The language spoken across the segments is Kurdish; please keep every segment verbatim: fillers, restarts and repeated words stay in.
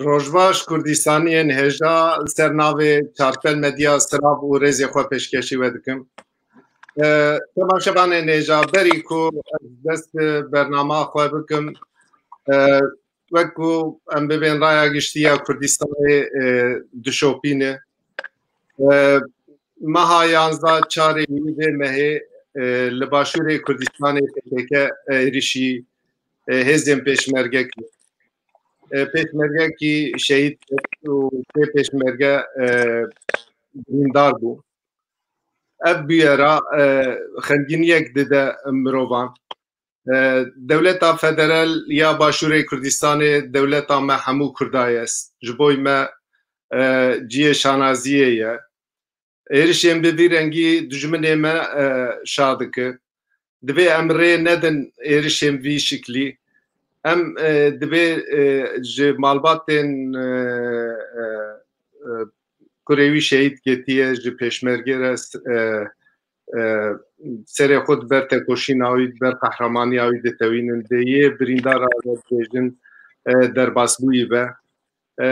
Rojbaş Kurdistaniyên hêja, li ser navê Çarpel Medya sirav û rêzê xwe pêşkêşî we dikim. E, temaşevanên hêja, berî ku ez dest bi bernama xwe bikim, e, wek ku em bibên raya giştî ya Kurdistanê, e, dişopîne. E, meha yanzdeh çarê wî vê mehê, e, li başûrê Kurdistanê P K K êrişî, e, hêzên pêşmerge kir. E, pêşmergekî şehîd kir û sê pêşmerge, e, birîndar bû. Ev bûyera, e, xemgîniyek dide mirovan. E, Dewleta Federal ya Başûrê Kurdistanê dewleta me hemû Kurda ye. Ji bo me, e, cihê şanaziyê ye. Êrişên bi vî rengî dijminê me, e, şa dike. Divê em rê nedin êrişên vî şiklî. Em, e, divê, e, ji malbatên, e, e, e, kurê wî şehîd ketiye, ji pêşmergê re, e, e, serê xwe di ber tekoşîna wî, di ber qehramaniya wî ditewînin. Dê yê birîndara re dibêjin, e, derbasbûyî be. E,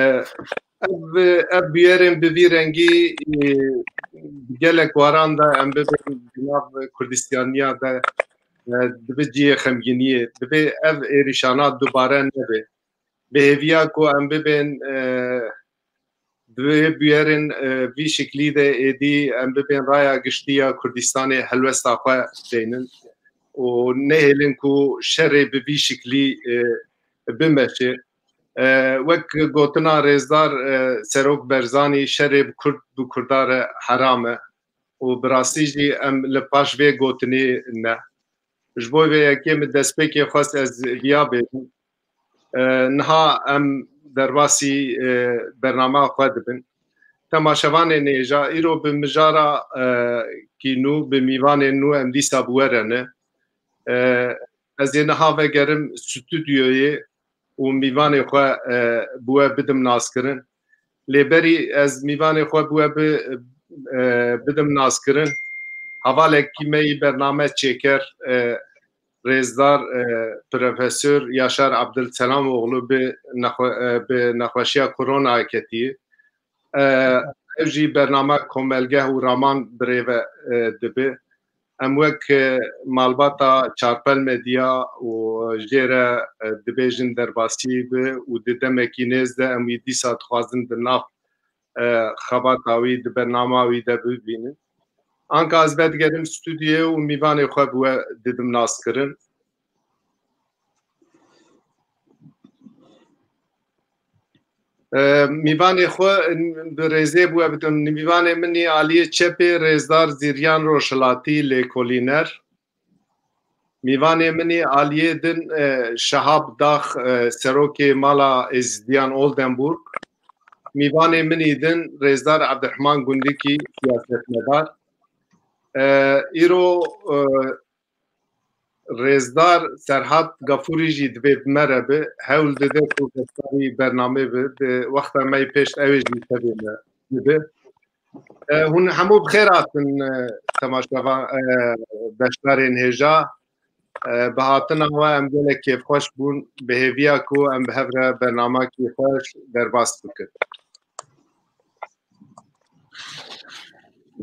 ev, ev bûyerên bi vî rengî, e, gelek waran de em bibin di nav Kurdistaniya de, e, dibe cihê xemgîniyê. Divê ev êrîşana dubare nebe. Bi hêviya ku em bibên, e, di vê bûyerên, e, vî şiklî de êdî em bibên raya giştî ya Kurdistanê helwesta xwe deynin û nehêlin ku şerê bi vî şiklî, e, bimeşe. E, wek gotina rêzdar, e, Serok Berzanî, şerê bi Kurd, bi Kurda re heram e û bi rastî jî em li paş vê gotinê ne. Ji bo vê yekê min destpêkê xwest ez viya bêjim. E, niha em derbasî, e, bernama xwe dibin. Temaşevanên hêja, îro bi mijara, e, kî nû, bi mîvanên nû em dîsa bi we re ne. E, ez ê niha vegerim stûdyoyê û mîvanê xwe, e, bi we bidim naskirin. Lê berî ez mîvanê xwe bi we bi, e, bidim naskirin, hevalekî me yî bername çêker, e, rêzdar, e, Profesor Yaşar Abdülselamoğlu bi nexwe-, e, bi nexweşiya korona ketiye. E, ev jî bernama Komelgeh û Raman birêve, e, dibe. Em wek, e, malbata Çarpel Medya û jê re, e, dibêjin derbasî bi û di demekî nêz de em wî dîsa dixwazin di nav, e, xebata wî, di bernama wî de bibînin. Anka ez vedigerim stûdyoyê û mîvanê xwe bi we didim naskirin. E, mîvanê xwe bi rêzê bi we bidim. Mîvanê min î aliyê çepê rêzdar Zîryan Rojhilatî, lêkolîner. Mîvanê min î aliyê din, e, Şehab Dax, e, serokê Mala Êzidiyan Oldenburg. Mîvanê min î din rêzdar Abdurrahman Gundikî, siyasetmedar. E, îro, e, rêzdar Serhat Gafûrî jî divê bi me re bi, hewl dide ku beşdarî bernamê bi, di wexta me yê pêşt ew ê jî tevê me bibe. E, hûn hemû bi xêr hatin, e, temaşevan, e, beşdarên hêja. E, bi hatina we em gelek kêfxweş bûn. Bi hêviya ku em bi hev re bernamekî xweş derbas bikin.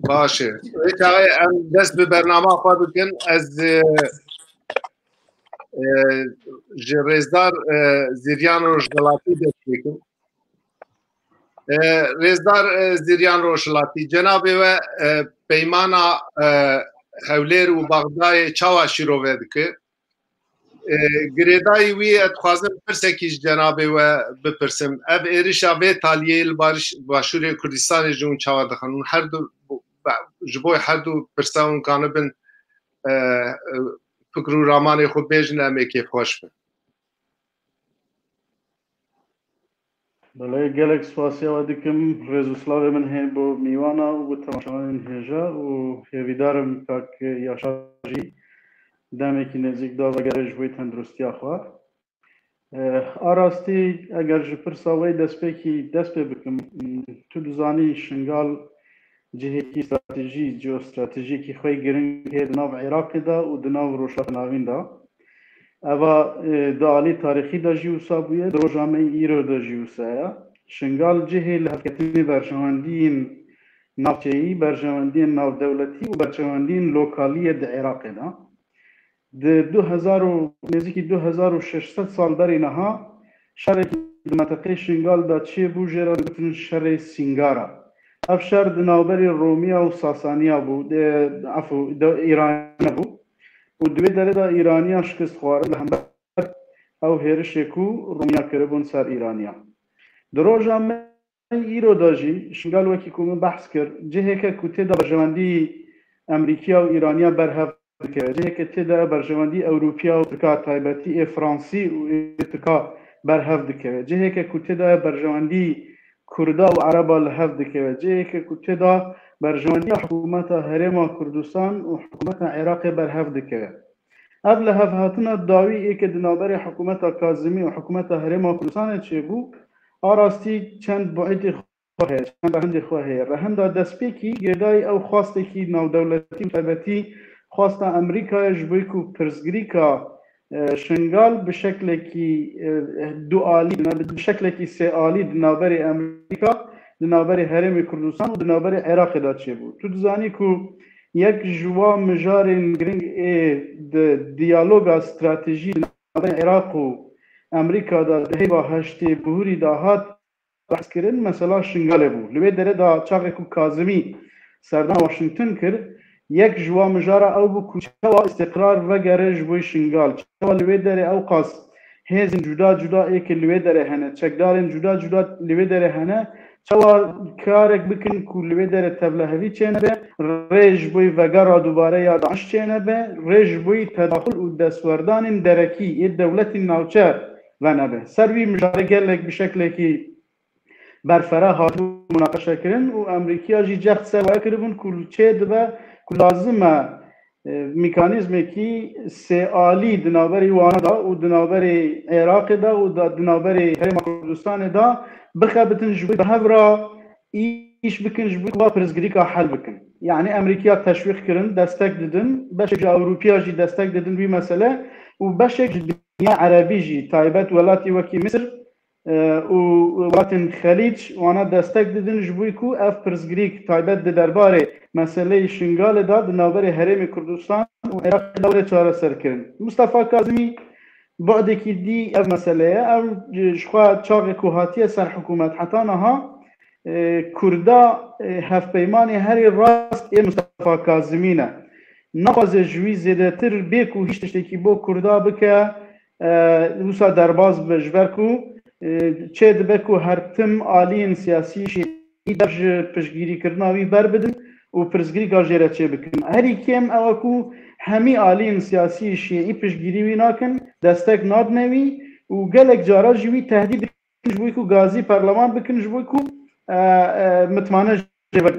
Baş e. Wê çaxê em dest bi bernama xwe bikin. Ez, e, e, ji rêzdar, e, Zîryan Rojhilatî dest pê kim. E, rêzdar, e, Zîryan Rojhilatî, cenabê we, e, peymana, e, Hewlêr û Baxdayê çawa şîrove dike? E, girêdayî wî ez dixwazim pirsekî ji cenabê we bipirsim. Ev êrişa vê taliyê li bariş-, başûrê Kurdistanê ji hûn çawa dixin? Hûn her du, ji bo her du pirsa hûn kanibin, e, e, fikr û ramanê xwe bêjin, em ê kêfxweş bin. Belê, gelek spasiya we dikim. Rêz û slavê min hên bo mîwana û bo temaşevanên hêja û hêvîdar im kak Yaşar jî demekî nêzîk da vegere ji bo tenduristiya xwe. Eh, a rastî, eger ji pirsa we destpêkî dest pê bikim, tu dizanî Şingal cihekî stratejî, jeostratejîkî xwe giring heye di nav Iraqê de û di nav Rojhilata Navîn de. Eva, e, di alî tarîxî de jî wisa bûye, di roja me îro de jî wisa ye. Şingal cihê lihevketinê berjewendiyên navçeyî, berjewendiyên navdewletî û berjewendiyên lokalî ye di Iraqê de. Di du hezar û nêzîkî du hezar û şeş sed sal berî niha şerekî di menteqeyê Şingal de çêbû, jê re digotin şerê Sîngara. Ev şer di navberê Romiya û Sasaniya bû, di, efû, di Îraniya bû. Û di wê derê de Îraniya şikest xwarin li hember ew hêrişê ku Romiya kiribûn ser Îraniya. Di roja me îro de jî Şingal, wekî ku min behs kir, cihêke ku tê de berjewendî Emerîkiya û Îraniya berhev dikeve, cihêke tê de berjewendî Ewropiya û Tirka, taybetî ê Fransî û ê Tirka berhev dikeve, cihêke ku tê de berjewendî Kurda û Ereba li hev dikeve, cihêke ku tê de berjewendiya hikûmeta Herêma Kurdistan û hikûmeta Iraqê berhev dikeve. Ev lihevhatina dawî ê ke di navberê hikûmeta Kazimî û hikûmeta Herêma Kurdistanê çêbû, a rastî çend bu'dê xwe heye, çend rehindê xwe heye. Rehinda destpêkî girêdayî ew xwastekî navdewletî û taybetî xwasta Amerîkayê ji bo ku pirsgirîka, e, Şingal bi şeklekî, e, dualî, bi şeklekî sêalî di navberê Amerîka, di navberê Herêmê Kurdistan û di navberê Iraqê de çêbû. Tu dizanî ku yek ji wa mijarên giring ê di diyaloga stratejî di navberê Iraq û Amerîka de di heyva heştê Bihûrî de hat behskirin, mesela Şingalê bû. Li wê derê de çaxê ku Kazimî serdana Washington kir, yek ji wa mijara ew bû ku çawa îstîqrar vegere ji bo Şingal, çawa li wê derê ew qas hêzên cuda cuda ê ke li wê derê hene, çekdarên cuda cuda li wê derê hene, çawa karek bikin ku li wê derê tevlihevî çênebe, rê ji bo vegera dubare ya DAIŞ çênebe, rê ji bo tedaxul û destwerdanên derekî ê dewletên navçe venebe. Ser vî mijarê gelek bi şeklekî berfireh hatibû munaqeşe kirin û Amerîkiya jî cehd ser waya kiribûn ku li çê dibe ku lazim e, e, mekanîzmekî sêalî di navberî wana de û di navberî Iraqê de û da, di navberî Herêma Kurdistanê de bixebitin ji bo bi hev re îş bikin, ji bo ku va pirsgirîka hel bikin. Yanî Amerîkiya teşwîq kirin, destek didin, beşek ji Ewropiya jî destek didin vî mesele û beşek ji dinya Erebî jî, taybet welatî wekî Misir, e, û welatên Xelîc wana destek didin ji bo ku ev pirsgirîk taybet di derbarê meseleyê Şingalê de di navberê Herêmê Kurdistan û Iraqê de were çareserkirin. Mustafa Kazimî bu'dekî dî ev mesele ye. Ev, e, ji xwe çaxê ku hatiye ser hikûmet heta niha, e, Kurda, e, hevpeymanê herî rast ê Mustafa Kazimî ne. Naxwaze ji wî zêdetir bê ku hîç tiştekî bo Kurda bike, e, wisa derbas bibe, ji ber ku, e, çê dibe ku her tim aliyên siyasî şîî dev ji piştgirîkirina wî berbidin û pirsgirîka jê re çêbikin. Herî kêm ew e ku hemî aliyên siyasî şîî piştgirî wî nakin, destek nadine wî û gelek cara jî wî tehdît dikin ji bo ku gazî perleman bikin, ji bo ku, e, e, mitmane jê ve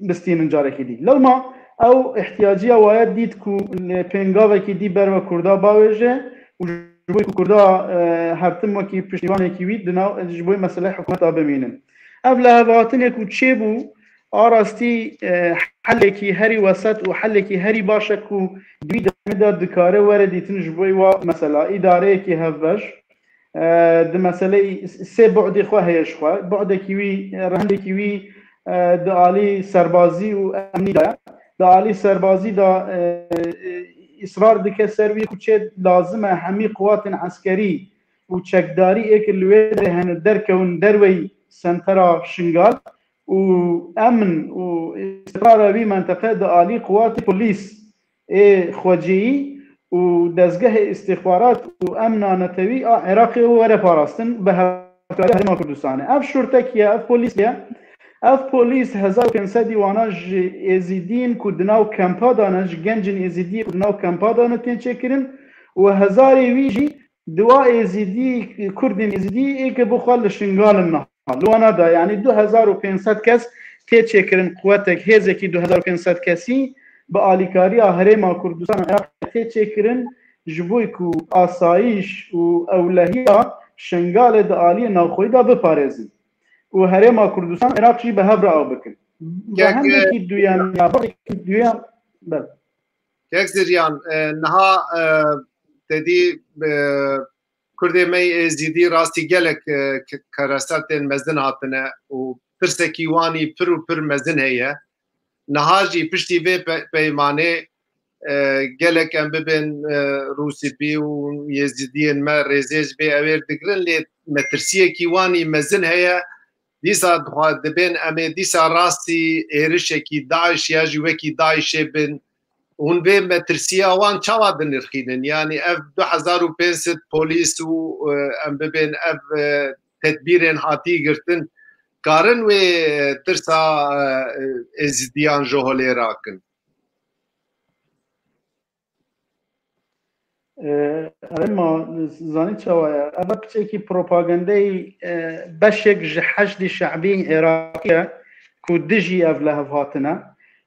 bistînin carekî dî. Lewma ew ihtiyaciya waye dît ku li pêngavekî dî ber ve Kurda bawêje û ji bo ku Kurda, e, her tim wekî piştîvanekî wî di nav, ji bo mesele hikûmeta bimînin. Ev lihevhatinê ku çêbû, a rastî, e, helekî herî wesat û helekî herî baş e ku di wî demê de dikare were dîtin ji bo wa mesela îdareyekî hevbeş. E, di meseleyê sê bu'dê xwe heye ji xwe. Bu'dekî wî, e, rehindekî wî, e, di alî serbazî û emnî de ye. Di alî serbazî de, e, e, îsrar dike ser wî ku çê lazim e hemî quwatên eskerî û çekdarî ê ke li wê derê hene derkewin derweyî sentera Şingal û emn û îstiqrara wî menteqe di alî quwatê polîs ê xweciyî û dezgehê îstîxbarat û emna netewî a Iraqê were parastin bi hevkariya Herêma Kurdistanê. Ev şortekî ye, ev polîs ye. Ev polîs hezar û pênc sedî wana ji Êzîdiyên ku di nav kempa de ne, ji gencên Êzîdiyê ku di nav kempa de ne tên çêkirin û hezarê wî jî di wa Êzîdî, Kurdên Êzîdî ê ke bi xwe li Şingal in niha. Li wana de, yanî du hezar û pênc sed kes tê çêkirin, quwetek, hêzekî du hezar û pênc sed kesî bi alîkariya Herêma Kurdistan û Iraqê tê çêkirin, ji bo ku asayîş û ewlehiya Şingalê di aliyê navxweyî de biparêzin û Herêma Kurdistan Iraq jî bi hev re av bikin. Kek, Rehendekî duyem, ya, bu'dekî duyem, ber. Kek Ziryan, e, niha, e, te dî, e, Kurdê me yê Êzîdî rastî gelek, e, k-, kerestên mezin hatine û tirsekî wan î pir û pir mezin heye. Niha jî piştî vê pe-, peymanê, e, gelek em bibên, e, Rûsîpî û Êzîdiyên me rêzê ji vê ewêr digirin, lê metirsiyekî wan î mezin heye. Dîsa dixwa-, dibên em ê dîsa rastî êrişekî DAIŞ ya jî wekî DAIŞê bin. Hûn vê metirsiya wan çawa dinirxînin? Yanî ev du hezar û pênc sed polîs û, e, em bibên ev, e, tedbîrên hatî girtin, karin wê, e, tirsa, e, êzidiyan ji holê rakin? E, Erê ma zanî çawa ye? Ev piçekî propagandeyî, e, beşek ji Heşdî Şe'bî Iraqî ye ku dijî ev lihevhatine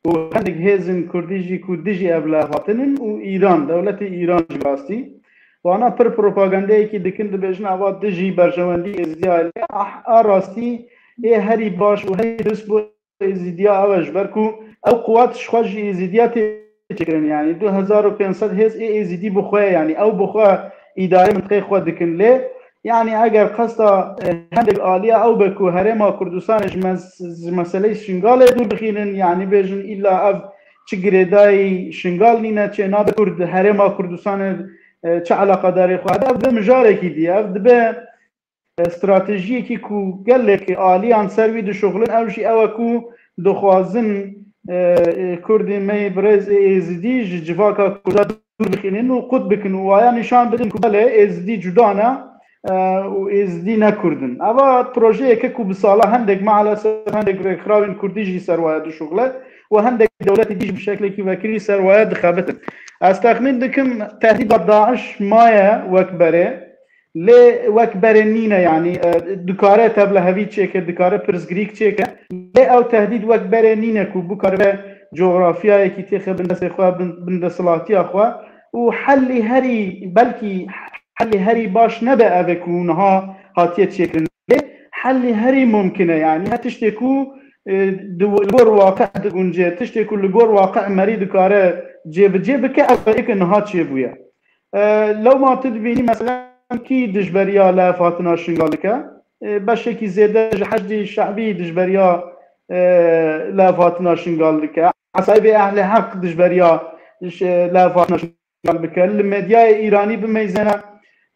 û hindek hêzên Kurdî jî ku dijî ev lihevhatinin û Îran, dewletê Îran jî rastî. Wana pir propagandeyekî dikin, dibêjin eva dijî berjewendî êzidiya ye. Ah, a rastî ê herî baş û herî dirist bo Êzîdiya ew e, ji ber ku ew quwet ji xwe ji Êzîdiya tê çêkirin. Yanî du hezar û pênc sed hêz ê Êzîdî bi xwe ye. Yanî ew bi xwe îdareyê mintiqê xwe dikin. Lê yanî eger qesta, e, hindek aliya ew be ku Herêma Kurdistanê ji mes-, ji meseleyê Şingalê dûr bixînin, yanî bêjin îlla ev çi girêdayî Şingal nîne, çê nabe Kurd Herêma Kurdistanê, e, çi eleqedarê xwe hebe, ev dibe mijarekî dî. Ev dibe e, stratejiyekî ku gelek aliyan ser wî dişuxulin, ew jî ew e ku dixwazin, e, e, Kurdên me yê birêz ê Êzidî ji civaka Kurda dûr bixînin û qut bikin û waya nîşan bidin ku belê Êzidî cuda ne, e, û Êzidî ne Kurd in. Eva projeyeke ku bi sala hindek, maalesef hindek rêkxirawên Kurdî jî ser waya dişuxule û hindek dewletê dî jî bi şeklekî vekirî ser waya dixebitin. Ez texmîn dikim tehdîda DAIŞ maye wek berê, lê wek berê nîne, yanî, e, dikare tevlihevî çêke, dikare pirsgirîk çêke. Lê ew tehdîd wek berê nîne ku bikaribe cografyayekî têxe bin destê xwe, bin, bin desthilatiya xwe û helî herî, belkî helî herî baş nebe ev e ku niha hatiye çêkirin. Lê helî herî mumkin e, yanî her tiştê ku, e, di, li gor waqi digunce, tiştê ku li gor waqi merî dikare cêbicê bike, ev e ku niha çêbûye. E, lewma tu dibînî, meselen, kî dijberiya lihevhatina Şingal dike? E, beşekî zêde ji Heşdî Şe'bî dijberiya, e, lihevhatina Şingal dike. Esayibê Ehlê Heq dijberiya ş-, lihevhatina Şingal dike. Li medyayê Îranî bimeyzêne,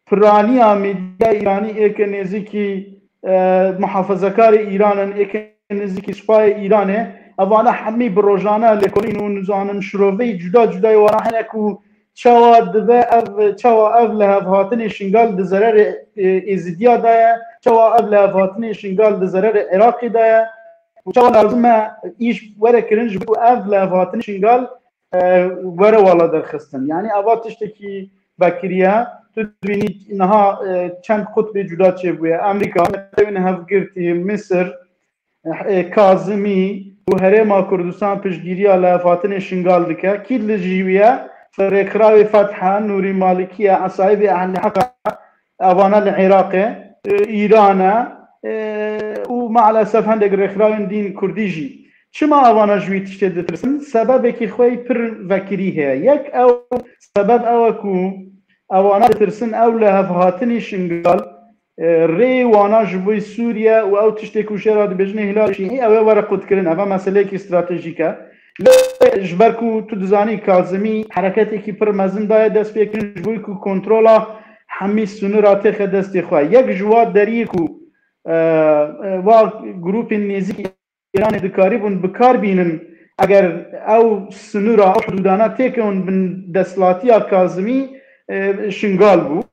piraniya medyayê Îranî êke nêzîkî, e, muhafezekarê Îran in, êke nêzîkî supayê Îranê. Evana hemî bi rojane lêkolîn û nizanim şiroveyî cuda cudayê wana hene ku çawa dibe ev, çawa ev lihevhatinê Şingal di zererê, e, Êzidiya de ye, çawa ev lihevhatinê Şingal di zererê Iraqê de ye û çawa lazim e îş were kirin ji bo ku ev lihevhatinê Şingal, e, were wala derxistin. Yanî eva tiştekî vekirî ye. Tu dibînî niha, e, çend qutbê cuda çêbûye. Amerîka, Netewên Hevgirtî, Misir, e, Kazimî û Herêma Kurdistan piştgiriya lihevhatinê Şingal dike. Kî li dijî wî ye? Rêkxirawê Fethe, Nûrî Malikî ye, Esayibê Ehlê Heq e, evana li Iraqê, e, Îran e, e, û maalesef hindek rêkxirawên dîn Kurdî jî. Çima evana ji wî tiştê ditirsin? Sebebekî xwe yî pir vekirî heye. Yek ew sebeb ew e ku evana ditirsin ew lihevhatinê Şingal, e, rê wana ji bo Sûriye û ew tiştê ku jê re dibêjin ê Hîlal Şîî, ew ê were qutkirin. Eva meseleyekî stratejîk e. Lê ji ber ku tu dizanî Kazimî hereketêkî pir mezin daye destpêkirin ji bo ku kontrola hemî sinûra têxe destê xwe. Yek ji wa deriyê ku, e, e, wa grûpên nêzîkî Îranê dikarîbûn bi kar bînin, eger ew sinûra, ew hidûdana têkevin bin desthilatiya Kazimî, e, Şingal bû.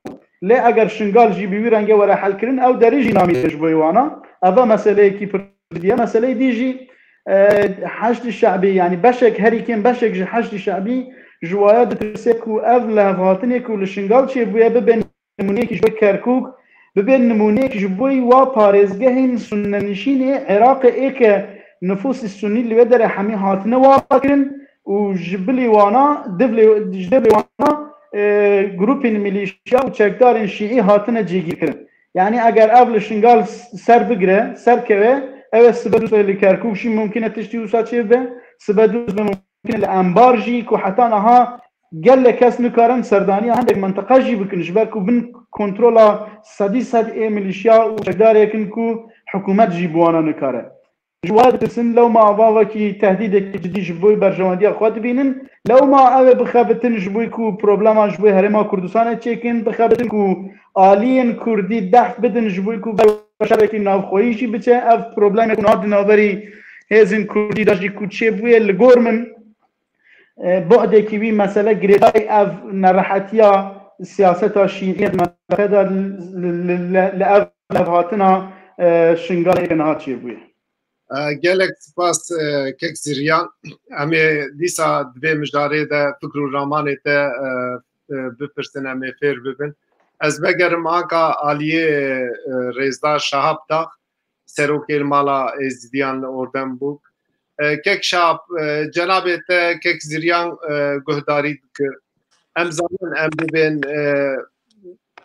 Lê eger Şingal jî bi wî rengê were helkirin, ew derî jî namîne ji bo wana. Eva meseleyekî pir cidî ye. Meseleyê dî jî, e, Heşdî Şe'bî, yanî beşek herî kêm, beşek ji Heşdî Şe'bî ji waya ditirse ku ev lihevhatinê ku li Şingal çêbûye bibe nimûneyekî ji bo Kerkûk, bibe nimûneyek ji bo wa parêzgehên sunnenişînê Iraqê ê ke nifûsî sunnî li wê derê hemî hatine wa kirin û ji bilî wana, divlê, ji devlê wana, e, grûpên milîşya û çekdarên şîî hatine cêgîrkirin. Yanî eger ev li Şingal s-, ser bigire, ser keve, ew ê sibe dûst be li Kerkûk jî mumkin e tiştî wisa çêbibe, sibe dûst be mumkin e li Enbar jî ku heta niha Gelek kes nikarin serdaniya hindek menteqa jî bikin, ji ber ku bin kontrola sedî sed ê milîşya û çekdarê kin ku hikûmet jî bi wana nikare. Ji wa ditirsin, lewma ava wekî tehdîdekî cidî ji bo berjewendiya xwe dibînin, lewma ew ê bixebitin ji bo ku problema ji bo Herêma Kurdistanê çêkin, bixebitin ku aliyên Kurdî dehf bidin ji bo ku ber şerekî navxweyî jî biçe. Ev problemê ku niha di navberî hêzên Kurdî de jî ku çêbûye, li gor min, e, bu'dekî wî mesele girêdayî ev nerehetiya siyaseta şîî di menteqe de li, li, li, li ev levhatina, e, Şingalê niha çêbûye. E, gelek spas, e, kek Ziryan. Em ê dîsa di vê mijarê de fikr û ramanê te, e, e, bipirsin, em ê fêr bibin. Ez vegerim anka aliyê, e, Rêzdar Şahap Dax, serokê li mala Êzidiyan li Ordenburg. E, kek Şahap, e, cenabê te kek Ziryan, e, guhdarî dikir. Em zanin em bibên, e,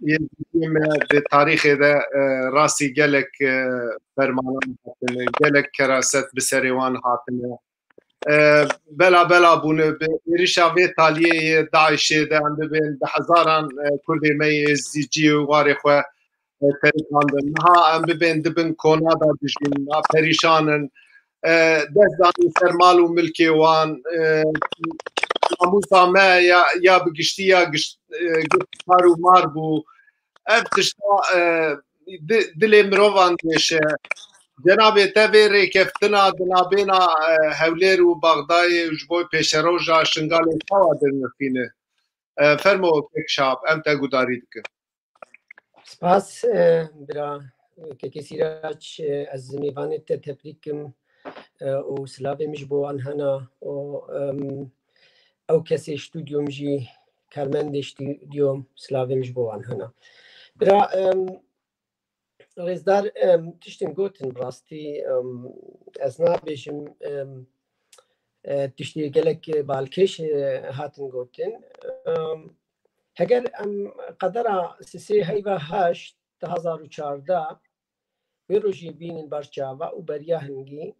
Êzidiyê me di tarîxê de, e, rastî gelek, e, fermanan hatine, gelek keraset bi serê wan hatine. E, bela bela bûne bi êrişa vê taliyê yê DAIŞê de em bibên bi hezaran, e, Kurdê me yê Êzidî cî û warê xwe, e, terikandin. Niha em bibên di bin kona de dijîn, niha perîşan in. E, dest danî ser mal û milkê wan, e, namûsa me ya, ya bi giştî ya giş-, e, giş tar û mar bû. Ev tişta, e, di-, dilê mirovan diêşe. Cenabê te vê rêkeftina di navbêna, e, Hewlêr û Baxdayê û ji bo pêşeroja Şingalê çawa dernirxîne? E, fermo kek Şahap, em te gudarî dikin. Spas, e, bira, e, kekê Sîrac, e, ez mêvanê te tebrîk kim, e, û silavê min ji bo wan hena û, em, ew kesê stûdyo min jî, karmendê stûdyo, silavê min ji bo wan hena. Bira, em, Rêzdar, em, tiştin gotin bi rastî, em, ez nabêjim, em, e, tiştê gelek balkêş, e, hatin gotin. Em, heger em qedera sisê heyva heşt du hazar û çardeh wê rojê bînin ber çava û beriya hingî,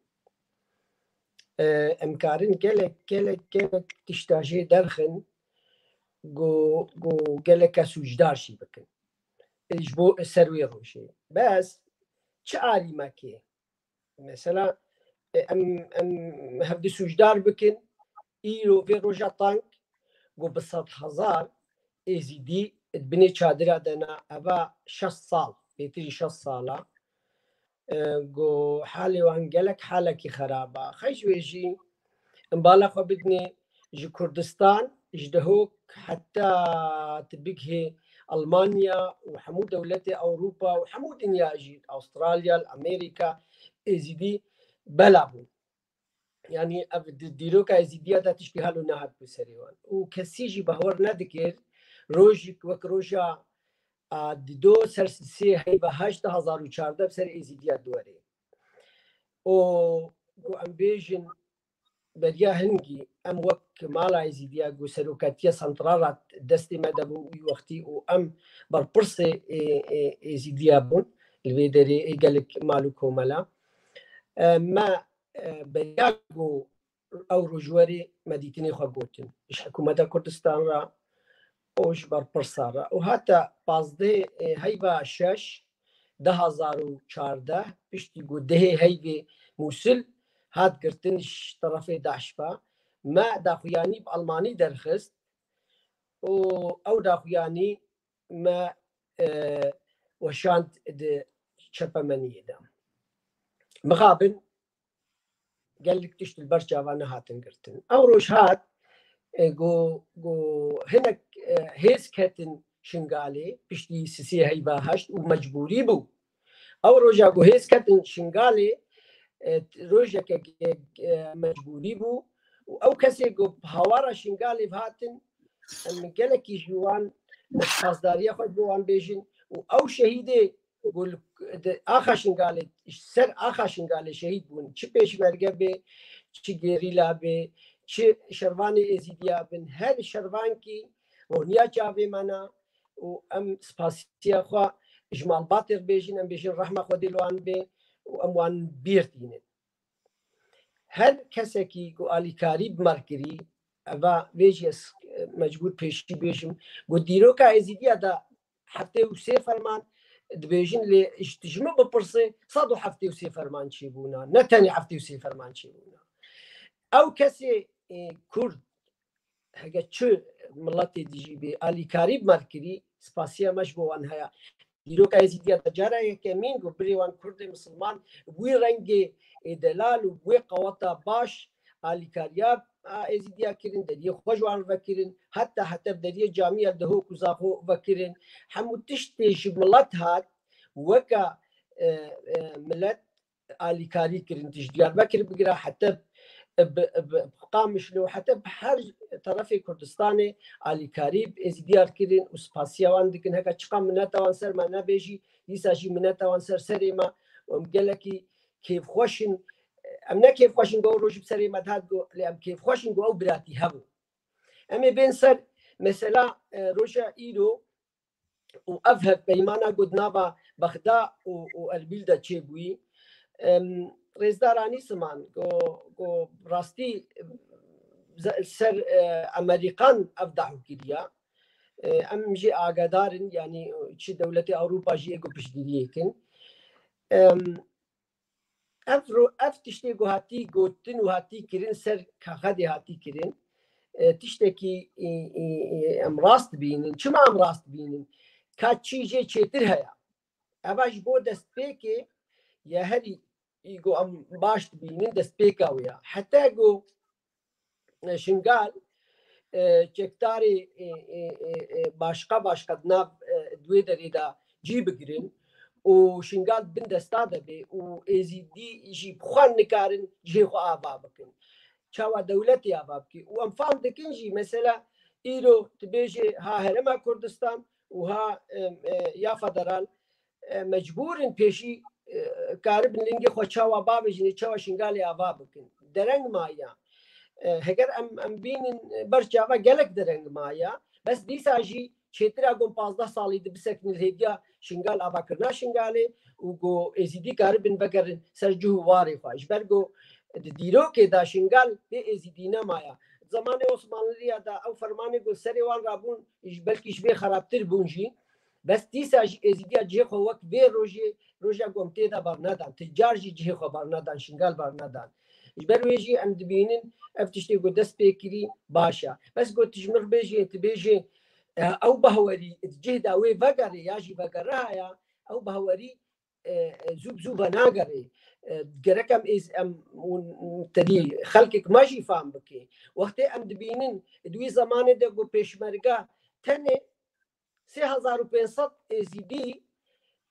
e, em karin gelek, gelek, gelek tişta jê derxin ku, ku gelek kes sûcdar jî bikin. E, ji bo ser wê rojê. Bes çi arîmekê? Mesela, e, em, em hevdi sûcdar bikin, îro vê roja teng, ku bi sed hezar Êzîdî di binê çadira de ne, eva şeş sal, bêtirî şeş sal e, ku halê wan gelek halekî xerab e. Xeş wê jî em bala xwe bidinê ji Kurdistan, ji Dihok heta tu bigihê Almanya û hemû dewletê Ewropa û hemû dinya jî, Astralya, Amerîka, Êzîdî bela bûn. Yanî ev di dîroka Êzîdiya de tiştî halo nehat bi serê wan. Û kesî jî bahwer nedikir, rojik wek roja, a, dido ser sisê heyva heşt du hazar û çardeh bi ser Êzîdiya diwerê. Û ku em bêjin, beriya hingî em wek mala Êzîdiya ku serokatiya santrala destê me de bû wî wextî û em berpirsê ê, ê, Êzîdiya bûn li vê derê ê gelek mal û komela. E, me, e, beriya ku ew rojwerê me dîtinê xwe gotin ji hikûmeta Kurdistan re û ji berpirsa re û heta pazdehê, e, heyva şeş du hazar û çardeh, piştî ku dehê heyvê Mûsil hat girtin ji terefê DAIŞ ve, me daxuyanî bi Almanî derxist û ew daxuyanî me, e, weşand di çepemeniyê de. Mixabin gelek tişt li ber çava nehatin girtin. Ew roj hat, e, ku, ku hinek, e, hêz ketin Şingalê, piştî sisê heyva heşt û mecbûrî bû. Ew roja ku hêz ketin Şingalê, e, rojeke, e, mecbûrî bû û ew kesê ku bi hawara Şingalê hatin, em gelekî ji wan, em pazdariya xwe ji bo wan bêjin û ew şehîdê ku li, di axa Şingalê, ser axa Şingalê şehîd bûn. Çi pêşmerge bê, çi gerîla bê, çi şervanê Êzîdiya bin, her şervankî roniya çavê me ne û em spasiya xwe ji malbatê re bêjin, em bêjin rehma Xwedê li wan bê û em wan bîr tînin. Her kesekî ku alîkarî bi me re kirî, eva vê jî ez, e, mecbûr pêşî bêjim. Got dîroka Êzîdiya da heftê û sê ferman dibêjin, lê ji, ji min bipirsê sed û heftê û sê ferman çêbûna. Ne tenê heftê û sê ferman çêbûna. Ew kesê, e, Kurd, hege çi miletê dijî bê, alîkarî bi me kirî, spasiya me ji bo wan heye. Dîroka Êzîdiya da cara yekemîn got birê wan Kurdê misilman wî rengê, e, delal û wê qeweta baş alîkariya, a, Êzîdiya kirin, deriyê xwe ji wan vekirin, heta heta deriyê camiya Dihok û Zaxo vekirin. Hemû tiştê ji milet hat, weke, e, e, milet alîkarî kirin, tu ji Diyarbekir bigire heta bi, bi, bi Qamişlo, heta bi her terefê Kurdistanê alîkarî bi Êzîdiya kirin û spasiya wan dikin. Heke çiqa mineta wan ser me nebê jî, dîsa jî mineta wan ser serê me û em gelekî kêfxweş in. Em ne kêfxweş in ku ew roj bi serê me dihat, ku, lê em kêfxweş in ku ew biratî hebû. Em ê bên ser mesela, e, roja îro û ev hevpeymana ku di nava Bexda û, û Erbîl de çêbûyî. Em, Rêzdar Anîsiman ku, ku rastî ze-, ser, e, Emerîkan ev dahû kiriya. E, em jê agadar in, yanî çi dewletê Ewropa jî yê ku piştgiriyê kin. Em, ev ro-, ev tiştê ku hatî gotin û hatî kirin, ser kaxedê hatî kirin, e, tiştekî, e, e, e, em rast dibînin. Çima em rast dibînin? Ka çî jê çêtir heye. Eva ji bo destpêkê ye herî, î ku em baş dibînin, destpêka wê ya. Heta ku e, Şingal, e, çekdarê, e, e, e, e, başqa başqa di nav, e, di wê derê de cî bigirin û Şingal bin desta de bê û Êzîdî jî bi xwe nikarin cihê xwe ava bikin. Çawa dewletê ava bike? Û em fam dikin jî, mesela îro dibêje ha Herêma Kurdistan û ha, e, e, ya federal, e, mecbûr in pêşî, e, karibin lingê xwe çawa bavêjin, çawa Şingalê ava bikin. Dereng maye. E, heger em, em bînin, e, ber çava gelek dereng maye. Bes dîsa jî çêtir e ku em pazdeh salî di bisekinin li hêviya Şingal, avakirina Şingalê û ku Êzîdî karibin vegerin ser cih û warê xwe. Ji ber ku di dîrokê de Şingal bê Êzîdî nemaye. Di zemanê Osmanliya de ew fermanê ku serê wan rabûn, ji, belkî ji vê xerabtir bûn jî. Bes dîsa jî Êzîdiya cihê xwe wek vê rojê, roja ku em tê de bernedan. Ti car jî cihê xwe bernedan, Şingal bernedan. Ji ber wê jî em dibînin ev tiştê ku dest pê kirî baş e. Bes ku tu ji min re bêjê, tu bêjê, e, ew bahwerî di cih de wê vegerê ya jî vegere heye, ew bahwerî, e, e, zû bi zû venagerê. E, gerek em êz-, em, hûn, tedî xelkek me jî fam bike. Wextê em dibînin, di wî zemanê de ku pêşmerge tenê sê hezar û pênc sed Êzîdî,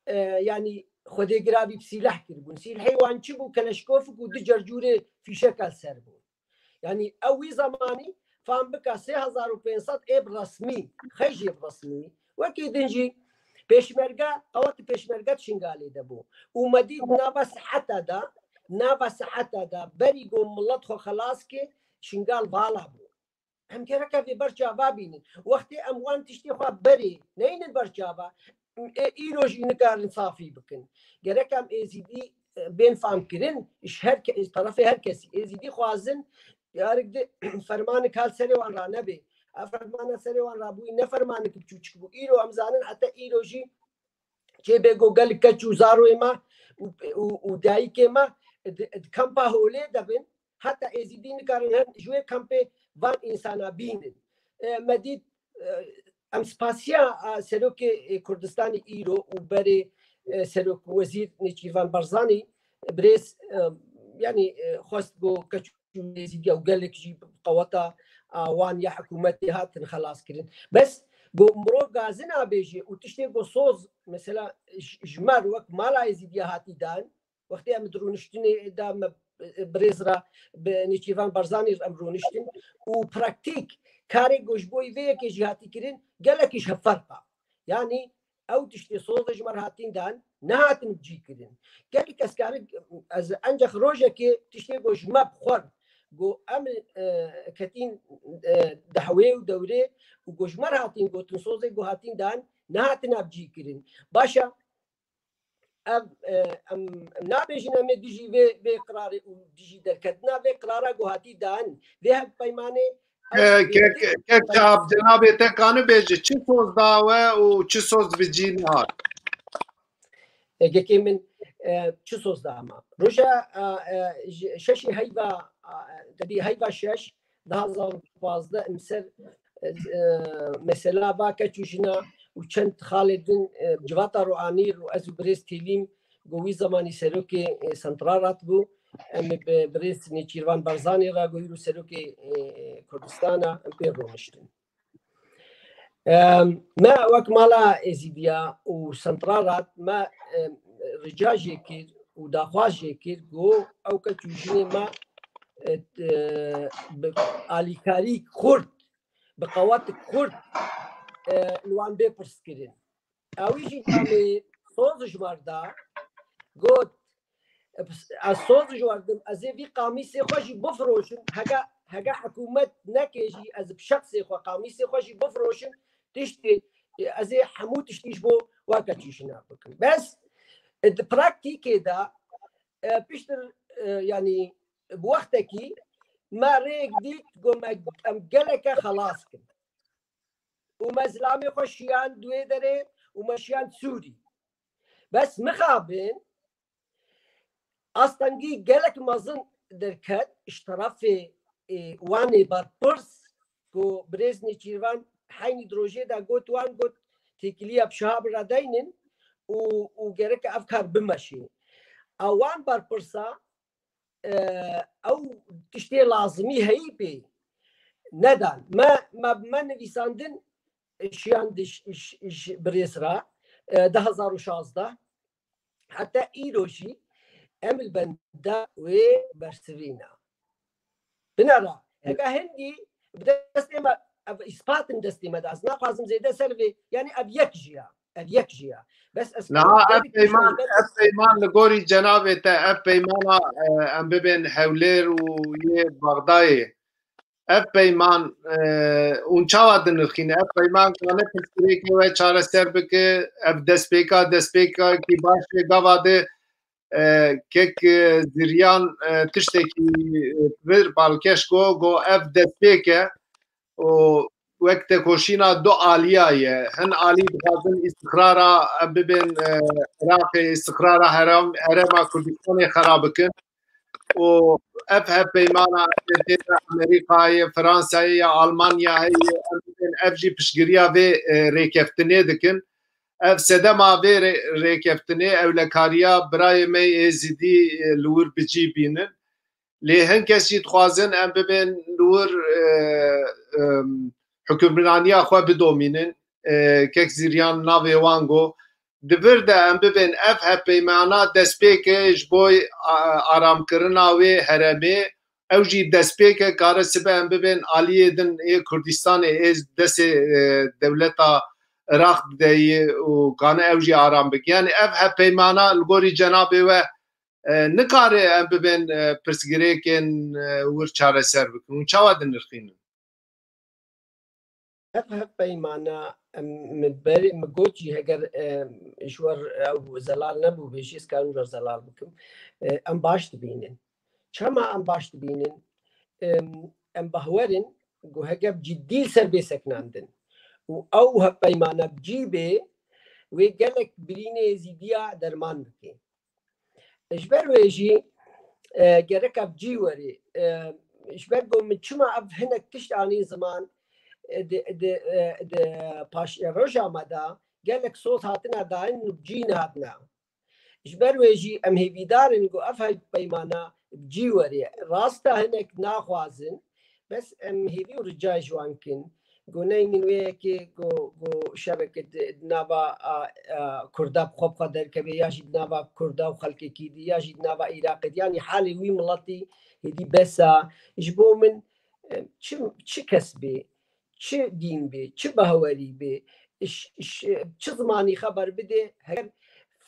e, yanî xwedê giravî bi sîleh kiribûn. Sîlhê wan çi bû? Keleşkofik û du cercûrê fîşeka li ser bû. Yanî ew wî zemanî fam bike sê hezar û pênc sed ê bi resmî, xey jê bi resmî. Wekî din jî pêşmerge, qewet pêşmerge di Şingalê de bû. Û me dît nava siheta de, nava siheta de berî ku milet xwe xelas ke, Şingal vala bû. Em gereke vê ber çava bînin. Wextê em wan tiştê xwe berê neynin ber çava, ê, îro jî nikarin safî bikin. Gerek em Êzîdî, e, bên famkirin, ji her ke-, ji terefê her kesî. Êzîdî xwazin, yarik di fermanik hal serê wan ra nebê. Ev fermana serê wan rabûyî ne fermanik biçûçik bû. Îro em zanin heta îro jî çê bê ku gelek keç û zarokê me û, û, û dayikê me di, di kampa holê de bin, heta Êzîdî nikarin herin ji wê kampê van însana bînin. E, me dît, e, em spasiya, e, Serokê, e, Kurdistanê îro û berê, e, Serok Wezîr Nêçîrvan Barzanî, e, birêz, e, yanî, e, xwest ku keç û Êzîdiya û gelek jî qeweta, a, wan ya hikûmetê hatin xelas kirin. Bes ku mirov gazina bêjê û tiştê ku soz, mesela, ji, ji me re wek mala Êzîdiya hatî dan, wextê em di rûniştinê de me, e, birêz re bi Nêçîrvan Barzanî re em rûniştin û praktîk karê ku ji bo vê yekê jî hatî kirin, gelekî ji hev ferq e. Yanî ew tiştê sozê ji me re hatîn dan, nehatin bicî kirin. Gelî kes karin, ez encex rojekê tiştê ku ji me bi xwe re, ku em, e, ketîn, e, dehwê û dewrê û ku ji me re hatîn gotin sozê ku hatîn dan, nehatine bicî kirin. Baş e, ev, e, em, em nabêjin em ê dijî vê, vê qirarê û dijî derketina vê qirara ku hatî dan, vê hevpeymanê Kek, kek, kek çap, cenabê te kanî bêje, çi soz da we û çi soz bi cî nehat? E, gekê min, e, çi soz da ma? Roja, e, e, j-, şeşê heyva, e, tebî heyva şeş, du hazar û pazdeh, em ser, e, e, mesela va keç û jina û çend xalê din, e, civata ro anî ro ez û birêz Têlîm, go wî zemanî serokê, e, Santrarat bû. Em bi birêz Nêçîrvan Barzanî re go îro serokê, e, Kurdistana, em pê rûniştin. Em, me wek mala Êzîdiya û Santrarat me, em, rica jê kir û daxwaz jê kir ku ew keç û jinê me, e, e, bi alîkarî xurt, bi qewatik xurt, e, li wan bê pirs kirin. Ewî jî demê soz ji me re da, got, ez soz ji we re dim, ez ê vî qamîsê xwe jî bifiroşim, hege, hege hikûmet neke jî ez bi şexsê xwe qamîsê xwe jî bifiroşim, tiştê, ez ê hemû tiştî ji bo we keç û jina bikim. Bes, e, di praktîkê de, e, piştir, e, yanî bi wextekî me rêk dît ku me, em geleke xelas kin. Û me zilamê xwe şiyan di wê derê û me şiyan Sûrî. Bes mixabin astengî gelek mezin derket ji terefê, ê, wanê berpirs ku birêz Nêçîrvan heynî di rojê de got wan, got têkiliya bi şiha bi re deynin û, û gereke ev kar bimeşê. A wan berpirsa, e, ew tiştê lazimî heyî pê nedan. Me, me, me nivîsandin, e, şiyan di ş-, ş-, ş-, birêz re, e, du hazar û şazdeh. Heta îro jî em li benda wê bersivî ne. Binera, heke hindî bi destê me, ev îspat in destê me de. Ez naxwazim zêde ser vê, yanî ev yek jî ya. Ev yek jî ya. Bes ez Niha ev peyman, ev peyman li gorî cenabê te, ev peymana, e, em bibên Hewlêr û yê Bexdayê. Ev peyman, e, hûn çawa dinirxîne? Ev peyman kane pirsgirêkê we çareser bike? Ev destpêka, destpêkekî baş e. Gava de, e, kek, e, Ziryan, e, tiştekî, e, vir balkêş go, go ev destpêk e û wek tekoşîna du aliya ye. Hin alî dixwazin îstiqrara, e, bibên, e, Iraqê, îstiqrara herem-, herêma Kurdistanê xera bikin. Û ev hevpeymana Amerîkayê, Fransayê ya Almanyayê, ev, ev jî piştgiriya vê, e, rêkeftinê dikin. Ev sedema vê rê-, rêkeftinê, ewlekariya birayê me yê Êzidî, e, li wir bi cî bînin. Lê hin kes jî dixwazin em bibên li wir, e, e, hukimraniya xwe bidomînin. E, kek Ziryan navê wan got. Di vir de em bibên ev hevpeymana destpêkê ji bo, a, aramkirina wê herêmê, ew jî destpêke kare sibe em bibên aliyê din ê Kurdistanê, ê destê, e, dewleta Iraq dideyî û kane ew jî aram bike. Yanî ev hevpeymana li gorî cenabê we, e, nikare em bibên, e, pirsgirêkên, e, wir çareser bikin. Hûn çawa dinirxînin? Ev hevpeymana, em, min berê, min got jî heger, em, ji we re ew zelal nebû bêjî, ez karim ji we re zelal bikim. E, em baş dibînin. Çima em baş dibînin? Em, em bahwer in ku heger cidî li ser bê sekinandin û ew hevpeymana bi cî bê, wê gelek birînê Êzîdiya derman bike. Ji ber wê jî, e, gerek ev cî werê. E, ji ber ku min çima ev hinek tişt anî ziman, e, di, di, e, di paş, e, roja me de gelek soz hatine dayîn û cî nehatine. Ji ber wê jî em hêvîdar in ku ev hevpeymana cî werê. Rast e hinek naxwazin, bes em hêvî û rica ji wan kin. Ku neynin wê yekê ku, ku şereke di, di nava, a, a, Kurda bi xwe bi xwe derkeve, ya jî di nava Kurda û xelkekî dî, ya jî di nava Iraqê dî. Yanî halê wî miletî hêdî bes e. Ji bo min, e, çi, çi kes bê, çi dîn bê, çi bawerî bê, ş-, ş-, çi zimanî xeber bidê, heger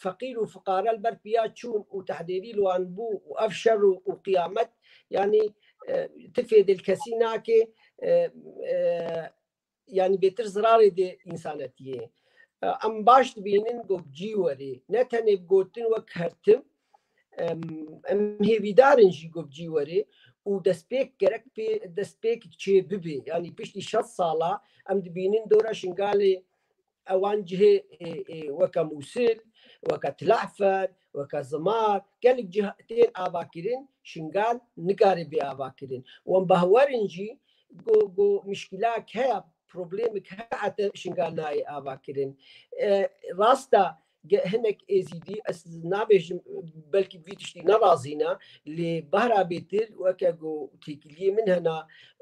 feqîr û fiqare li ber piya çûn û tehdêrî li wan bû û ev şer û, û qiyamet, yanî, e, ti fêdê li kesî nake, e, e, yanî bêtir zirarê dê însanetiyê. E, em baş dibînin ku bi cî werê, ne tenê bi gotin wek hertim, Em, em hêvîdar in jî ku bi cî were û destpêk gerek pê, destpêk çê bibe. Yanî piştî şeş sala em dibînin dora Şingalê ewan cihê, ê, ê, weke Mûsil, weke Tilahfer, weke Zimar, gelek cih tên avakirin, Şingal nikare bê avakirin. Wan behwerin jî ku, ku mişkilak heye, problemek heye, heta Şingal nayê avakirin. E, rast e, ge-, hinek Êzîdî, ez nabêjim, belkî vî tiştî nerazîne, lê behra bêtir weke ku têkiliyê min hene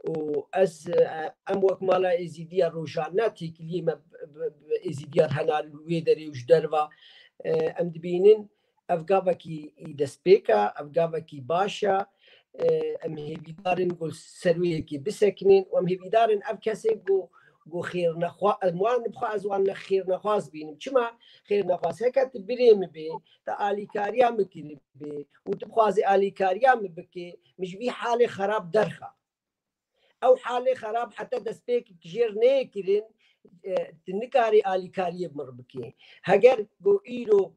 û ez, e, em wek mala Êzîdiya rojane têkiliyê me bi, bi, bi Êzîdiya hene li wê derê û ji derve, e, em dibînin ev gavekî destpêk e, ev gavekî baş e. E, em hêvîdar in ku ser wê yekê bisekinin û em hêvîdar in ev kesê ku, ku xêrnexwa-, em wan nibxwe ez wan ne xêrnexwaz bînim. Çima xêrnexwaz? Heke tu birê min bê, te alîkariya min kiribê û tu bixwazî alîkariya min bikê, min ji vî halê xerab derxe. Ew halê xerab heta destpêkek jêr neyê kirin, e, tu nikarî alîkariyê mir bikî. Heger ku îro,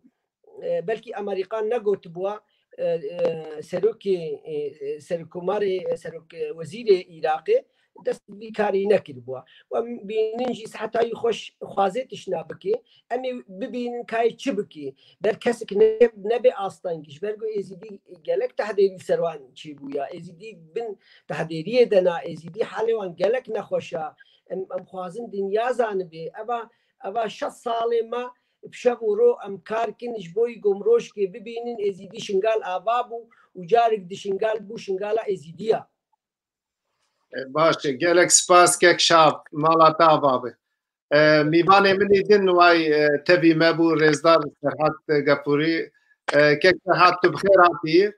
e, belkî Amerîkan negotibûwa, e, e, serokê, e, e, serokkomarê, e, serok, e, wezîrê Iraqê dest vî karî nekiribûwa. Em bînin jî heta yî xweş xwazê tişna bikê. Em ê bibînin kayê çi bikê. Ber kesek ne-, nebe astengî. Ji ber ku Êzîdî gelek tehdêrî ser wan çêbûya. Êzîdî bin tehdêriyê de ne. Êzîdî halê wan gelek nexweş e. Em, em xwazin dinya zanibe. Eva, eva şeş salê me bi şev û ro em kar kin ji bo yî ku em rojkê bibînin Êzîdî Şingal ava bû û carek di Şingal bû Şingala Êzîdiya. E, baş e. Gelek spas kek Şab. Mala te ava be. E, mîvanê min ê din way, e, tevî me bû rêzdar Serhat Gefûrî. E, kek Serhat, tu bi xêr hatî.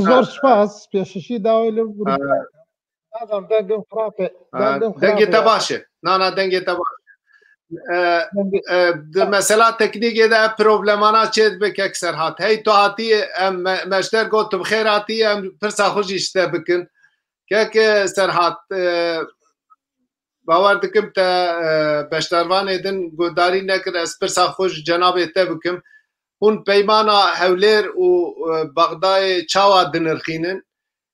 Zor spas. Pêşişî dawê li Nazanim dengê xirab e. Ha, dengê xirab e. Dengê te baş e. Na, na, dengê te baş e. E, e, di mesela teknîkê de ev problemana çê dibe kek Serhat. Hey tu hatî, em me-, me ji te got tu bi xêr hatî, em pirsa xwe jî ji te bikin. Kek, e, Serhat, e, bawer dikim te, e, beşdarvanê din guhdarî nekir, ez pirsa xwe ji cenabê te bikim. Hûn peymana Hewlêr û, e, Bexdayê çawa dinirxînin?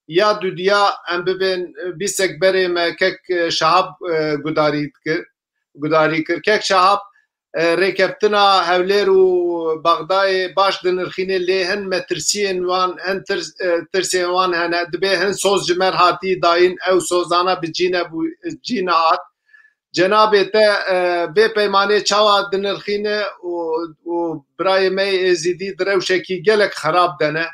Ya dudiya em bibên, e, bîstek berê me kek, e, Şahab, e, gudarî dikir, gudarî kir. Kek Şahab, e, rêkeftina Hewlêr û Bexdayê baş dinirxîne, lê hin metirsiyên wan, hin tirs-, e, tirsên wan hene. Dibê hin soz ji me re hatî dayîn, ew sozana bi cî nebû, cî nehat. Cenabê te, e, vê peymanê çawa dinirxîne û, û birayê me yê Êzîdî di rewşekî gelek xerab de ne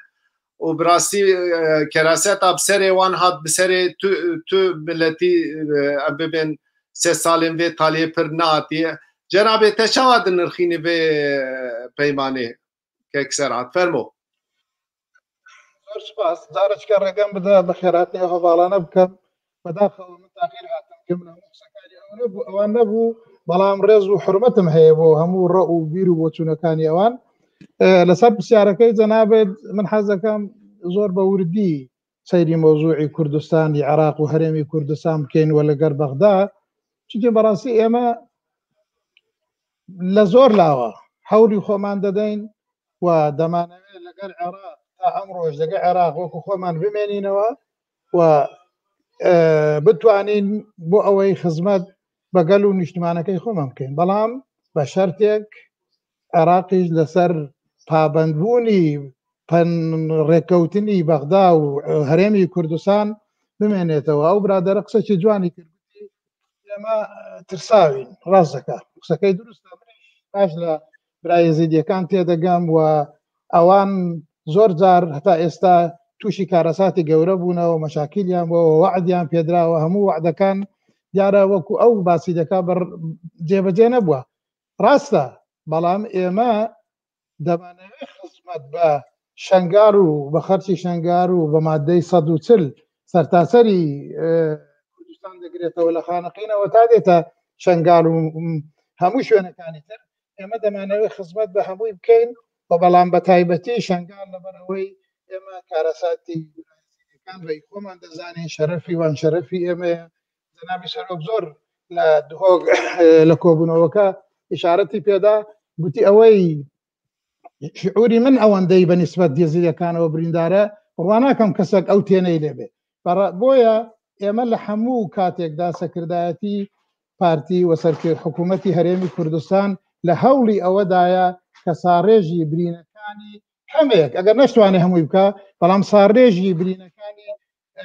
û bi rastî, e, keraseta bi serê wan hat, bi serê tu, tu miletî, e, em bibên sê salên vê taliyê pir nehatiye. Cenabê te çawa dinirxînî vê peymanê? Kek Serhat, fermo. Zor spas. Carek rêgem bide, bi xêrhatinê hevalane bikim. Bedaxewa min taxîr hatim, ke min hemû qisekaî ew nebû, ewan nebû, belam rêz û hurmetim heye bo hemû re û bîr û boçûnekaniya wan. E, li ser pirsyarekey cenabê, min hez dikim zor bi wirdî seyrî mewzûî Kurdistan, Iraq û herêmî Kurdistan bikeyn we li gel Bexda. Çimkî berastî ême li zor lawa hewlî xweman dideyn, و دەمانەوێت لەگەڵ عێراق تا ئەمڕۆش لەگەڵ عێراق وەکو خۆمان بمێنینەوە و، ئە، بتوانین بۆ ئەوەی خزمەت بە گەل و نیشتمانەکەی خۆمان بکەین، بەڵام بە شەرتێک عێراقیش لەسەر پابەندبوونی پەن ڕێککەوتنی بەغدا و هەرێمی کوردستان بمێنێتەوە. ئەو برادەرە قسەکی جوانی کرد، ئێمە ترساوین، ڕاست دەکا، قسەکەی دروستە. منیش باش لە برای ئێزیدیەکان تێدەگەم و ئەوان زۆر جار هەتا ئێستا تووشی کارەساتی گەورە بوونەوە، مەشاکیلیان بۆ وەعدیان پێدراوە، هەموو وەعدەکان دیارە وەکو ئەو باسی دەکا بەڕ-، جێبەجێ نەبووە. ڕاستە، بەڵام ئێمە دەمانەوێت خزمەت بە شەنگال و بە خەرچی شەنگال و بە مادەی سەد و چل سەرتاسەری، ئێ، کوردستان دەگرێتەوە، لە خانەقینەوە تا دێتە شەنگال و، م، هەموو شوێنەکانی تر. ئێمە دەمانەوێت خزمەت بە هەمووی بکەین و بەڵام بە تایبەتی شەنگال، لەبەر ئەوەی ئێمە کارەساتی کان بە خۆمان دەزانین، شەرەفی وان شەرەفی ئێمەیە. جەنابی سەرۆک زۆر لە دهۆک، لە کۆبوونەوەکە ئیشارەتی پێدا، گوتی ئەوەی شعوری من ئەوەندەی بە نسبەت دێزیرەکانەوە بریندارە، بڕوا ناکەم کەسێک ئەو تێنەی لێ بێ. بەڕا-، بۆیە ئێمە لە هەموو کاتێکدا سەکردایەتی پارتی و سەرکرد حکوومەتی هەرێمی کوردستان لە هەوڵی ئەوەدایە کە ساڕێژی برینەکانی کەمێک، ئەگەر نەشتوانێ هەمووی بکە، بەڵام ساڕێژی برینەکانی،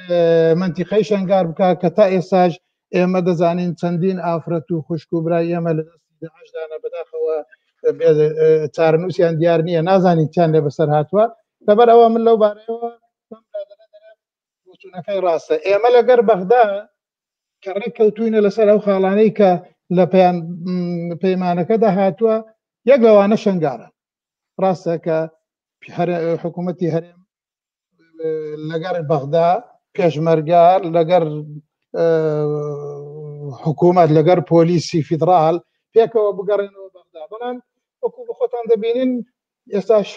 ئێ، منتیقەی شەنگار بکە کە تا ئێستاش ئێمە دەزانین چەندین ئافرەت و خوشک و برای ئێمە لە دەستی داعشدانە، بەداخەوە، ئێ، چارەنووسیان دیار نییە، نازانین چیان لێ بەسەر هاتووە. لەبەر ئەوە من لەو بارەیەوە بەم برادەرە دەڵێم، بۆچوونەکەی ڕاستە. ئێمە لەگەر بەغدا کە ڕێککەوتوینە لەسەر ئەو خاڵانەی کە لە پەیام-، م، پەیمانەکەدا هاتووە، یەک لەوانە شەنگارە. ڕاستە کە هەرێ-، حکوومەتی هەرێم، ئێ، لەگەر بەغدا، پێشمەرگە، لەگەر، ئێ، حکوومەت، لەگەر پۆلیسی فیدرال پێکەوە بگەڕێنەوە بەغدا. بەڵام وەکو بە خۆتان دەبینن، ئێستاش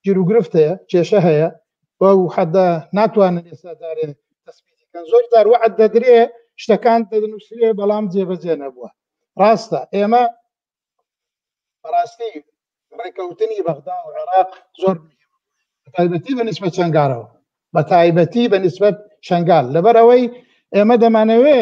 گیروگرفت هەیە، کێشە هەیە، و حەدە ناتوانن ئێستا جارێ تەسبیتی کەن. زۆر جار وەعد دەدرێ، شتەکان دەنووسرێ، بەڵام جێبەجێ نەبووە. ڕاستە، ئێمە بەڕاستی ڕێکەوتنی بەغدا و عێراق زۆر مهمە، بە تایبەتی بە نسبەت شەنگارەوە، بە تایبەتی بە نسبەت شەنگال، لەبەر ئەوەی ئێمە دەمانەوێ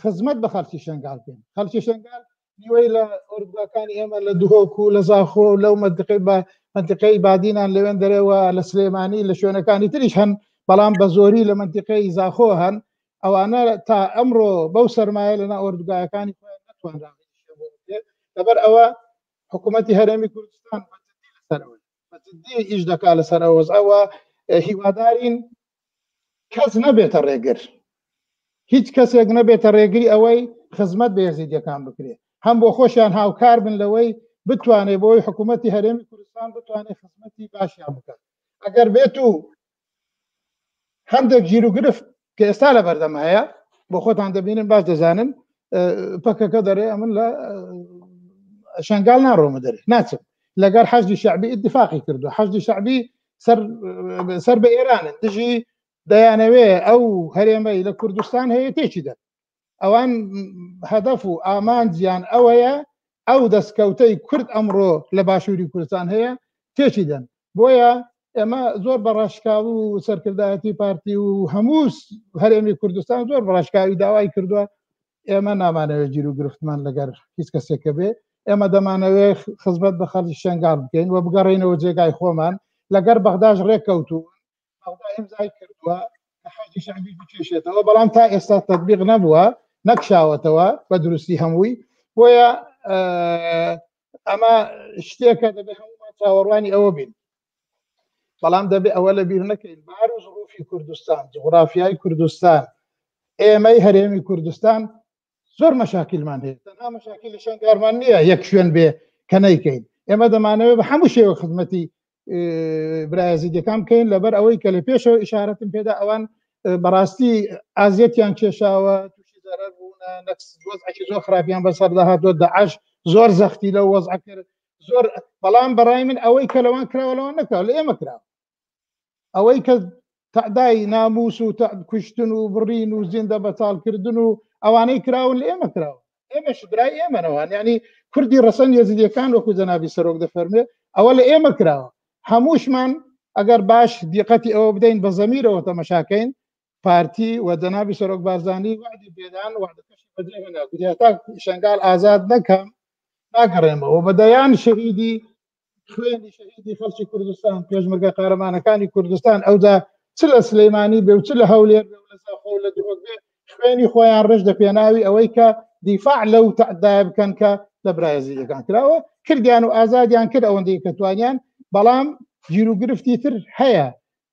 خزمەت بە خەڵکی شەنگال بکەین. خەڵکی شەنگال نیوەی لە ئۆردوگاکانی ئێمە لە دهۆک و لە زاخۆ و لەو منتیقەی با-، منتیقەی بادینان لەوێن دەرەوە، لە سلێمانی، لە شوێنەکانی تریش هەن، بەڵام بە زۆری لە منتیقەی زاخۆ هەن. ئەوانە تا ئەمڕۆ بەو سەرمایە لەنا ئۆردوگایەکانی خۆیان نەتوانراوە. لەبەر ئەوە حکوومەتی هەرێمی کوردستان بە جدی لەسەر ئەوە، بە جدی ئیش دەکا لەسەر ئەوە. ئەوە، ئێ، هیوادارین کەس نەبێتە ڕێگر، هیچ کەسێک نەبێتە ڕێگری ئەوەی خزمەت بە یەزیدیەکان بکرێ، هەم بۆ خۆشیان هاوکار بن لەوەی بتوانێ، بۆی حکوومەتی هەرێمی کوردستان بتوانێ خزمەتی باشیان بکات. ئەگەر بێت و هەندێک گیروگرفت کە ئێستا لە بەردەم هەیە، بۆ خۆتان دەبینن، باش دەزانن، ئە، پەکەکە دەرێ، ئەمن لە، ئە، شەنگال ناڕۆمە دەرێ، ناچم. لەگەر حەشدی شەعبی ئیتفاقی کردو. حەشدی شەعبی سەر، سەر بە ئێرانن، دژی دەیانەوێ ئەو هەرێمەی لە کوردستان هەیە تێکی دەن. ئەوان هەدەف و ئامانجیان ئەوەیە، ئەو دەستکەوتەی کورد ئەمڕۆ لە باشووری کوردستان هەیە، تێکی دەن. بۆیە ئێمە زۆر بە ڕاشکاوی و سەرکردایەتی پارتی و هەموو س-، هەرێمی کوردستان زۆر بە ڕاشکاوی داوای کردووە، ئێمە نامانەوێت گیروگرفتمان لەگەر هیچ کەسێکە بێ. ئێمە دەمانەوێت خزمەت بە خەڵکی شەنگال بکەین و بگەڕێینەوە جێگای خۆمان. لەگەر بەغداش ڕێککەوتوو، بەغدا ئیمزای کردووە کە حەشدی شەعبی بکێشێتەوە، بەڵام تا ئێستا تەطبیق نەبووە، نەکشاوەتەوە بە دروستی هەمووی. بۆیە، ئە، ئەمە شتێکە دەبێت هەموومان چاوەڕوانی ئەوە بین. بەڵام دەبێت ئەوە لە بیر نەکەین، بار و زروفی کوردستان، جغرافیای کوردستان، ئێمەی هەرێمی کوردستان زۆر مەشاکیلمان هەیە. تەنها مەشاکیلی شەنگارمان نییە یەک شوێن بێ کە نەیکەین. ئێمە دەمانەوێت بە هەموو شێوە خزمەتی، ئێ، برایە زیدەکان بکەین، لەبەر ئەوەی کە لە پێشەوە ئیشارەتم پێدا، ئەوان، ئێ، بەڕاستی ئازیەتیان کێشاوە، تووشی زەرەر بوونە، نەکس وەزعێکی زۆر خراپیان بەسەردا هاتووە، داعش زۆر زەختی لەو وەزع کرد، زۆر، بەڵام بەڕای من ئەوەی کە لەوان کراوە، لەوان نەکراوە، لە ئێمە کراوە. ئەوەی کە تەعدای ناموس و تە-، کوشتن و بڕین و زیندە بەتاڵکردن و ئەوانەی کراون، لە ئێمە کراوە. ئێمەش برای ئێمەنەوان، یعنی کوردی ڕەسەن یەزیدیەکان، وەکو جەنابی سەرۆک دەفەرمێ، ئەوە لە ئێمە کراوە. هەمووشمان ئەگەر باش دیقەتی ئەوە بدەین، بە زەمیرەوە تەمەشاکەین، پارتی و جەنابی سەرۆک بارزانی وعدی پێدان، وعدەکەشی بەجێ هێنا، گوتی هەتا شەنگال ئازاد نەکەم، ناگەڕێمەوە. بە دەیان شەهیدی خوێنی شەهیدی خەڵکی کوردستان، پێشمەرگە قارەمانەکانی کوردستان، ئەوجا چ لە سلەیمانی بێ و چ لە هەولێر بێ و لە زاخۆ و لە دهۆک بێ، خوێنی خۆیان ڕژ دە پێناوی ئەوەی کە دیفاع لەو تەعدایە بکەن کە لە برایە زیدەکان کراوە، کردیان و ئازادیان کرد ئەوەندەی کە توانیان، بەڵام گیروگرفتی تر هەیە،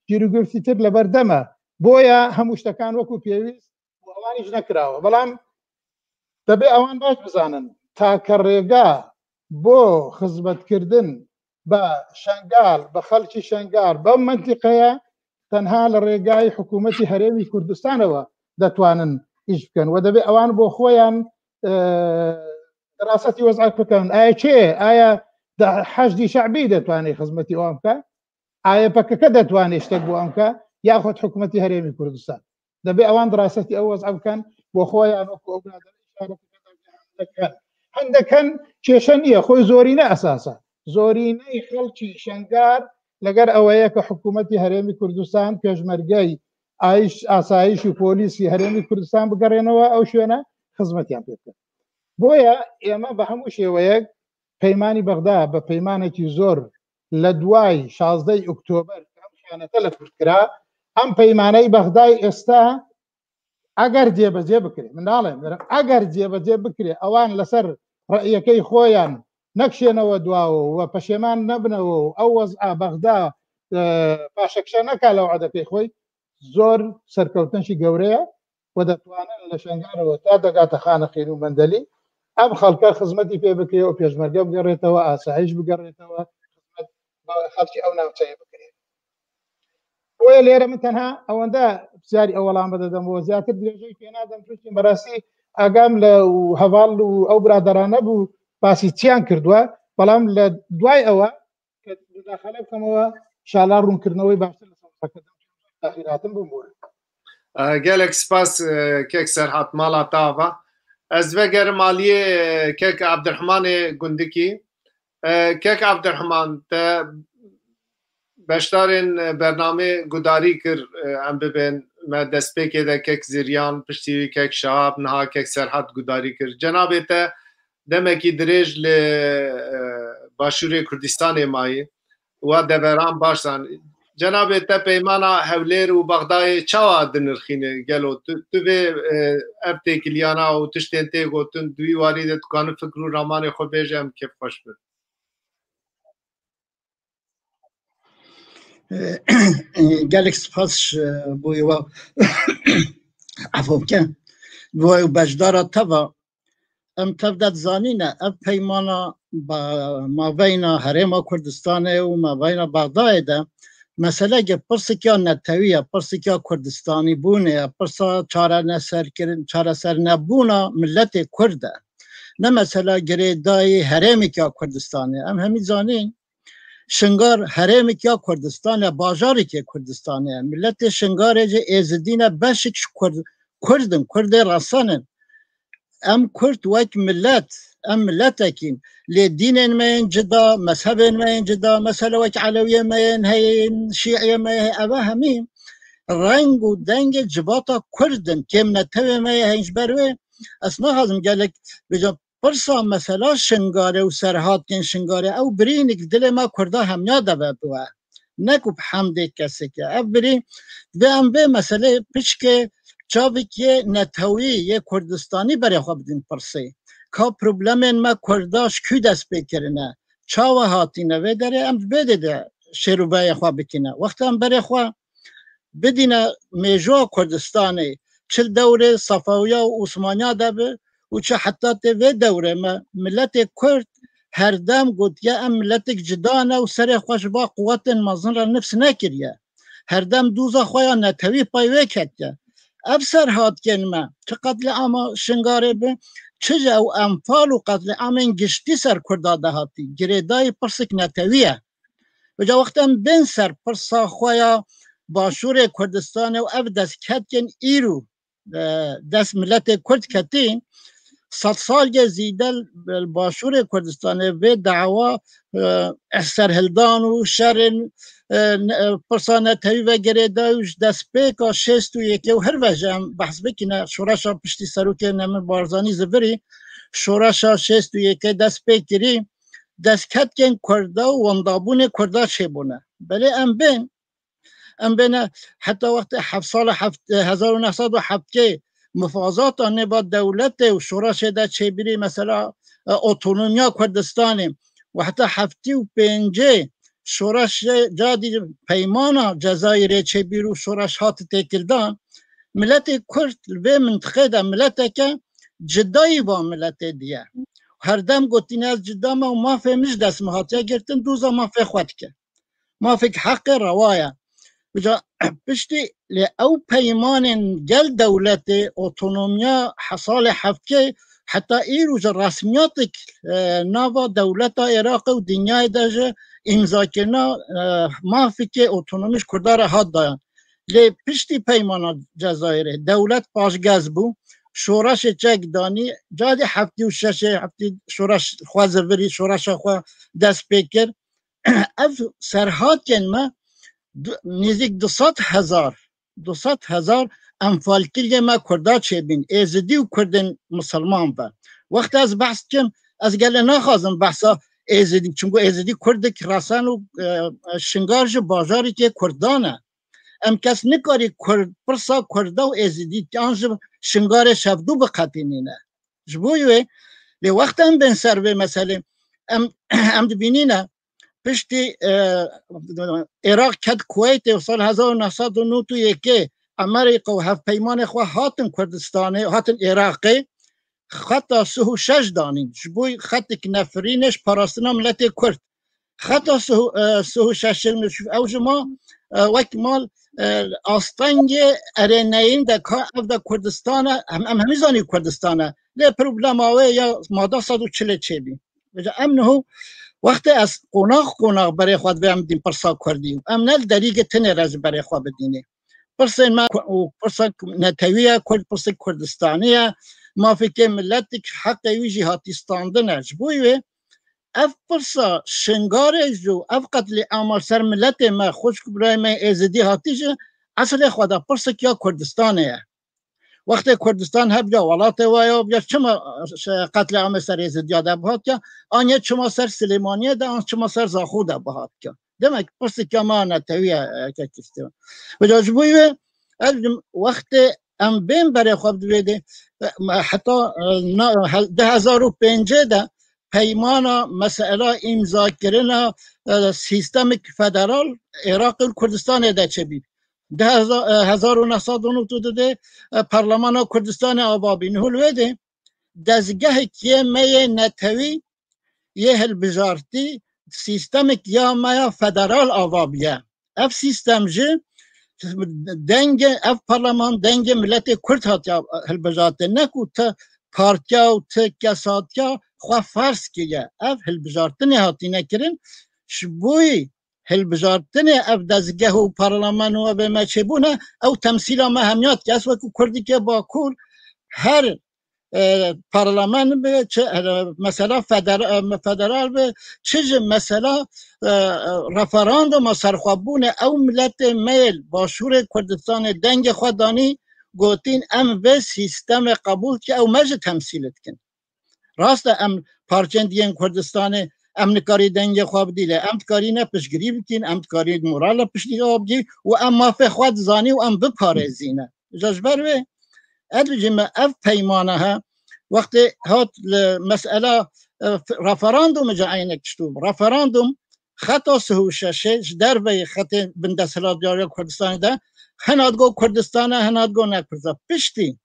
گیروگرفتی تر لەبەردەمە، بۆیە هەموو شتەکان وەکو پێویست و ئەوانیش نەکراوە. بەڵام دەبێ ئەوان باش بزانن، تاکە ڕێگا بۆ خزمەتکردن بە شەنگال، بە خەڵکی شەنگال، بەم منتیقەیە تەنها لە ڕێگای حکوومەتی هەرێمی کوردستانەوە دەتوانن ئیش بکەن و دەبێ ئەوان بۆ خۆیان، ئێ، دراستەی وەزعەت بکەن. ئایا کێ؟ ئایا دە-، حەشدی شەعبی دەتوانێت خزمەتی ئەوان بکە؟ ئایا پەکەکە دەتوانێت شتێک بۆ ئەم بکە؟ یاخود حکوومەتی هەرێمی کوردستان؟ دەبێ ئەوان دراستەی ئەو وەزعە بکەن بۆ خۆیان، وەکو ئەو برادەرە ئیشارەت کرد، هەندەک هەن. هەندەک هەن، کێشە نییە، خۆی زۆرینە ئەساسە. زۆرینەی خەڵکی شەنگار لەگەر ئەوەیە کە حکوومەتی هەرێمی کوردستان، پێشمەرگەی ئایش، ئاسایش و پۆلیسی هەرێمی کوردستان بگەڕێنەوە ئەو شوێنە خزمەتیان پێ بکەن. بۆیە ئێمە بە هەموو شێوەیەک پەیمانی بەغدا بە پەیمانێکی زۆر لە دوای شازدەی ئۆکتۆبەر ئەم خیانەتە لە کورد کرا. ئەم پەیمانەی بەغدای ئێستا ئەگەر جێبەجێ بکرێ، من ناڵێم، ئەگەر جێبەجێ بکرێ، ئەوان لەسەر ڕەئیەکەی خۆیان نەکشێنەوە دواوە و پەشێمان نەبنەوە و ئەو وەزعە بەغدا، ئە، پاشەکشە نەکا لە وعدەکەی خۆی، زۆر سەرکەوتنشی گەورەیە و دەتوانن لە شنگارەوە تا دەگاتە خانەخین و مەندەلی ئەم خەڵکە خزمەتی پێ بکرێ و پێشمەرگە بگەڕێتەوە، ئاسایش بگەڕێتەوە، خزمەت بە خەڵکی ئەو ناوچەیە بکرێت. بۆیە لێرە من تەنها ئەوەندە پرسیاری ئەو وەڵامە دەدەمەوە، زیاتر درێژەی پێ نادەم، چونکی بەڕاستی ئاگام لە و هەواڵ و ئەو برادەرانە بوو باسی چیان کردووە، بەڵام لە دوای ئەوە کە مداخەلە بکەمەوە، ئینشاڵڵا ڕوونکردنەوەی باشتر لەسەر قسەکردن تاخیراتم بوو بۆ. ئە، gelek spas, ئە، کەک سەرحەت ماڵا تاڤە. Ez vegerim aliyê, ئە، کەک عەبدرحمانê Gundikî. ئە، کەک عەبدرحمان, te beşdarên, ئە، bernamê gudarî kir, ئە، em bibên, me destpêkê de kek Ziryan, piştî wî kek Şahab, niha kek Serhat gudarî kir. Cenabê te demekî dirêj li, e, Başûrê Kurdistanê mayî. Wa deveran baş zanî. Cenabê te peymana Hewlêr û Bexdayê çawa dinirxîne? Gelo tu, tu vê, e, ev têkiliyana û tiştên tê gotin, di wî warî de tu kanî fikr û ramanê xwe bêje, em kêfxweş bin. Gelek spas ji bo wa, efo bike, bo beşdara te ve. Em tev de dizanîne, ev peymana ba-, maveyna Herêma Kurdistanê û maveyna Bexdayê de meseleke pirsik ya netewî ye, pirsik ya Kurdistanî bûnê ye, pirsa çareneserkirin, çareser nebûna miletê Kurd e. Ne mesela girêdayî herêmik ya Kurdistanê. Em hemî zanîn, Şingar herêmik ya Kurdistanê, bajarikê Kurdistanê. Miletê Şingarê jî Êzidî ne, beşik ji Kurd, Kurd in, Kurdê resen in. Em Kurd wek milet, em miletekîn. Lê dînên me yên cida, mezhebên me yên cida, mesela wek Elewiyê me yên heyên, Şîiyê me heye, eve hemî reng û dengê civata Kurd in. Kêm netewê me ye, heyîn ji ber wê ez naxwazim gelek bêjim. Pirsa mesela Şingarê û serhatkên Şingarê, ew birî hinek dilê me Kurda hemiya de vebiwe. Ne ku bi hemdê kesek e. Ev birî divê em vê meselê piçkê çavikê netewî yê Kurdistanî berê xwe bidin pirsê. Ka problemên me Kurda ji kû dest pê kirine? Çawa hatine vê derê? Em di vê dê de şêrûveyê xwe bikine. Wexta em berê xwe bidîne mêjoya Kurdistanê, çi li dewrê Sefawiya û Osmaniya de be û çi heta tê vê dewrê me, miletê Kurd herdem gotiye, em miletek cida ne û serê xwe ji ba quwetên mezin re nifs nekiriye. Herdem dûza xwe ya netewî pay wê ketiye. Ev serhatkên me, çi qetlîama Şingarê be, çi ji ew enfal û qetlîamên giştî ser Kurda de hatî, girêdayî pirsik netewî ye. Vêca wexta em bên ser pirsa xwe ya Başûrê Kurdistanê û ev destketkên îro, e, dest miletê Kurd ketî, sed salge zîde li Başûrê Kurdistanê vê dawa, e, serhildan û şerên, e, ne-, e, pirsa netewî ve girêdayî û ji destpêka şêst û yekê û hirve jî em behs bikine, şoreşa piştî serokê Nemir Barzanî zivirî, şoreşa şêst û yekê dest pê kirî, destketkên Kurda û wendabûnê Kurda çêbûne. Belê em bên, em bêne heta wextê heft sala heft, hezar û neh sed û heftê mifazata nêva dewletê û şoreşê de çêbirî, mesela, e, otonomiya Kurdistanê û heta heftê û pêncê şoreşê cadî peymana Cezayirê çêbîr û şoreş hat têkildan, miletê Kurd li vê mintiqê de mileteke cida yî van miletê diye. Herdem gotîne ez cida me û mafê min ji dest min hatiye girtin, dûza mafê xwe dike. Mafek heqê rewa ye. Vêca piştî lê ew peymanên gel dewletê, otonomiya he-, salê heftê, heta îro ji resmiyatek, e, nava dewleta Iraqê û dinyayê de ji îmzakirina, e, mafekê otonomî ji Kurda re hat dayan. Lê piştî peymana Cezayirê dewlet paşgez bû şoreşê çek danî, cadê heftî û şeşê heftî şoreş xwe zivirî, şoreşa xwe dest pê kir. Ev serhatên me nêzîk du sed hezar, du sed hezar enfalkiriyê me Kurda çêbîn, Êzidî û Kurdên misilman ve. Wexta ez behs dikim, ez gele naxwazim behsa Êzidî, çimku Êzidî Kurdik resen û e, Şingar ji bajarikê Kurdan e. Em kes nikarî Kurd, pirsa Kurda û Êzidî yan ji Şingarê şevdû biqetînîne. Ji bo wê, lê wexta em bên ser vê meselê, em, em dibînîne, piştî e, Iraq ket Kuweytê û sal hezar û neh sed û nod û yekê Amerîka û hevpeymanê xwe hatin Kurdistanê, hatin Iraqê, xeta sih û şeş danîn. Ji bo xetik nefirînê ji parastina miletê Kurd. Xeta sih û, e, sih û şeşin ew ji ma, e, wek mal, e, astengê erêneyîn de ka ev de Kurdistan e, em, em hemî zanî Kurdistan e. Lê problema wê ya mada sed û çilê çêbî. Vêca em niho wextê ez qonax qonax berê xwe divê em dîn pirsa Kurdî. Em ne li derîgê tenê re ji berê xwe bidînê. Pirsên me ku-, û pirsa netewî ye, Kurd pirsek Kurdistanî ye. Mafê kê miletik heqê wî jî hatî standin e. Ji bo wê ev pirsa Şingarê ji ev qetlîama ser miletê me, xwişk birayê me Êzidî hatî ji eslê xwe de pirsek ya Kurdistanê ye. Wextê Kurdistan hebya welatê wa ya, ya çima, e, qetlîamê ser Êzidiya de bihatiya, an ya çima ser Silêmaniye de, an çima ser Zaxo de bihatiya. Demek pirsika me netewî ye, e, kek istiyor. Vêca ji bo wê, ez wextê em bên berê xwe bi divê de, e, heta, e, na, he-, du hezar û pêncê de peymana mesela îmzakirina, e, sîstemik federal Iraq û Kurdistanê de çêbî. Di heza-, e, hezar û neh sed û nod û du de, e, Parlemana Kurdistanê ava bî. Niho li wê de dezgehek yê me yê netewî yê hilbijartî sîstemik ya me ya federal ava bûye. Ev sîstem jî dengê, ev parleman dengê miletê Kurd hatiya hilbijartin. Ne ku ti partiya û ti kes hatiya xwe ferz kiriye. Ev hilbijartinê hatine kirin. Ji bo hilbijartinê ev dezgeh û parleman û ev ê me çêbûne, ew temsîla me hemiya dike. Ez wekî Kurdikê Bakur her, e, parleman be, çi, e, mesela federa-, e, federal be, çi ji mesela, e, e, referanduma serxwebûne, ew miletê me yê li Başûrê Kurdistanê dengê xwe danî, gotîn, em vê sîstemê qebûl dikin, ew me jî temsîl dikin. Rast e, em parçeyên diyên Kurdistanê, em nikarî dengê xwe bidî, lê em dikarîne piştgirî bikîn, em dikarî morala piştî xwe bigî û em mafê xwe dizanî û em biparêzîne. Ji, ji ber wê, ez dibêjim me ev peymana he, wextê hat li mesela, e, f-, referandumê ca eynek tişt bû. Referandum xeta sih û şeşê ji derveyî xetê bindesthilatdariya Kurdistanê de hina digo Kurdistan e, hina digo ne Kurdistan. Piştî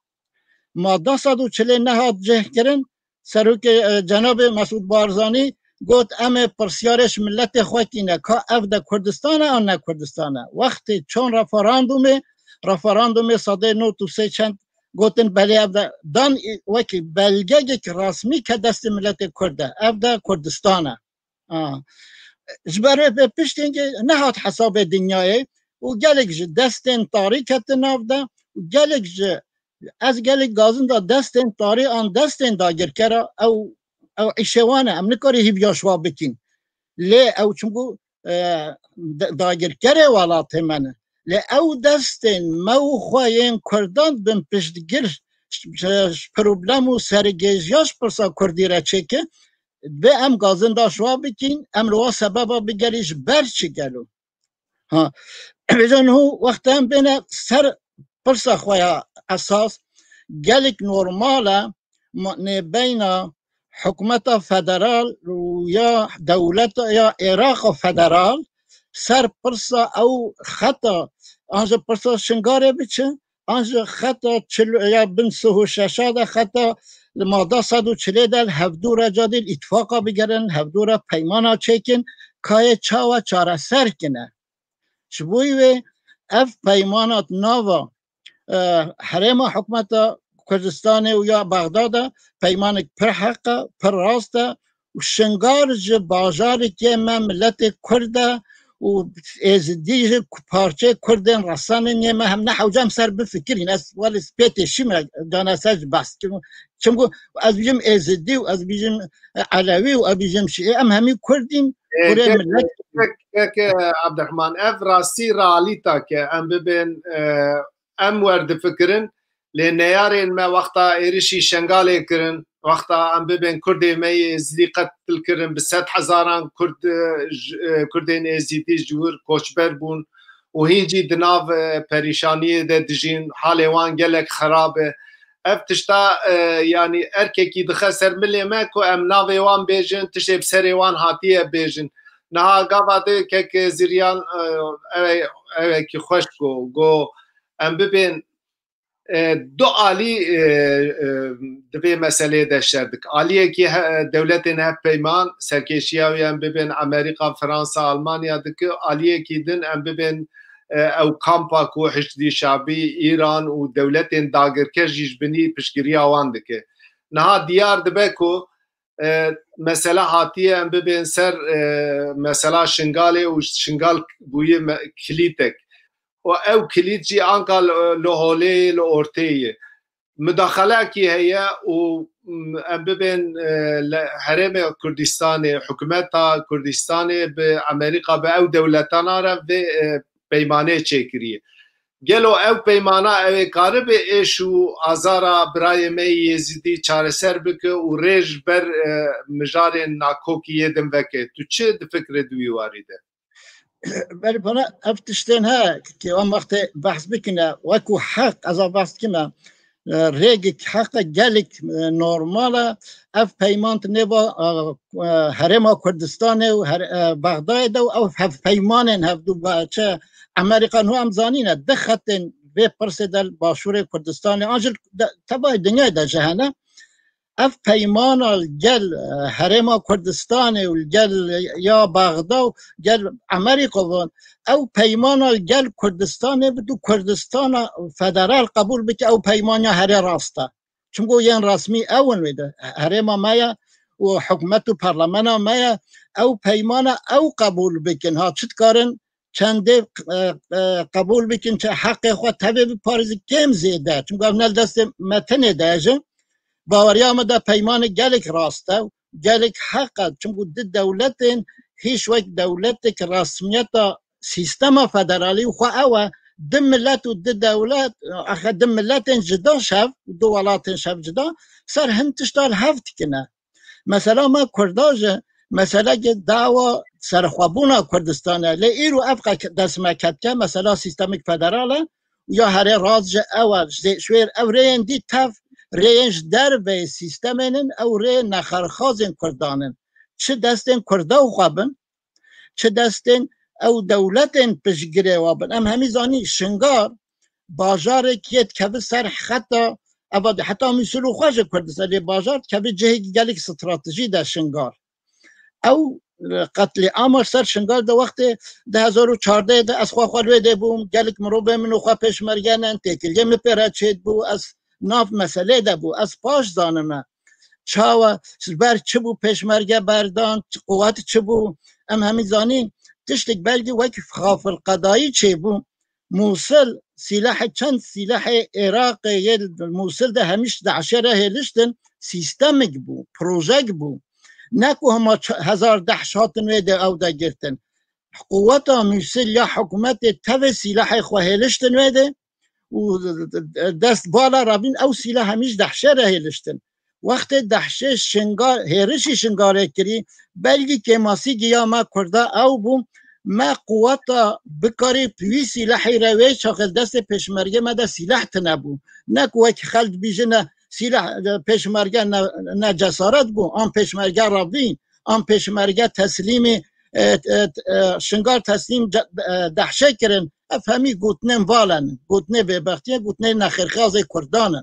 mada sed û çilê nehat cih kirin, serokê, e, cenabê Mesûd Barzanî got, em ê pirsyarê ji miletê xwe kîne, ka ev de Kurdistan e an ne Kurdistan e. Wextê çon referandumê, referandumê sedê nod û sê çend gotin, belê ev de dan, wekî belgeyek resmî ke destê miletê Kurd e, ev de Kurdistan e. A. Ji ber vê piştî nehat hesabê dinyayê û gelek ji destên tarî ketin nav de û gelek ji, ez gelek gazinda destên tarî an destên dagirkera ew, ew îşê wan e. Em nikarî hîviya ji wa bikîn. Lê ew çimku, e, da-, dagirkerê welatê me ne. Lê ew destên me û xwe yên Kurdan bin piştgir ji, ji problem û sergêjiya ji pirsa Kurdî re çêke, divê em gazinda ji wa bikîn, em li wa sebeba bigerî ji ber çi gelo. Ha, vêca niho wexta em bêne ser pirsa xwe ya esas, gelek normal e, ma-, nêbeyna hikûmeta federal û ya dewleta ya Êraqa federal ser pirsa ew xeta, an ji pirsa Şingarê biçe, an ji xeta çil ya bin sih û şeşa de xeta li mada sed û çilê de li hevdû re cadê li îtifaqa bigerin, hevdû re peymana çêkin, kayê çawa çareser kine. Ji bo wê ev peymana di nava, e, herêma hikûmeta Kurdistanê û ya Bexdad e, peymanek pir heq e, pir rast e û Şingar ji bajarekê me miletê Kurd e û Êzidî ji parçeyê Kurdên resanên yê me hem ne hewce em ser bifikirîn. Ez welê spê têşî me cana ser ji behs kirim. Çimku ez bijim Êzidî û ez bijim Elewî û ez bijim Şîî, em hemî Kurd in. Kurê millet. Kek Ebdirehman, ev rastî realîta ke em bibên, e, em werdifikirin, lê neyarên me wexta êrişî Şengalê kirin, wexta em bibên Kurdê me yê Êzidî qetil kirin, bi sed hezaran Kurd, e, j-, e, Kurdên Êzidî ji wir koçber bûn û hîn jî di nav, e, perîşaniyê de dijîn, halê wan gelek xerab e. Ev tişta, e, yanî erkekî dixe ser milê me ku em navê wan bêjin, tiştê bi serê wan hatiye bêjin. Niha gava de kek Ziryan, e, ew, ewekî xweş got, got, em bibên, e, du alî, e, e, di vê meseleyê de şer dike. Aliyekî he-, dewletên hevpeyman, serkêşiya wî em bibên Amerîka, Fransa, Almanya dike, aliyekî din em bibên, e, ew kampa ku Hişdî Şabî, Îran û dewletên dagirker jî ji binî piştgiriya wan dike. Niha diyar dibe ku, e, mesela hatiye em bibên ser, e, mesela Şingalê û Şingal bûye me-, kilîtek. Û ew kilît jî anka li, li holê ye, li ortê ye. Mudaxalekî heye û, m, em bibên, e, li Herêmê Kurdistanê, hikûmeta Kurdistanê bi Amerîka, bi ew dewletana re vê, e, peymanê çêkiriye. Gelo ew peymana ew ê karibe êş û azara birayê me yê Yêzîdî çareser bike û rê ji ber, e, mijarên nakokî yê din veke? Tu çi difikirî di wî warî de? Berê pana ev tiştên he ke wan wextê behs bikine, wekû heq, ez a behs dikime, e, rêgik heqe gelek, e, normal e. Ev peyman di nêva, e, e, Herêma Kurdistanê û her-, e, Bexdayê de û ew hevpeymanên hevdu ba-, çi Amerîka nû em zanîne, di xetên vê pirsê de li Başûrê Kurdistanê, an jî de, tevayê dinyayê de jî hene. Ev peymana li gel, e, Herêma Kurdistanê û li gel ya Bexda û gel Amerîka van, ew peymana li gel Kurdistanê bi du Kurdistana federal qebûl bike, ew peymanya herê rast e. Çimku yên resmî ew in wê de. Herêma me ye û hikûmet û parlamena me ye. Ew peymana ew qebûl bikin. Ha çi dikarin çendê, e, e, qebûl bikin, çi heqê xwe tevê biparêzin, kêm zêde. Çimku ev ne li destê me tenê de ye jî. Baweriya me de peymanê gelek rast e, gelek heq e. Çimku di dewletên hîş wek dewletek resmiyeta sîstema federalî xwe ew e, di milet û di dewlet, axe di miletên cida şev, du welatên şev cida, ser hin tişta li hev dikine. Mesela me Kurda jî, meseleke dawa serxwebûna Kurdistanê, lê îro ev qe-, dest me ketike, mesela sîstemik federal e, ya herê rast jî ew e, ji şwêr ew rêyên dî tev, rêyên ji derveyê sîstemên in, ew rê nexerxazên Kurdan in. Çi destên Kurda xwe bin, çi destên ew dewletên piştgirê wa bin. Em hemî zanî Şingar bajarek yê dikeve ser xeta, eva de heta Mûsil û xwe ji Kurdistan, lê bajar dikeve cihekî gelek stratejî de Şingar. Ew, e, qetlîama ser Şingal de wextê du hezar û çardeh de ez xwe xwe li wê de bûm, gelek mirovên min û xwe pêşmerge ne, têkiliyê min pê re çêdibû, ez nav meselê de bû, ez paş zanime. Çawa, ji ber çi bû pêşmerge berdan, çi quwet çi bû, em hemî zanîn, tiştek belkî wekî xafilqedayî çêbû. Mûsil, sîlehê, çend sîlehê Iraqê yê li Mûsil de hemî ji DAIŞê re hêliştin, sîstemik bû, projek bû. Ne ku hema ç-, hezar DAIŞ hatin wê de ew de girtin. Quweta Mûsil ya hikûmetê tevê sîlehê xwe hêliştin wê de û dest bala rabîn ew sîleh hemî ji DAIŞê re hêliştin. Wextê DAIŞê Şingal, hêrişî Şingalê kirî, belkî kêmasî giya me Kurda ew bû, me quweta bikarî wî sîlehî re wê çaxê li destê pêşmergê me de sîleh tine bû. Ne ku wekî xelk dibîjine sîleh, pêşmerge ne, ne cesaret bû, an pêşmerge revî, an pêşmerge teslîmî, e, e, e, Şingal teslîm ce-, e, DAIŞê kirin. Ev hemî gotinên val in, gotinê bêbextiyê, gotinê nexêrxazê Kurdan in.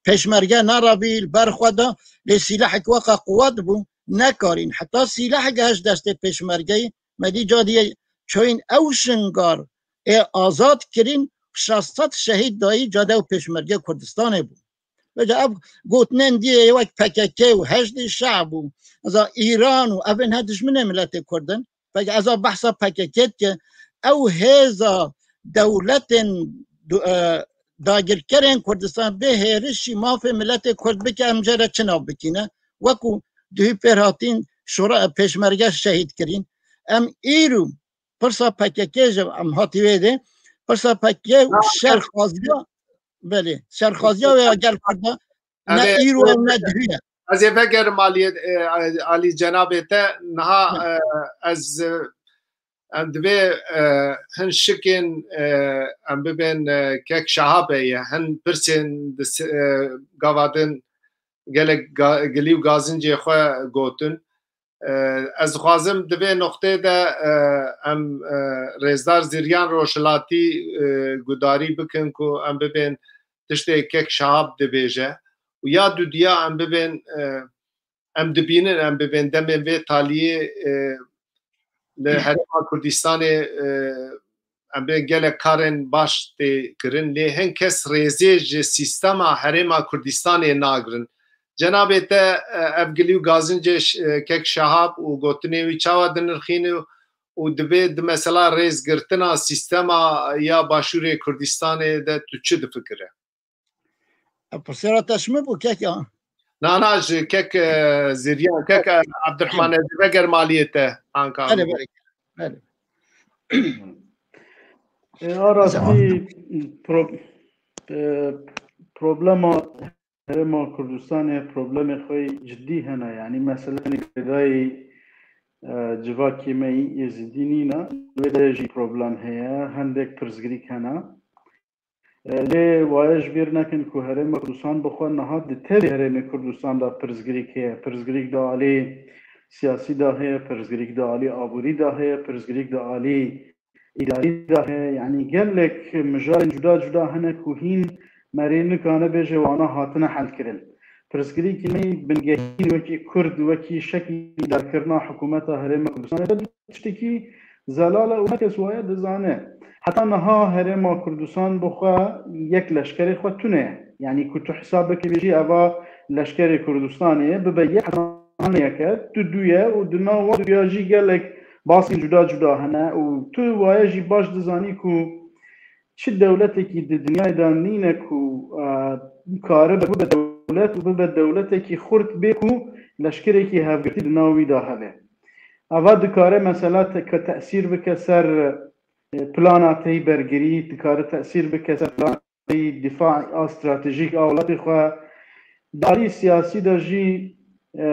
Pêşmerge nerevî li ber xwe de, lê sîlehek weka quwet bû, nekarîn. Heta sîlehek hej destê pêşmergeyî, me dî cadiyê çoyîn ew Şingal ê azad kirîn, şeş sed şehîd dayî cadê û pêşmerge Kurdistanê bû. Vêca ev gotinên diyê wek P K K û Heşdî Şe'b û, eza Îran û ev ên he dijminê miletê Kurd in. Peki ez a behsa P K K dike, ew hêza dewletên du-, e, dagirkerên Kurdistan bê hêrişî mafê miletê Kurd bike, em jê re çi nav bikîne? Wekû duhî pêr hatîn şora-, pêşmerge şehîd kirîn. Em îro pirsa P K K ji em hatî wê de, pirsa P K K û şerxaziya, belê, şerxaziya wê ya gel Kurda, ne Em ê, îro ew ne duhî ye. Ez ê vegerim aliyê, e, alî cenabê te. Niha, Hı. e, ez, e, em divê, e, hin şikên, e, em bibên, e, kek Şahab heye, hin pirsên di s-, e, gava din gelek ga-, gilî û gazincê xwe gotin. E, ez dixwazim di vê noqtê de, e, em, e, rêzdar Ziryan Rojhilatî, e, gudarî bikin ku em bibên tiştê kek Şahab dibêje û ya dudiya em bibên, e, em dibînin, em bibên demên vê taliyê, e, li Herêma Kurdistanê, e, em bê gelek karên baş tê kirin, lê hin kes rêzê ji sîstema Herêma Kurdistanê nagrin. Cenabê te, e, ev gilî û gazincê ş-, e, kek Şahab û gotinê wî çawa dinirxîne û dibê di mesela rêzgirtina sîstema ya Başûrê Kurdistanê de tu çi difikire? E, pirsiyara te ji min bû, kek ya? Na, na, ji kek, e, Ziryan, kek, e, Abdurrahman, ez vegerim aliyê te, anka. Belê, belê. Belê. E, a rastî pro-, e, problema Herêma Kurdistanê problemê xwe yî cidî hene. Yanî meseleyê girêdayî, e, civakê me yî Êzidî nîne. Wê de jî problem heye. Hindek pirsgirîk hene. E, lê waye ji bîr nekin ku Herêma Kurdistan bi xwe niha di tevî Herêmê Kurdistan de pirsgirîk heye. Pirsgirîk di alî siyasî de heye, pirsgirîk di alî aborî de heye, pirsgirîk di alî îdarî de heye. Yanî gelek mijarên cuda cuda hene ku hîn merê nikane bêje wana hatine helkirin. Pirsgirêkî me yî bingehîn wekî Kurd, wekî şeklî îdarkirina hikûmeta Herêma Kurdistanê de tiştekî zelal e û her kes waye dizane. Heta niha Herêma Kurdistan bi xwe yek leşkerê xwe tune ye. Yanî ku tu hesab bikî bêjî eva leşkerê Kurdistanê ye, bibe yek heta niha yek e, tu du ye û di nav wan duya jî gelek basên cuda cuda hene û tu waye jî baş dizanî ku çi dewletekî di dinyayê de nîne ku, e, karibe bibe dewlet û bibe dewletekî xurt bê ku leşkerekî hevgirtî di nav wî de hebe. Eva dikare mesela te-, ke tesîr bike ser, e, plana tey bergirî, dikare tesîr bike ser plana tey dîfa a stratejîk a welatê xwe. Di alî siyasî de jî, e,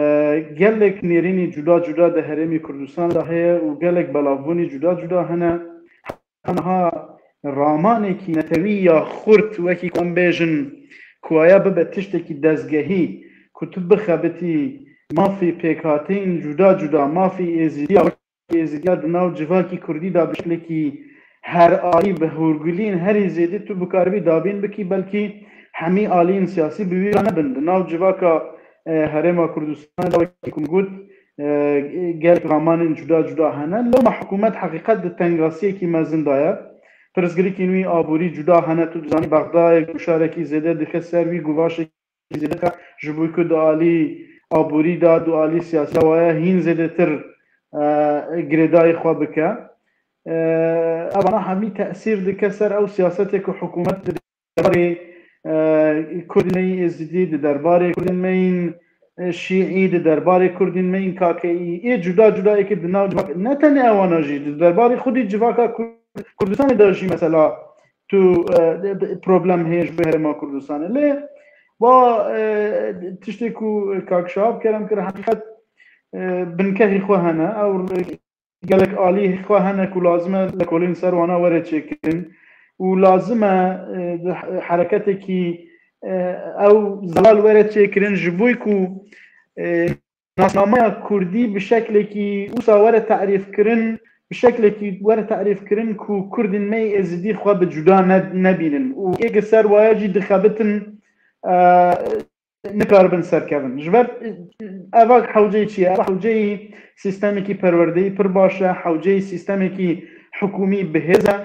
gelek nêrînî cuda cuda di Herêmê Kurdistan de heye û gelek belavbûnî cuda cuda hene. Niha ramanekî netewî ya xurt, wekî ku em bêjin, ku aya bibe tiştekî dezgehî, ku tu bixebitî mafê pêkhateyên cuda cuda, mafê êzidiya, wekî êzidiya di nav civakî kurdî de bi şeklekî her alî, bi hûrguliyên herî zêde tu bikaribî dabîn bikî, belkî hemî aliyên siyasî bi wî re nebin. Di nav civaka, e, Herêma Kurdistanê de wekî ku min got, e, gelek ramanên cuda cuda hene. Lewma hikûmet heqîqet di tengasiyekî mezin de ye. Pirsgirêkên wî aborî cuda hene. Tu dizanî Bexdayê guşarekî zêde dike ser wî, guvaşekî zêde dike ji bo ku di alî aborî de, di alî siyasî de waye hîn zêdetir, e, girêdayî xwe bike. E, evana hemî tesîr dike ser ew siyasetê ku hikûmet di derbarê, e, Kurdên me yî Êzidî, di derbarê Kurdên me yîn, e, Şîî, di derbarê Kurdên me yîn K K Î, ê cuda cuda ê ki di nav civak, ne tenê ewana jî, di derbarê xwedî civaka Kur-, Kurdistanê de jî mesela tu, e, problem heye ji bo Herêma Kurdistanê. Lê va, e, tiştê ku kak Şahab kerem kir, heqîqet, e, binkehî xwe hene. Ew gelek alî xwe hene ku lazim e lekolîn ser wana were çêkirin û lazim e, e, hereketekî, e, ew zelal were çêkirin ji bo ku, e, nasnameya kurdî bi şeklekî wisa were tarîfkirin, bi şeklekî were tarîfkirin ku Kurdên me yê Êzidî xwe bi cuda ne-, nebînin û ê ki ser waye jî dixebitin, e, nikaribin serkevin. Ji ber, e, eva hewceyî çi ye? Eva hewceyî sîstemekî perwerdeyî pir baş e, hewceyî sîstemekî hikûmî bihêz e,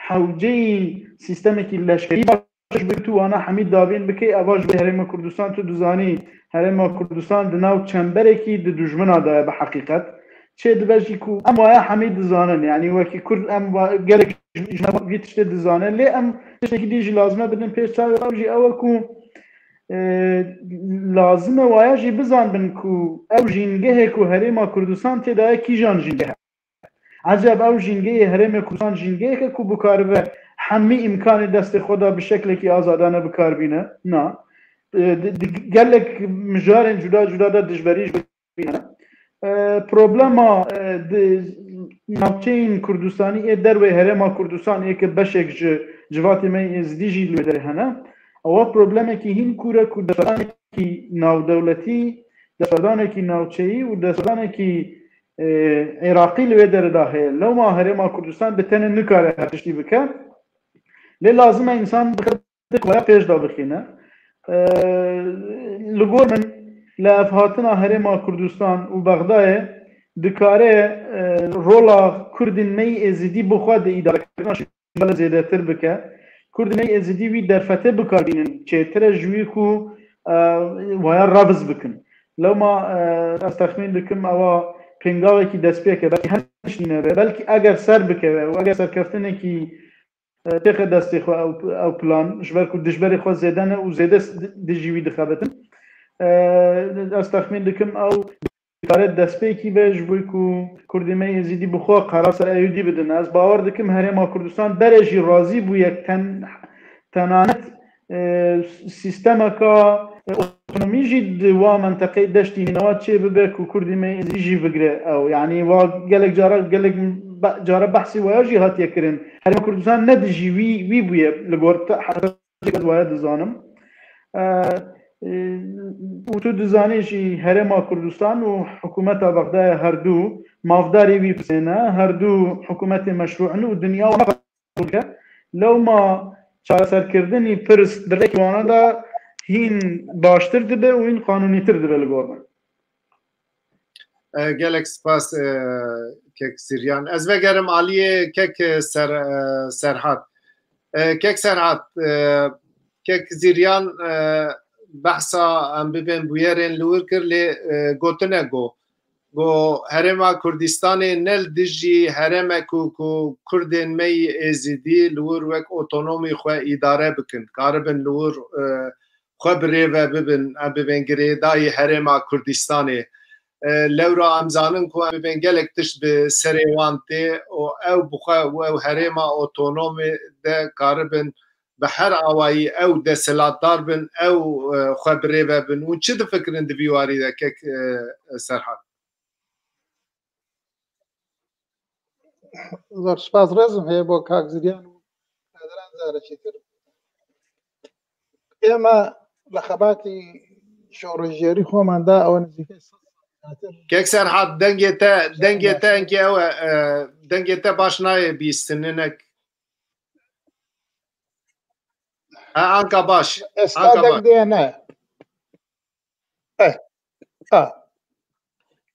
hewceyî sîstemekî leşkerî baş e. Ji bo tu wana hemî dabîn bikey, eva ji bo Herêma Kurdistan tu dizanî, Herêma Kurdistan di nav çemberekî di dijmina de ye bi heqîqet. çê dibe jî ku em waya hemî dizanin. Yanî wekî Kurd em wa-, gelek ji me vî tiştê dizanin. Lê em tiştekî dî jî lazim e bidin pêş çavê xwe jî ew e ku, e, lazim e waya jî bizanbin ku ew jîngehê ku Herêma Kurdistan tê de ye kîjan jîngeh e. Eceb ew jîngehê Herêmê Kurdistan jîngeheke ku bikaribe hemî îmkanê destê xwe de bi şeklekî azadane bikar bîne? Na. E, di, di gelek mijarên cuda cuda de dijberî ji E, problema, e, di navçeyên Kurdistanî ê derwê Herêma Kurdistan ê ke beşek ji civatê me yê Êzidî jî li wê derê hene. Ewa problemekî hîn kûr e ku destdanekî navdewletî, destdanekî navçeyî û destdanekî, e, Iraqî li wê derê de heye. Lewma Herêma Kurdistan bi tenê nikare her tiştî bike. Lê lazim e însan bixe Dik waya pêş de bixîne. E, li gor min li evhatina Herêma Kurdistan û Bexdayê dikare, e, rola Kurdên me yî Êzidî bi xwe di îdarekirina şûnde de zêdetir bike. Kurdên me yî Êzidî wî derfetê bikar bînin, çêtir e ji wî ku, e, waya reviz bikin. Lewma, e, ez texmîn dikim ewa pêngavekî destpêk e, belkî her tiştî nebe, belkî eger ser bikeve û eger serkeftinekî e, têxe destê xwe ew, ew plan, ji ber ku dijberê xwe zêde ne û zêde s-, di-, dijî wî dixebitin. E, ez texmîn dikim ew dikare destpêkî be ji bo ku Kurdê me Êzidî bi xwe qerar ser Eyûdî bidin. Ez bawer dikim Herêma Kurdistan berê jî razî bûye ten-, tenanet, e, sîstemeka, e, otonomî jî di wa menteqeyê deştî nênewa çê bibe ku Kurdê me Êzidî jî bigre ew. Yanî wa gelek cara, gelek be-, cara behsê waya jî hatiye kirin. Herêma Kurdistan ne dijî wî, wî bûye li gor te-, heta jî ez waya dizanim. E, e, û tu dizanî jî Herêma Kurdistan û hikûmeta Bexdayê herdu mafdarê wî pirsê ne, herdu hikûmetê meşrû in û dinya wana qebûl dike. Lewma çareserkirdinî pirs di rêkî wana de hîn baştir dibe û hîn qanûnîtir dibe li gor min. E, gelek spas, e, kek Ziryan. Ez vegerim aliyê kek, e, Ser-, e, Serhat. E, kek Serhat, e, kek Ziryan, e, behsa em bibên bûyerên li wir kir, lê, e, gotine got. Got Herêma Kurdistanê ne li dijî herêmek ku, ku Kurdên me yî Êzidî li wir wek otonomî xwe îdare bikin, karibin li wir, e, xwe bi rê ve bibin, em bibên girêdayî Herêma Kurdistanê. E, lewra em zanin ku em bibên gelek tişt bi serê wan tê û ew bi xwe û ew herêma otonomê de karibin bi her awayî ew desthilatdar bin, ew, e, xwe bi rê ve bin. Hûn çi difikirin di vî warî de kek, e, Serhat? Zor spas rêzim heye bo kak Ziryan û nederan carekî tr. Ême li xebatî şoreşgerî xweman da ew nizîkê sed sal zêdetir. Kek Serhat, dengê te, dengê te enkê ew e, e, dengê te baş nayê bîstin, hinek. Ha, anka baş. Esta deng dê ne. Eh, ha.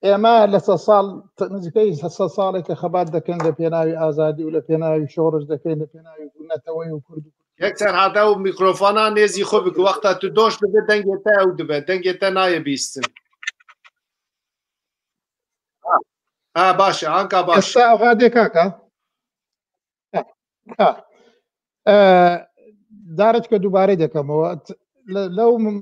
Ême li sed sal, nizîkey sed saleke xebat dekin li pênavî azadî û li pênavî şoreş dekin, li pênavî neteweyî û kurd û kurd. Yek Serhat, ew mîkrofona nêzî xwe bike. Wexta tu doş dibe dengê te ew dibe. Dengê te nayê bîstin. Ha, ha baş e. Anka baş. Esta ew dê kaka. Ha, ha. E, darek ke dubare dekemewa. T-, le-, lew m-,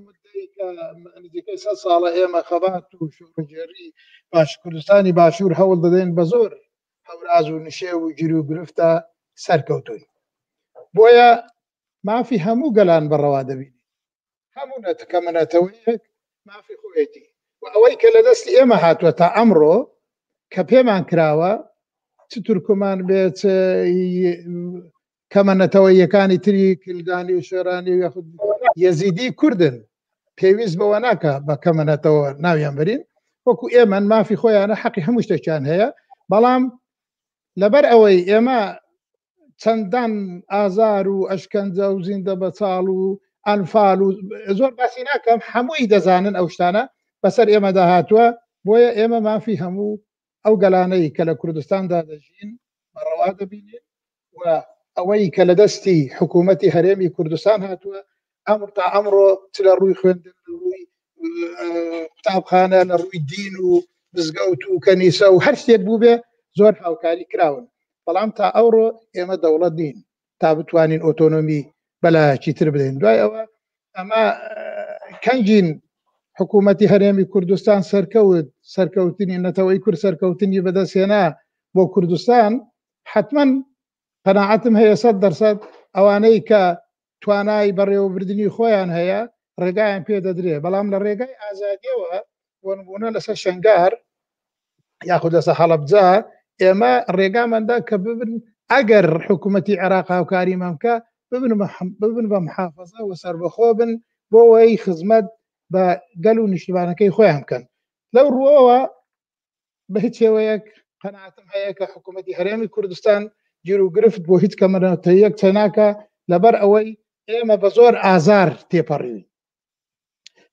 nizîkey sed sal e ême xebat û şoreşgerî baş, Kurdistanî Başûr hewl didên be zor hewraz û nişê û girî û girifta serkewtûn. Boye mafî hemû gelan bi rewa dibînin. Hemû net-, keme neteweyek mafê xwe êdî. Û ewey ke li destî ême hatwe ta emro ke pêman kirawe, çi Turkuman be, çi y-, keme neteweyekanî tirî, Kildanî û Şêranî û yaxud Yezîdî Kurd in. Pêwîst be we nake be keme netewe nawiyan birîn. Wekû êmen mafî xwe yan e, heqî hemû tiştekiyan heye. Belam leber ewey ême çendan azar û eşkence û zîndebeçal û enfal û zor behsî nakem, hemûyî dezanin ew ştane beser ême de hatwe, boye ême mafî hemû ew gelaneyî ke li Kurdistan de dejîn bi rewa dibînin û eweyî ke li destî hikûmetî Herêmî Kurdistan hatwe, emr ta emro çi li rûyî xwendin, li rûyî, e, qutabxane, li rûyî dîn û مزگەوت و کەنیسە و هەر شتێک بووبێ زۆر هاوکاری کراون. بەڵام تا ئەوڕۆ ئێمە دەوڵەت نین تا بتوانین ئۆتۆنۆمی بەلایەکی تر بدەین. دوای ئەوە ئەمە کەنجین حکوومەتی هەرێمی کوردستان سەرکەوت، سەرکەوتنی نەتەوەی کورد سەرکەوتنی بەدەستهێنا بۆ کوردستان، حتمما قەناعەتم هەیە سەد دەرسەد ئەوانەی کە توانای بەڕێوەبردننی خۆیان هەیە ڕێگایان پێ دەدرێ، بەڵام لە ڕێگای ئازادیەوە بۆ نمونە لەسەر شەنگار یاخود لەسەر هەڵەبجە ئێمە ڕێگاماندا کە ببن، ئەگەر حکوومەتی عێراق هاوکاریمان بکە، ببن بە محافەزە و سەربەخۆ بن بۆ ئەوەی خزمەت بە گەل و نیشتمانەکەی خۆیان بکەن. لەو ڕووەوە بە هیچ شێوەیەک قەناعەتم هەیە کە حکوومەتی هەرێمی کوردستان گیر و گرفت بۆ هیچ کەمەرەتەیەک چێناکە، لەبەر ئەوەی ئێمە بە زۆر ئازار تێپەڕیوین.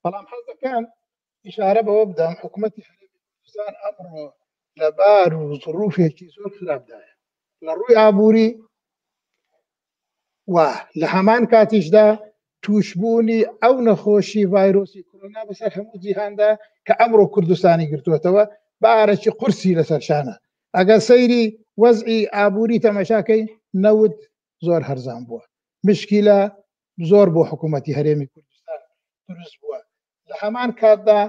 بەڵام حەز دەکەم ئیشارە بەوە بدەم حکوومەتی هەرێمی کوردستان ئەمڕۆ لە بار و زڕوفێکی زۆر خراپدایە لە ڕووی ئابووری و لە هەمان کاتیشدا توشبوونی ئەو نەخۆشی ڤایرۆسی کۆرۆنا بەسەر هەموو جیهاندا کە ئەمڕۆ کوردستانی گرتووەتەوە بارێکی قورسی لەسەر شانە. ئەگەر سەیری وەزعی ئابووری تەمەشاکەی نەوت زۆر هەرزان بووە. مشکیلە زۆر بۆ حکوومەتی هەرێمی کوردستان دروست بووە. لە هەمان کاتدا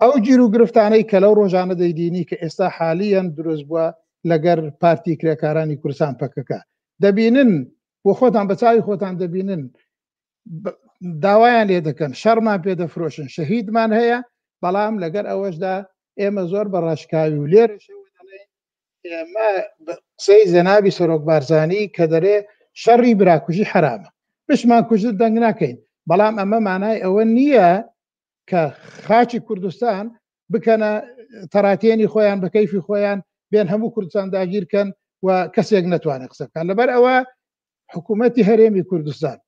ئەو گیر و گرفتانەی کە لەو ڕۆژانە دەیدینی کە ئێستا حالیەن دروست بووە لەگەر پارتی کرێکارانی کوردستان پەکەکە دەبینن، بۆ خۆتان بە چاوی خۆتان دەبینن، داوایان لێ دەکەن شەڕمان پێ دەفرۆشن، شەهیدمان هەیە، بەڵام لەگەر ئەوەشدا ئێمە زۆر بە ڕاشکاوی و لێرەشەوە دەڵێن ئێمە قسەی جەنابی سەرۆک بارزانی کە دەرێ شەڕی براکوژی حرامە، بشمان کوژت دەنگ ناکەین، بەڵام ئەمە مانای ئەوە نییە کە خاچی کوردستان بکەنە تەراتێنی خۆیان بە کەیفی خۆیان بێن هەموو کوردستان داگیرکەن و کەسێک نەتوانێت قسە بکات. لەبەر ئەوە حکوومەتی هەرێمی کوردستان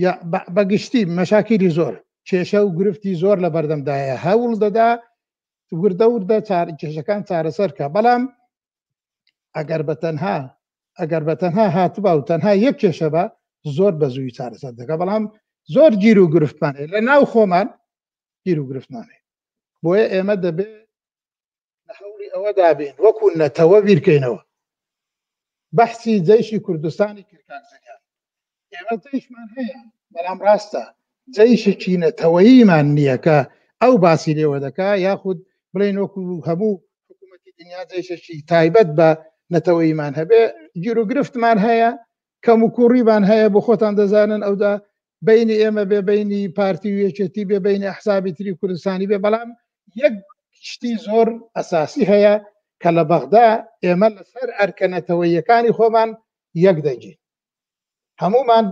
یا بە گشتی مەشاکیلی زۆر کێشە و گرفتی زۆر لە بەردەمدایە هەوڵ دەدا وردە وردە کێشەکان چارەسەر کە بەڵام ئەگەر بە تەنها ئەگەر بە تەنها هاتبا و تەنها یەک کێشە بە زۆر بە زووی چارەسەر دەکە بەڵام زۆر گیر و گرفتمانێ لە ناو خۆمان گیر و گرفتمانێ بۆیە ئێمە دەبێ لە هەوڵی ئەوە دابین وەکو نەتەوە بیرکەینەوە بەحسی جەیشی کوردستانی کرکاک زریان ئێمە جەیشمان هەیە بەڵام ڕاستە جەیشێکی نەتەوەییمان نییە کە ئەو باسی لێوە دەکا یاخود بڵێن وەکو هەموو حکوومەتی دنیا جەیشێکی تایبەت بە نەتەوەییمان هەبێ گیر و گرفتمان هەیە کەم و کوڕیمان هەیە بۆ خۆتان دەزانن ئەودا بینی ئێمە بێ بینی پارتی و یەکێتی بێ بینی ئەحزابی تری کوردستانی بێ بەڵام یەک شتی زۆر ئەساسی هەیە کە لە بەغدا ئێمە لەسەر ئەرکە نەتەوەییەکانی خۆمان یەک دەنگین هەمومان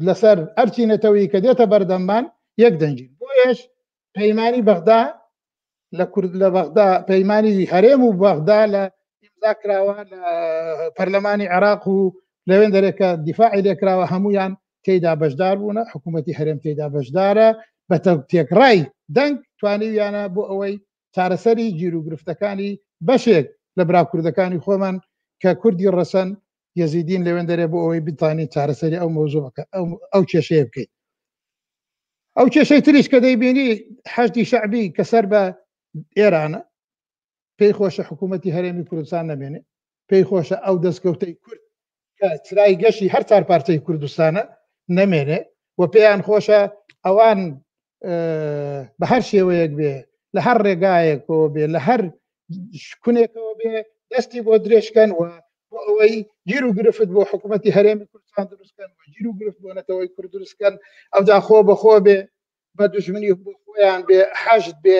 لەسەر ئەرکی نەتەوەیی کە دێتە بەردەممان یەک دەنگین بۆیەش پەیمانی بەغدا لە کورد لە بەغدا پەیمانی هەرێم و بەغدا لە ئیمزا کراوە لە پەرلەمانی عێراق و لەوێن دەرێکە دیفاعی لێکراوە هەمویان تێیدا بەشدار بوونە حکوومەتی هەرێم تێیدا بەشدارە بە تێکڕای دەنگ توانیویانە بۆ ئەوەی چارەسەری گیر و گرفتەکانی بەشێک لە برا کوردەکانی خۆمان کە کوردی ڕەسەن یەزیدین لەوێن دەرێ بۆ ئەوەی بتانی چارەسەری ئەو مەوزوع بکە ئەو کێشەیە بکەیت ئەو کێشەی تریش کە دەیبینی حەشدی شەعبی کە سەر بە ئێرانە پێی خۆشە حکوومەتی هەرێمی کوردستان نەمێنێ پێی خۆشە ئەو دەستکەوتەی کورد کە چرای گەشی هەر چار پارچەی کوردستانە نەمێنێ و پێیان خۆشە ئەوان بە هەر شێوەیەک بێ لە هەر ڕێگایەکەوە بێ لە هەر شکونێکەوە بێ دەستی بۆ درێژکەن و بۆ ئەوەی گیر و گرفت بۆ حکوومەتی هەرێمی کوردستان دروستکەن و گیر و گرفت بۆ نەتەوەی کورد دروستکەن ئەوجا خۆ بە خۆ بێ بە دوژمنی بۆ خۆیان بێ حەشد بێ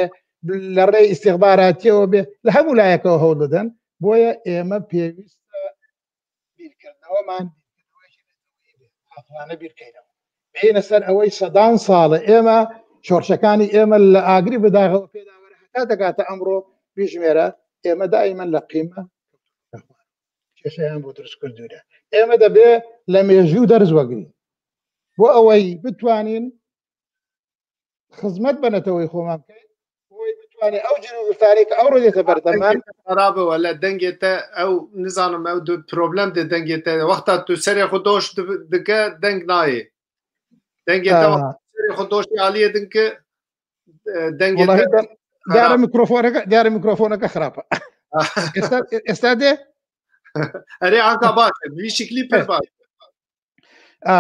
لە ڕێی ئیستیخباراتیەوە بێ لە هەموو لایەکەوە هەوڵ دەدەن بۆیە ئێمە پێویستە بیرکردنەوەمان عقلانە بیرکەینەوە بێنە سەر ئەوەی سەدان ساڵە ئێمە شۆرشەکانی ئێمە لە ئاگری بداغەوە پێداوەرە هەتا دەگاتە ئەمڕۆ بیژمێرە ئێمە دائیمەن لە قیمە کێشەیان بۆ دروست کردوونە ئێمە دەبێ لە مێژوو دەرز وەگرین بۆ ئەوەی بتوانین خزمەت بە نەتەوەی خۆمان بکەین بۆی بتوانێت ئەو جروگفتانەی کە ئەو ڕۆژێتە بەردەمان خرابەوە لە دەنگێتە ئەو نزانم ئەو دو پرۆبلم دێ دەنگێتە وەختا تو سەرێ خۆ دۆش دکە دەنگ نایێ دەنگێتە سەرێ خۆ دۆشی عالیە دنکە دەنگێتە دیارە میکرۆفۆنەکە دیارە میکرۆفۆنەکە خراپە. ئێستا ئێستا دێ؟ ئەرێ ئانکا باش، وی شکلی پر باش. ئا،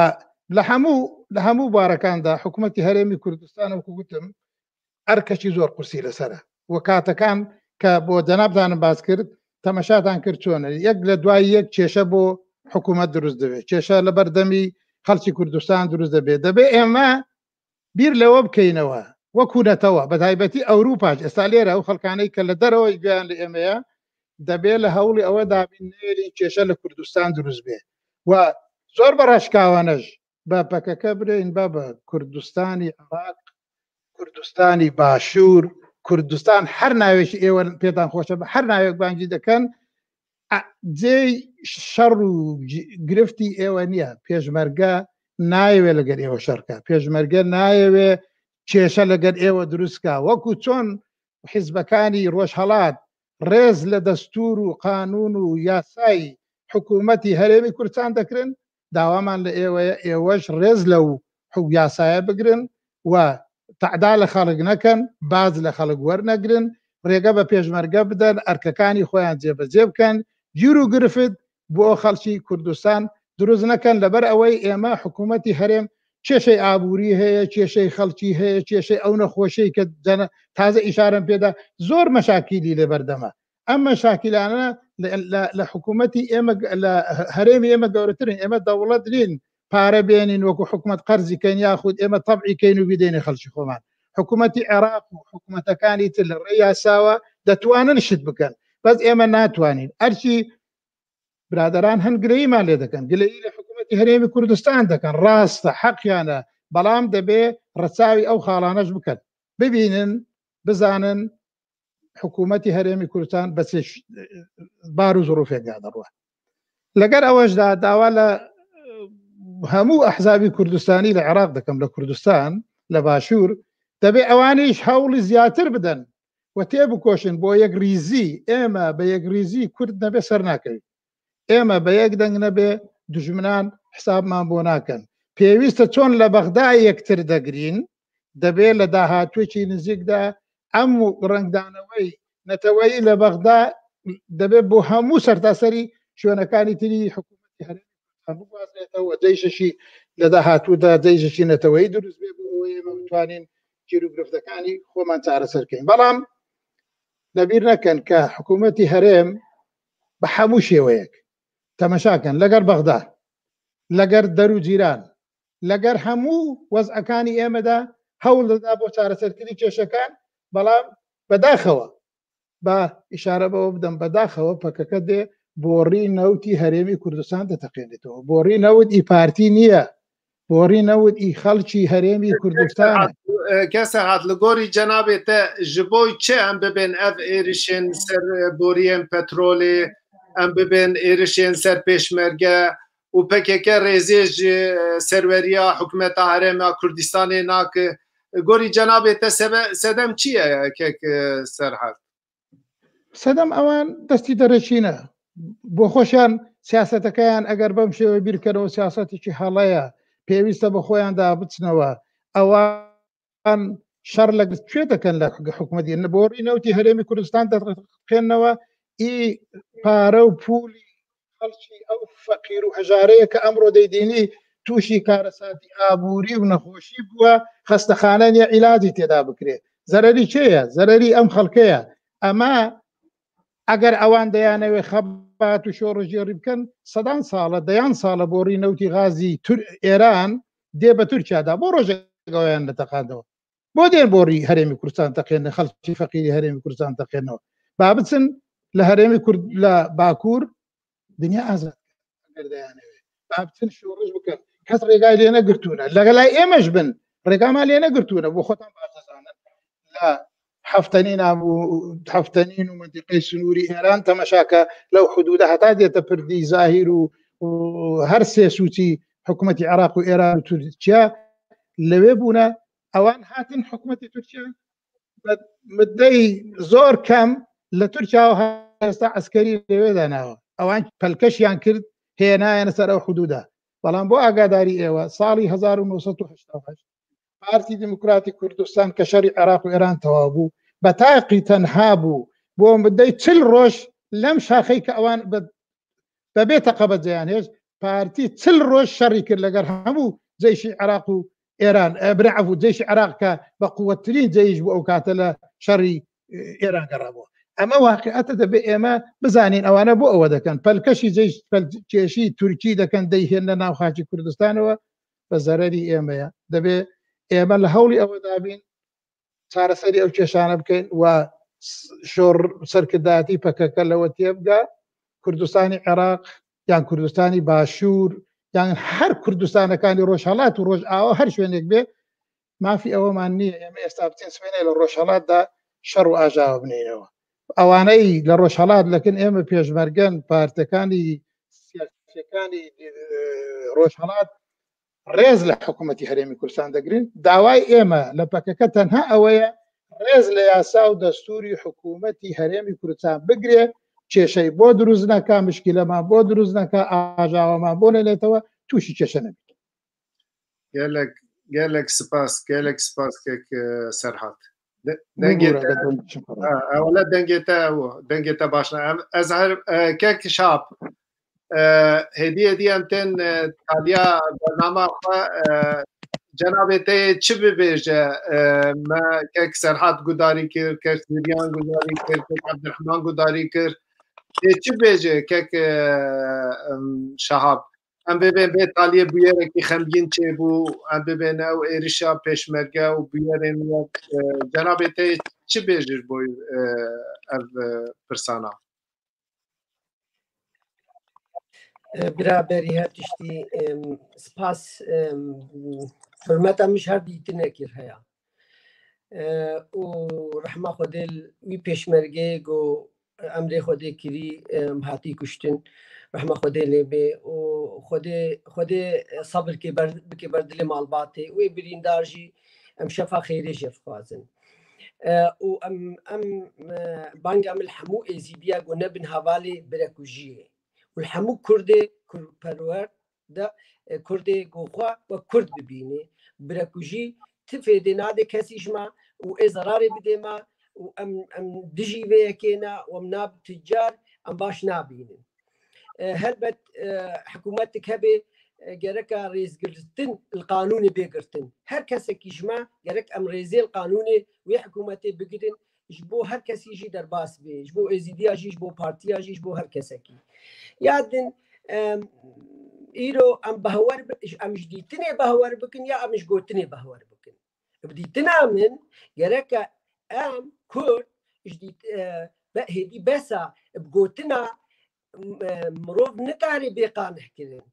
لە هەموو لە هەموو بارەکاندا حکوومەتی هەرێمی کوردستان، وەکو گوتم، ئەرکەکی زۆر قورسی لەسەرە و کاتەکان کە بۆ جەنابتانم باس کرد، تەمەشاتان کرد چۆنە. یەک لە دوای یەک کێشە بۆ حکوومەت دروست دەبێت، کێشە لە بەردەمی خەڵکی کوردستان دروست دەبێت. دەبێت ئێمە بیر لەوە بکەینەوە، وەکو نەتەوە، بە تایبەتی ئەوروپاش، ئێستا لێرە ئەو خەڵکانەی کە لە دەرەوەی گویان لە ئێمەیە، دەبێت لە هەوڵی ئەوە دابین نێرین کێشە لە کوردستان دروست بێ و زۆر بە ڕاشکاوانەش بە پەکەکە برێن، بە بە کوردستانی عێراق، کوردستانی باشوور، کوردستان، هەر ناوێکی ئێوە پێتان خۆشە، بە هەر ناوێک بانگی دەکەن، جێی شەڕ و گرفتی ئێوە نییە. پێشمەرگە نایەوێ لەگەر ئێوە شەڕکە، پێشمەرگە نایەوێ کێشە لەگەر ئێوە دروستکە. وەکو چۆن حیزبەکانی ڕۆژهەڵات ڕێز لە دەستور و قانون و یاسای حکوومەتی هەرێمی کوردستان دەکرن، داوامان لە ئێوەیە ئێوەش ڕێز لەو حو یاسایە بگرن و تەعدا لە خەڵک نەکەن، باز لە خەڵک وەرنەگرن، ڕێگە بە پێشمەرگە بدەن، ئەرکەکانی خۆیان جێبەجێ بکەن، گیر و گرفت بۆ خەڵکی کوردستان دروست نەکەن. لەبەر ئەوەی ئێمە حکوومەتی هەرێم کێشەی ئابووری هەیە، کێشەی خەڵکی هەیە، کێشەی ئەو نەخۆشەی کە تازە ئیشارەم پێدا، زۆر مەشاکیلی لێبەردەمە. ئەم مەشاکیلانە لە حکوومەتی ئێمە، لە هەرێمی ئێمە گەورەترین. ئێمە دەوڵەت نین پارە بێنین وەکو حکوومەت قەرزی کەین، یاخود ئێمە تەبعی کەین و بیدەینە خەڵکی خۆمان. حکوومەتی عێراق و حکوومەتەکانی تر لە ڕێی یاساوە دەتوانن شت بکەن، بەس ئێمە ناتوانین. ئەرچی برادران هەن گلەییمان لێ دەکەن، گلەیی لە حکوومەتی هەرێمی کوردستان دەکەن، ڕاستە، حەقیانە، بەڵام دەبێ ڕەچاوی ئەو خاڵانەش بکەن، ببینن، بزانن حکوومەتی هەرێمی کوردستان بە چ بار و زڕوفێکدا دەڕوە. لەگەر ئەوەشدا داوا لە هەموو ئەحزابی کوردستانی لە عێراق دەکەم، لە کوردستان، لە باشوور، دەبێ ئەوانیش هەوڵی زیاتر بدەن و تێبکۆشن بۆ یەک ریزی. ئێمە بە یەک ریزی کورد نەبێ سەر ناکەوین. ئێمە بە یەک دەنگ نەبێ، دژمنان حسابمان بۆ ناکەن. پێویستە چۆن لە بەغدا یەکتر دەگرین، دەبێ لە داهاتووێکی نزیکدا ئەم ڕەنگدانەوەی نەتەوەیی لە بەغدا دەبێ بۆ هەموو سەرتاسەری شوێنەکانی تری حکوومەتی هەرێمی کوردستان بگوازرێتەوە. جەیشەشی لە داهاتوودا جەیشەشی نەتەوەیی دروست بێ بۆ ئەوەی ئێمە بتوانین گیر و گرفتەکانی خۆمان چارەسەر کەین. بەڵام لەبیر نەکەن کە حکوومەتی هەرێم بە هەموو شێوەیەک، تەمەشاکەن، لەگەر بەغدا، لەگەر دەر و جیران، لەگەر هەموو وەزعەکانی ئێمەدا هەوڵ دەدا بۆ چارەسەرکردنی کێشەکان، بەڵام بەداخەوە، بە ئیشارە بەوە بدەم، بەداخەوە پەکەکە دێ بۆڕی نەوتی هەرێمی کوردستان دەتەقێنێتەوە. بۆڕی نەوت ئی پارتی نییە، بۆڕی نەوت ئی خەڵکی هەرێمی کوردستانە. کە سەرحەت، لە گۆری جەنابێ تە، ji bo çi em bibên ev êrişên ser boriyên petrolê, em bibên êrişên ser pêşmerge û P K K rêzê ji serweriya hikûmeta Herêma Kurdistanê nake? Gorî cenabê te sebe-, sedem çi ye, kek, e, Serhat? سەدەم ئەوان دەستی دەرەچینە. بۆ خۆشیان سیاسەتەکەیان ئەگەر بەم شێوەی بیرکەنەوە، سیاسەتێکی هەڵەیە، پێویستە بە خۆیان دابچنەوە. ئەوان شەڕ لە کوێ دەکەن؟ لە حکوومەتی بۆڕی نەوتی هەرێمی کوردستان دەخێنەوە، ئی پارە و پولی خەڵکی ئەو فەقیر و هەژارەیە کە ئەمڕۆ دەیدینی تووشی کارەساتی ئابووری و نەخۆشی بووە، خەستەخانە نیە عیلاجی تێدا بکرێ. زەرەری کێیە؟ زەرەری ئەم خەڵکەیە. ئەمە ئەگەر ئەوان دەیانەوێ خەبات و شۆڕژێڕی بکەن، سەدان ساڵە، دەیان ساڵە بۆڕی نەوتی غازی تور-، ئێران دێ بە تورکیادا، بۆ ڕۆژێک ئەویان نەتەقاندەوە. بۆ دێن بۆڕی هەرێمی کوردستان تەقێنە، خەڵکی فەقیری هەرێمی کوردستان تەقێنەوە؟ با بچن لە هەرێمی کورد، لە باکوور، دنیا ئازاد ئەگەر دەیانەوێ، با بچن شۆڕش بکەن. کەس ڕێگای لێ نەگرتوونە، لەگەلای ئێمەش بن، ڕێگامان لێ نەگرتوونە، بۆ خۆتان باش دەزانن. لە حەفتەنین و، حەفتەنین و منتیقەی سنووری ئێران تەمەشاکە، لەو حدودە هەتا دێتە پردی زاهیر و، و هەر سێ سوچی حکوومەتی عێراق و ئێران و تورکیا لەوێ بوونە. ئەوان هاتن حکوومەتی تورکیا بە مدەی زۆر کەم لە تورکیا و هەستا عەسکەری لەوێ داناوە. ئەوان پەلکەشیان کرد، هێنایەنە سەر ئەو حدودا. بەڵام بۆ ئاگاداری ئێوە، ساڵی هەزار و نۆ سەد و هەشتا و هەشت پارتی دیموکراتی کوردستان کە شەڕی عێراق و ئێران تەواو بوو، بە تاقی تەنها بوو. بۆ مدەی چل ڕۆژ لەم شاخەی کە ئەوان بە بەبێ تەقەبەجێیان هێشت، پارتی چل ڕۆژ شەڕی کرد لەگەر هەموو جەیشی عێراق و ئێران، ئە، بنە عەفو، جەیشی عێراق کە بە قووەتترین جەیش بوو ئەو کاتە لە شەڕی، ئێ، ئێران گەڕابووە. ئەمە واقعەتە، دەبێ ئێمە بزانین ئەوانە بۆ ئەوە دەکەن. پەلکەشی جەیش، پەلکێشی تورکی دەکەن، دەیهێنە ناو خاکی کوردستانەوە، بە زەرەری ئێمەیە. دەبێ ئێمە لە هەوڵی ئەوەدا بین چارەسەری ئەو کێشانە بکەین و شۆڕ سەرکردایەتی پەکەکە لەوە تێبگا کوردستانی عێراق یان کوردستانی باشوور یان هەر کوردستانەکانی ڕۆژهەڵات و ڕۆژئاوا هەر شوێنێک بێ، مافی ئەوەمان نییە ئێمە ئێستا بچین سبەینێ لە ڕۆژهەڵاتدا شەڕ و ئاژاوە بنێینەوە. ئەوانەی لە ڕۆژهەڵات لەکن ئێمە پێشمەرگەن، پارتەکانی سیاسیەکانی، ئێ، ڕۆژهەڵات ڕێز لە حکوومەتی هەرێمی کوردستان دەگرن. داوای ئێمە لە پەکەکە تەنها ئەوەیە ڕێز لە یاسا و دەستوری حکوومەتی هەرێمی کوردستان بگرێ، کێشەی بۆ دروست نەکا، مشکلەمان بۆ دروست نەکا، ئاژاوەمان بۆ نەلێتەوە، تووشی کێشە نەبێت. Gelek, gelek spas, gelek spas kek, e, Serhat. De-, dengê te, ha, ewle dengê te, dengê te baş ne. Em, ez her, e, kek Şap, e, hêdî hêdî em tên, e, taliya bernama xwe, e, cenabê te yê çi bibêje, e, me kek Serhat gudarî kir, kek Ziryan gudarî kir, kek Ebdirehman gudarî kir. Tê çi bêje kek, e, em, Şahap? Em bibên bê taliyê bûyerekî xemgîn çêbû, em bibên ew êrişa pêşmerge û bûyerên wek, e, cenabê te çi bêjir bo, e, ev, e, pirsana? E, bira berî her tiştî, em, spas, em, hurmeta min ji her dîtinekî heye. E, û rehma Xwedê li wî pêşmergeyê ku emrê Xwedê kirî, em, hatî kuştin. Rehma Xwedê lê bê û Xwedê, Xwedê sabirkê ber, bike ber dilê malbatê. Wê birîndar jî em şefa xêrê jê dixwazin. E, û em, em, e, banga min li hemû êzîdiya ku nebin hevalê birekujiyê û li hemû kurdê kurperwer de, e, kurdê ku xwe wek kurd bibînê. Birekujî ti fêdê nade kesî ji me û ê zerarê bidê me û em, em dijî vê yekê ne û em nab ticar em baş nabînin. E, helbet, e, hikûmetik hebe, e, gereka rêzgirtin li qanûnê bê girtin. Her kesekî ji me gerek em rêzê li qanûnê wê hikûmetê bigirin, ji bo her kesî jî derbas bê, ji bo êzîdiya jî, ji bo partiya jî, ji bo her kesekî. Ya din, em, îro em behwer bi-, em ji dîtinê behwer bikin ya em ji gotinê behwer bikin. Bi dîtina min gereke em Kurd ji dît-, e, be-, hêdî besa bi gotina, e, mirov nikare bê qanihkirin.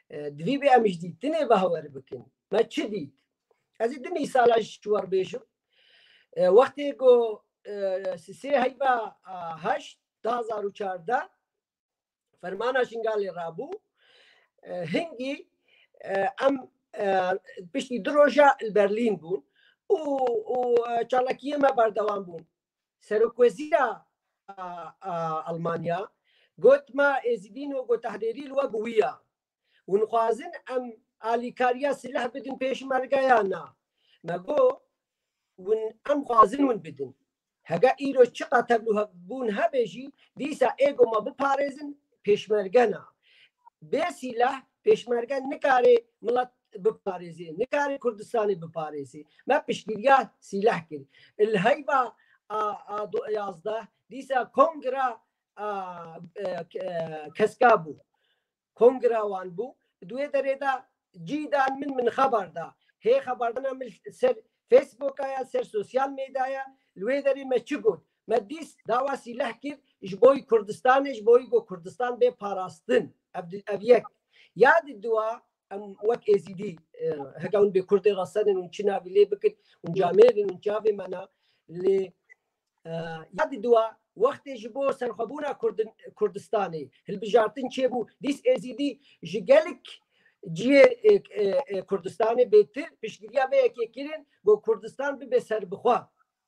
E, divî bê em ji dîtinê behwer bikin. Me çi dît? Ez ê du mîsala ji we re bêjim. E, wextê ku, e, sisê heyva, a, heşt, du hazar û çardeh, fermana Şingalê rabû. E, hingî, e, em, e, piştî du roja li Berlîn bûn û, û, e, çalakiyê me berdewam bûn. Serokwezîra, a, a, Almanya got, me Êzidîn û got, tehdêrî li we bi wî ya. Hûn dixwazin em alîkariya sileh bidin pêşmerge ya na? Me got, hûn, em dixwazin hûn bidin. Hege îro çiqa tevlûhebûn hebe jî, dîsa ê ku me biparêzin pêşmerge ne. Bê sîleh pêşmerge nikare milet biparêzê, nikare Kurdistanê biparêzê. Me piştgiriya sîleh kir. Li heyva a, a do-, yazdeh, dîsa kongra a, e, ke-, e, keska bû. Kongra wan bû. Di wê derê de cî dan min, min xeber da. Hê xeberdana min ser Facebooka ya, ser sosyal medyaya, li wê derê me çi got? Me dîs dawa sîleh kir ji bo Kurdistanê, ji bo ku Kurdistan bê parastin. Ev di-, ev yek. Ya di dua, em wek Êzîdî, e, heke hûn bê Kurdê resedin, hûn çi navî lê bikin, hûn camêr in, hûn çavê me ne, lê, e, ya di dua, wextê ji bo serxwebûna Kurdin-, Kurdistanê hilbijartin çêbû, dîs Êzîdî ji gelek cihê, e, e, e, Kurdistanê bêtir piştgiriya vê yekê kirin, ku Kurdistan bibe serbixwe.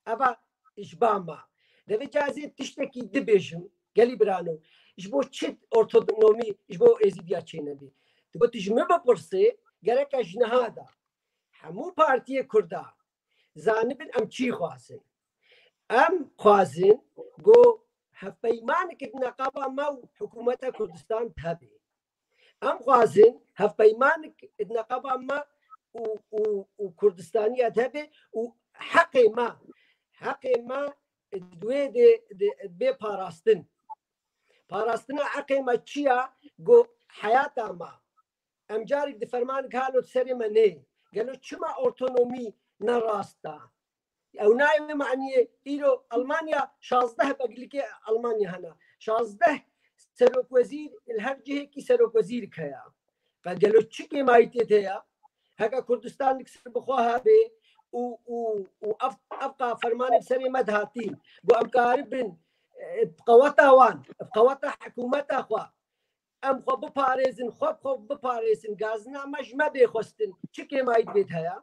Eva ji ba me. Devê ca ez ê tiştekî dibêjim, gelî birano, ji bo çi ortonomî ji bo Êzîdiya çênebî? Digot, ji min bipirsê, gereke ji niha de hemû partiyê Kurda zanibin em çi xwazin. Em xwazin ku hevpeymanek di neqaba me û hikûmeta Kurdistan hebe. Em xwazin hevpeymanek di neqaba me û, û, û Kurdistaniya hebe û heqê me, heqê me di wê de, de bê parastin. Parastina heqê me çi ya? Ku heyata me. Em carek di fermanek halo di serê me nê. Gelo çima ortonomî ne rast e? Ew nayê wê maniyê, îro Almanya şazdeh beglikê Almanya hene. Şazdeh serokwezîr, li her cihekî serokwezîrek heye. Qe gelo çi kêmayî tê de ya? Heke Kurdistan li ser bi xwe hebe û, û, û ev, ev qa fermanê bi serê me dihatî, ku em karibin, e, bi qeweta wan, bi qeweta hikûmeta xwe, em xwe biparêzin, xwe bi xwe biparêzin, gazina me ji me bê xwestin, çi kêmayî divê de heye?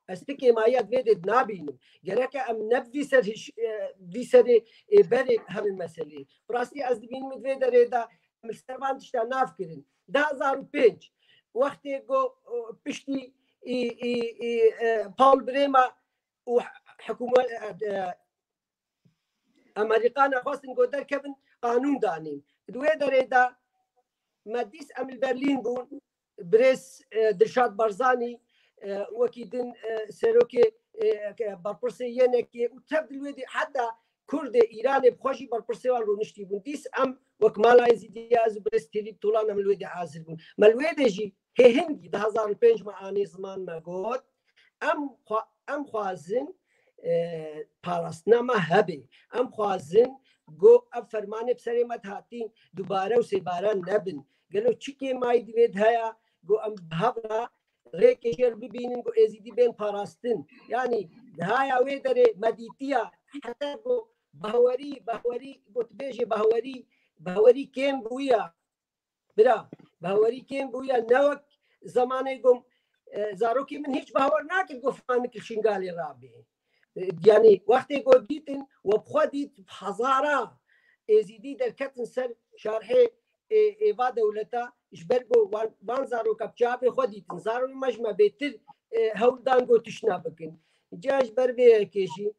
Ez ti kêmayiya divê de nabînim. Gereke em ne vî ser hiş-, e, vî serê, e, berê herin meselê. Bi rastî ez dibînim divê derê de em li ser van tişta nav kirin. Du hazar û pênc, wextê ku, e, piştî, e, e, e, e, Paul Bremer û hikûmet, e, e, Amerîkana xwestin ku derkevin, qanûn danîn. Di wê derê de me dîs em li Berlîn bûn. Birêz, e, Dilşad Barzanî, e, wekî din, e, serokê, e, ke-, berpirsê Y N K'ê û tev di wê de heta Kurdê Îranê bi xwe jî berpirsê wan rûniştî bûn. Dîs em wek Mala Êzîdiya, ez û birêz Têlî Tolan em li wê de hazir bûn. Me li wê de jî hê hingî du hazar û pênc me anî ziman me got, em xwe-, em xwazin, e, parastina me hebe. Em xwazin ku ev fermanê bi serê me dihatî dubare û sêbare nebin. Gelo çi kêmayî divê de heye ku em bi hev re rêkê jêr bibînin ku Êzîdî bên parastin? Yanî dihaya wê derê me dîtiya heta ku bahwerî, bahwerî, gotibêjê bahwerî, bahwerî kêm bûya. Bira, bawerî kêm bûya, ne wek zemanê ku, e, zarokê min hîç bawer nakir ku fanik li Şingalê rabê. E, yanî wextê ku dîtin, we bi xwe dît, hezara Êzîdî derketin ser şarhê, e, êva dewleta, ji ber ku wan, van zaroka bi çavê xwe dîtin. Zarokê me ji me bêtir, e, hewl dan ku tiştna bikin. Ca ji ber vê yekê jî,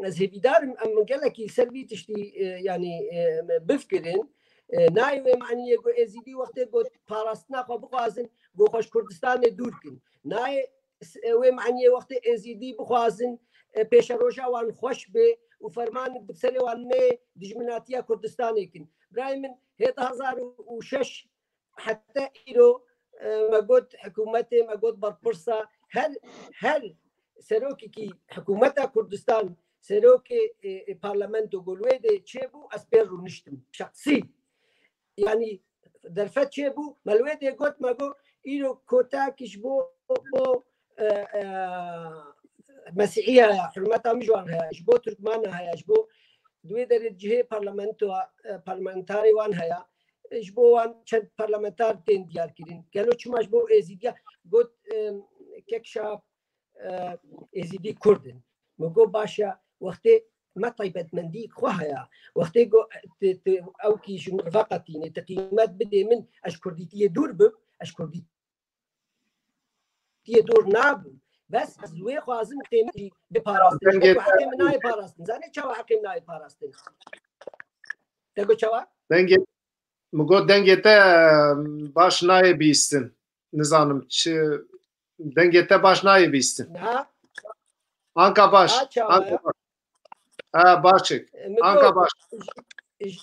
ez hêvîdar im, em gelekî ser vî tiştî, e, yanî, e, bifikirin. E, nayê wê maniyê ku Êzîdî wextê ku parastina xwe bixwazin, ku xwe ji Kurdistanê dûr kin. Nayê s-, e, wê maniyê wextê Êzîdî bixwazin, e, pêşeroja wan xweş bê û ferman bi serê wan nê dijminatiya Kurdistanê kin. Birayê min, hê du hazar û şeş heta îro, e, me got hikûmetê, me got berpirsa, her, her serokekî hikûmeta Kurdistan, serokê, e, e, parlamento ku li wê de çêbû, ez pê rûniştim. Şexsî. Yanî derfet çêbû, me li wê de got, me got, îro kotak ji bo, bo, e, e, Mesîhiya ya, hurmeta min ji wan heye, ji bo Turkmana heye, ji bo di wê derê cihê parlamentoya, e, parlamentarê wan heye. Ji bo wan çend parlamentar tên diyar kirin. Gelo çima ji bo Êzîdiya got, e, kek Şahap, e, Êzîdî Kurd in. Min got baş e, wextê me taybetmendî xwe heye. Wextê got, tu, tu, ew kî ji min veqetînê, tu qîmet bidê min, ez ji Kurdîtiyê dûr bim, ez ji Kurdîtiyê dûr nabim. Bes ez wê xwazim têmî bê parastin. Dengê Ji ber ku heqê min nayê parastin. Zanê çawa heqê min nayê parastin? Te got çawa? Dengê, min got dengê te, em, baş nayê bîstin. Nizanim çi, dengê te baş nayê bîstin. Niha? Anka baş. Ha, çawa Anka ya? Baş. Ha, baş çek. E, min Anka got, baş. J-, j-,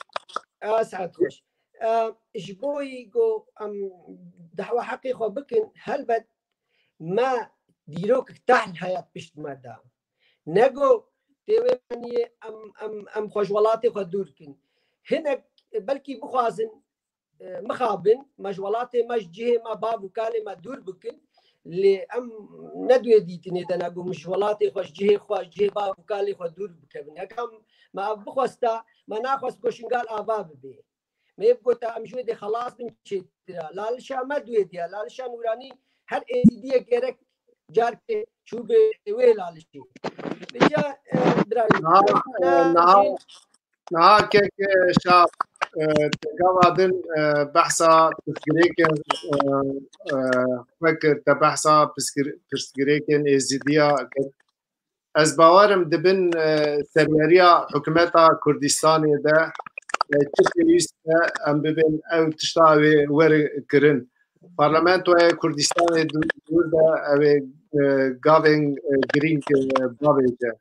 a, saet xweş. E, ji bo yî ku em dehwa heqê xwe bikin, helbet me dîrokek tehl heye pişt me de. Ne ku tê wê meniyê em, em, em xwe ji welatê xwe dûr kin. Hinek belkî bixwazin, e, mixabin, me ji welatê me, ji cihê me, bav û kalê me dûr bikin. Lê em ne di wê dîtinê de ne ku min ji welatê xwe, ji cihê xwe, ji cihê bav û kalê xwe dûr bikevin. Heka me ev bixwesta, me naxwest ku Şingal ava bibe. Me yê bigota em ji wê dê xelas bin çêtir e. Lalişa me di wê dê ye. Lalişa Nûranî her Êzîdiyek gerek carkê çûbe wê Lalişê. Vêca, e, bira, Niha, e, niha, niha kek, e, Şahap, e, te gava din, e, behsa pirsgirêkên, e, e, xwe kir, te behsa pirsgir-, pirsgirêkên Êzîdiya kir. Ez bawerim dibin, e, serweriya hikûmeta Kurdistanê de, e, çi pêwîst e em bibên ew tişta wê were kirin. Parlamentoya Kurdistanê dû-, dûr de ew ê, e, gavên, e, girîng, e, bavêje.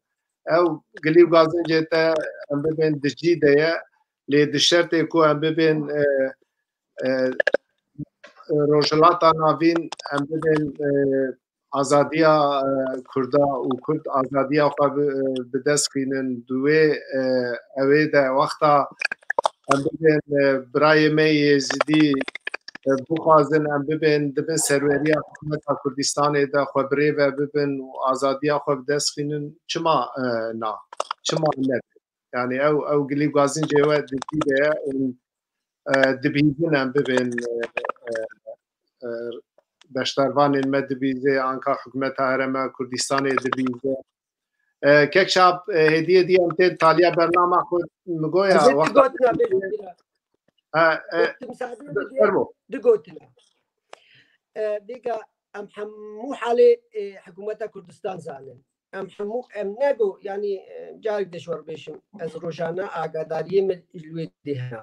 Ew gilî û gazincê te em bibên di cî de ye, lê di şertê ku em bibên, e, e, e, Rojhilata Navîn em bibên, e, azadiya, e, Kurda û Kurd azadiya xwe bi, e, bi dest xînin. Di wê, e, ewê de wexta em bibên, e, birayê me Yêzidî, e, bixwazin em bibên dibin serweriya hikûmeta Kurdistanê de xwe bi rê ve bibin û azadiya xwe bi dest xînin, çima, e, na? Çima ne? Yani ew, ew gilî gazincê we di cî de ye û, e, dibîzin em bibên, e, e, e, beşdarvanên me dibîze, anka hikûmeta Herêma Kurdistanê dibîze. E, Kek Şap, e, hêdî hêdî em tên taliya bernama xwe, mi goya Ez ê wexta tu gotina bêjim bira. E, e, Tu misaade bidî, fermo. Du gotina. E, vêga em hemû halê, e, hikûmeta Kurdistan zanin. Em hemû, em nego, yanî, e, carek de ji we re bêjim, ez rojane agadariyê min ji wê dê hene.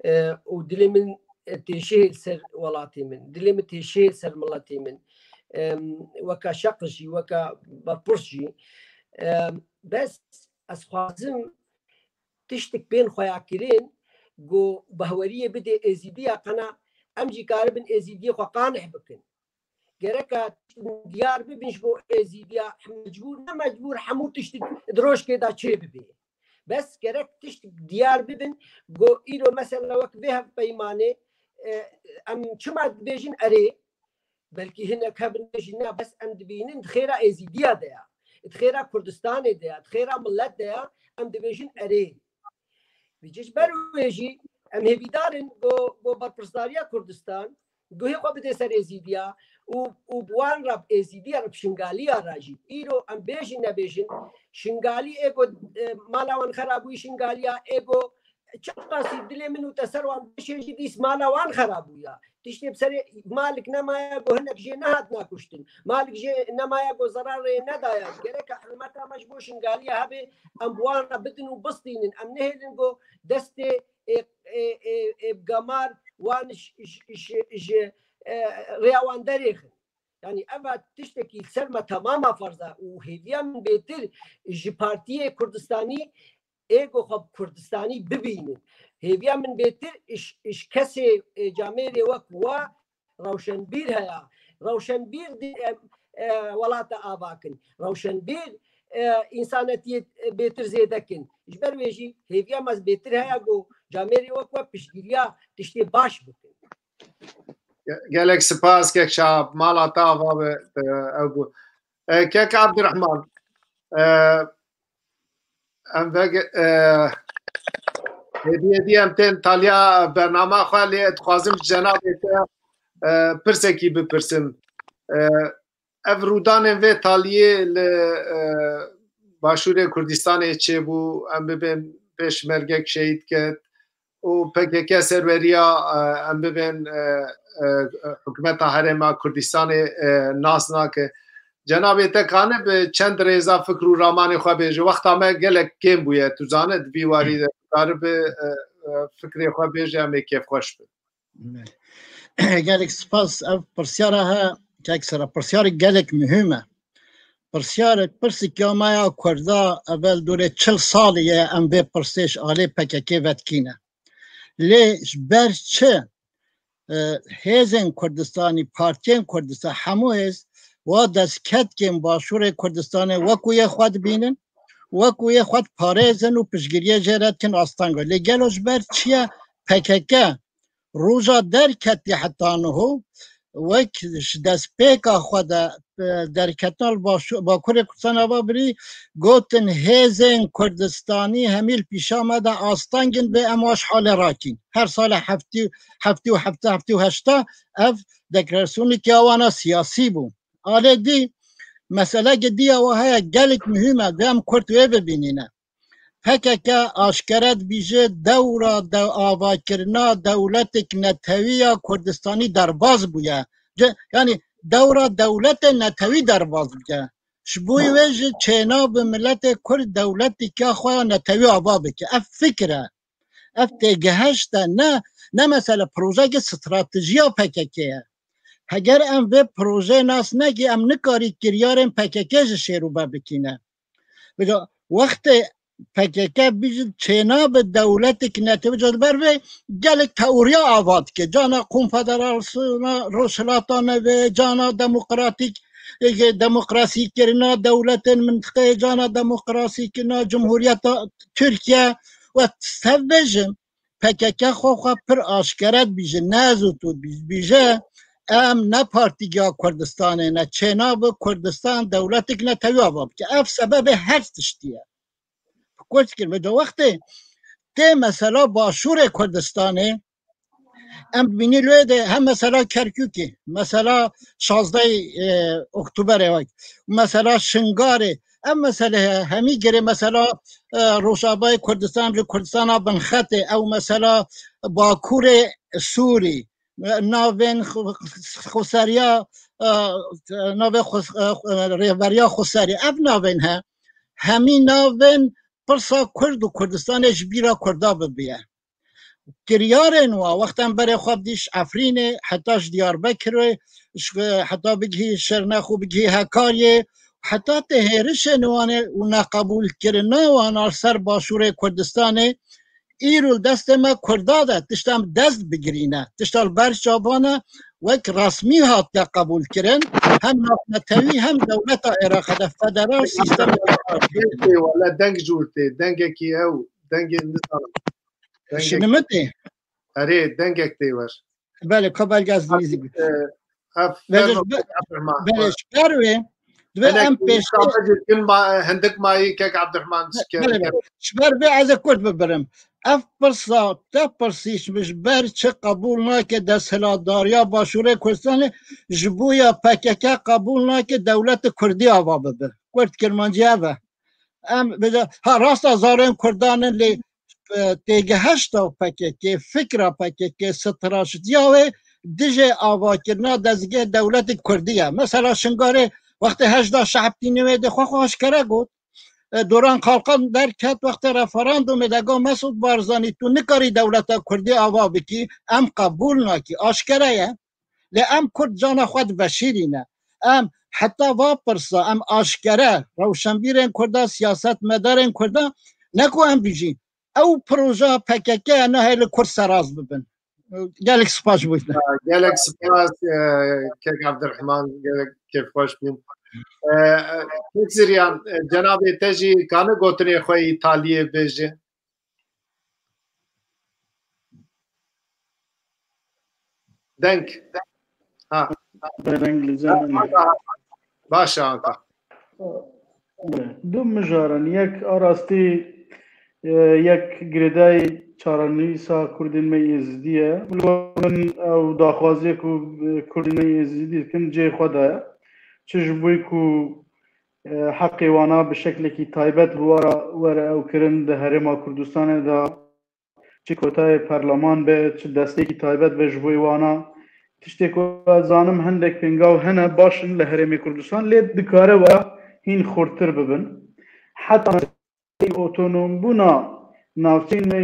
E, û dilê min, e, têşê li ser welatê min, dilê min têşê li ser miletê min. Em, weka şeqil jî, weka berpirs jî. Em, bes ez xwazim tiştik bên xweya kirin, ku behweriyê bidê Êzîdiya qena em jî karibin Êzîdiyê xwe qanih bikin. Gereka diyar bibin ji bo Êzîdiya, mecbûr ne mecbûr hemû tişt di rojkê de çê bibê. Bes gerek tişt diyar bibin, ku îro mesela wek vê hevpeymanê, e, em çima dibêjin erê, belkî hinek hebin bêjin na, bes em dibînin di xêra Êzîdiya de ya. Di xêra Kurdistanê de ya, di xêra millet de ya, em dibêjin erê. Vêca ji ber wê jî em hêvîdar in ku, ku berpirsdariya Kurdistan guhê xwe bide ser Êzîdiya û, û bi wan re, bi Êzîdiya re, bi Şingaliya re jî. Îro em bêjin nebêjin, Şingalî ê ku, e, mala wan xera bûyî Şingaliya, ê ku çiqasî dilê min û te ser wan bişê jî dîs mala wan xera bûya. Tiştê bi serê malik nemaye ku hinek jê nehatina kuştin. Malik jê nemaye ku zerarê nedaya. Gereke hurmeta me ji bo Şingaliya hebe, em bi wan re bidin û bistînin. Em nehêlin ku destê ê, ê, ê, ê bi gemar wan ji, ji, ji, ji, e, rêya wan derêxin. Yanî eva tiştekî li ser me temama ferz e û hêviya min bêtir ji partiyê Kurdistanî ê ku xwe bi Kurdistanî bibînin. Hêviya min bêtir ji, ji kesê, e, camêrê wek we rewşenbîr heye. Rewşenbîr di, e, e, welata ava kin. Rewşenbîr, e, însanetiyê, e, bêtir zêde kin. Ji ber wê jî hêviya me bêtir heye ku camêrê wek we piştgiriya tiştê baş bikin. Ge-, gelek spas, Kek Şap, mala te ava be, e, ew bû. E, Kek Abdurrahman, e, em vege-, e, hêdî hêdî em tên taliya bernama xwe, lê dixwazim ji cenabê te, e, pirsekî bipirsim. E, ev rûdanên vê taliyê li, e, Başûrê Kurdistanê çêbû, em bibên pêşmergek şehîd ket û P K K serweriya, e, em bibên, e, e, hikûmeta Herêma Kurdistanê, e, nas nake. Cenabê te kane bi çend rêza fikr û ramanê xwe bêje. Wexta me gelek kêm bûye, tu zane, di vî warî de karibe, e, e, fikrê xwe bêje, em ê kêfxweş bin. Gelek spas. Ev pirsyara he, kek sera, pirsyarek gelek muhim e. Pirsyarek, pirsik ya me ya Kurda, evel dûrê çil salî ye em vê pirsê ji alê P K K vedikîne. Lê ji ber çi, e, hêzên Kurdistanî, partiyên Kurdistan, hemû hêz wa destketkên Başûrê Kurdistanê wekû yê xwe dibînin, wekû yê xwe diparêzin û piştgiriyê jê re dikin asteng. Lê gelo ji ber çi ye P K K roja derketî heta niho, wek ji destpêka xwe de, e, derketina li Başû-, Bakurê Kurdistan ava birî, gotin hêzên Kurdistanî hemî li pîşa me de asteng in, bê em wa ji halê rakîn. Her sale heftî, heftî û heft, heftî û heşta ev deklarasyonekî ya wana siyasî bû. Alê dî, meseleke dî ya wa heye, gelek muhîm e, dê em kurt wê bibînîne. P K K aşkere dibîje dewra de avakirina dewletek netewî ya Kurdistanî derbaz bûye. Ce-, yanî dewra dewletê netewî derbaz bûye. Ji bo wê jî çênabe miletê Kurd dewleteke xwe ya netewî ava bike. Ev fikr e. Ev têgiheşt e. Ne, ne mesele, projeyeke stratejiya P K K ye. Heger em vê projeyê nas nekî, em nikarî kiryarên P K K jî şêrûbe bikîne. Vêca wextê P K K bîjin çênabe dewletek netewî, ca li ber vê gelek teoriya ava dike. Cana konfederasiyona Rojhilata Navê, cana demokratîk, e, demokrasîkirina dewletên mintiqeyê, cana demokrasîkirina Cumhuriyeta Tirkiye. We sev bêjim, P K K xwe xwe pir aşkere dibîje, ne ez û tu dibîje, dibîje, em ne partîk ya Kurdistanê ne, çênabe Kurdistan dewletek netewî ava bike. Ev sebebê her tiştî ye. Bi kurt kir, vêca wextê tê mesela Başûrê Kurdistanê, em dibînî lê de hem mesela Kerkûkê, mesela şazdeh, e, Oktoberê wek, mesela Şingarê, ev mesele he, hemî girê mesela, e, Rojavayê Kurdistan, ji Kurdistana Binxetê, ew mesela Bakurê Sûrî, e, navên xwe-, xweseriya, e, navê xwe-, e, rêveriya xweserî, ev navên he, hemî navên pirsa Kurd û Kurdistanê ji bîra Kurda bibiye. Kiryarên wa wextan berê xwe bidî ji Efrînê heta ji Diyarbekirê, ji, heta bigihî Şirnex û bigihî Hekariyê, heta tê hêrişên wan û neqebûlkirina wan li ser Başûrê Kurdistanê, îro li destê me Kurda de tişta em dest bigirîne, tişta li ber çavan e, wek resmî hatiye qebûlkirin, hem navnetewî hem dewleta Iraqê de federal sîstemeke partî. Deng tê, wele deng jûr tê, dengekî ew, dengê nizanim. Dengek Şinimit ê? Erê, dengek tê wer. Belê, ka belge ez dînî zî. E, ev Belê, fermo ji be-, Abdurrahman. Belê, ji ber wê, divê Hinek em pêş kin ma-, hindik mayî kek Abdurrahman şikê Belê, bike. Belê. Ji ber vê ez ê kurt bibirim. Ev pirsa te pirsîş min ji ber çi qebûl nake desthilatdariya Başûrê Kurdistanê, ji bo ya P K K qebûl nake dewleta Kurdî ava bibe. Kurt Kirmancî ev e. Em bêje, ha, rasta zarên Kurdan in, lê, e, têgihişta P K K, fikra P K K, stratejiya wê dijê avakirina dezgehê dewletê Kurdî ye. Mesela Şingalê wextê Hejda Şehb tînê wê de xwe xwe aşkere got. E, Doran Kalkan derket wextê referandumê de got, Mesûd Barzanî, tu nikarî dewleta Kurdî ava bikî, em qebûl nakî. Aşkere ye. Lê em Kurd cana xwe diveşîrîne. Em heta va pirsa, em aşkere rewşenbîrên Kurda, siyasetmedarên Kurda, ne ku em bijîn. Ew projeya P K K ya nahê li Kurd seraz bibin. Gelek spas ji bo te. Gelek spas, e, kek Abdurrahman, gelek kêfxweş bûm. E, e, kek Ziryan, e, cenabê te jî kane gotinê xwe Îtaliyê bêje? Deng. Ha. Deng li cem min. Baş e, Anka. Du mijar in. Yek a rastî, e, yek girêdayî çarenivîsa Kurdên me Êzidî ye. Li gor min ew daxwaziyê ku, e, Kurdên me Êzidî dikin cihê xwe de ye. Çi ji bo ku, e, heqê wana bi şeklekî taybet bi wan re were ew kirin di Herêma Kurdistanê de, çi kotayê perleman be, çi desteyekî taybet be ji bo wana. Tiştê ku ez zanim hindek pêngav hene baş in li Herêmê Kurdistan, lê dikare were hîn xurtir bibin. Heta otonombûna navçeyên me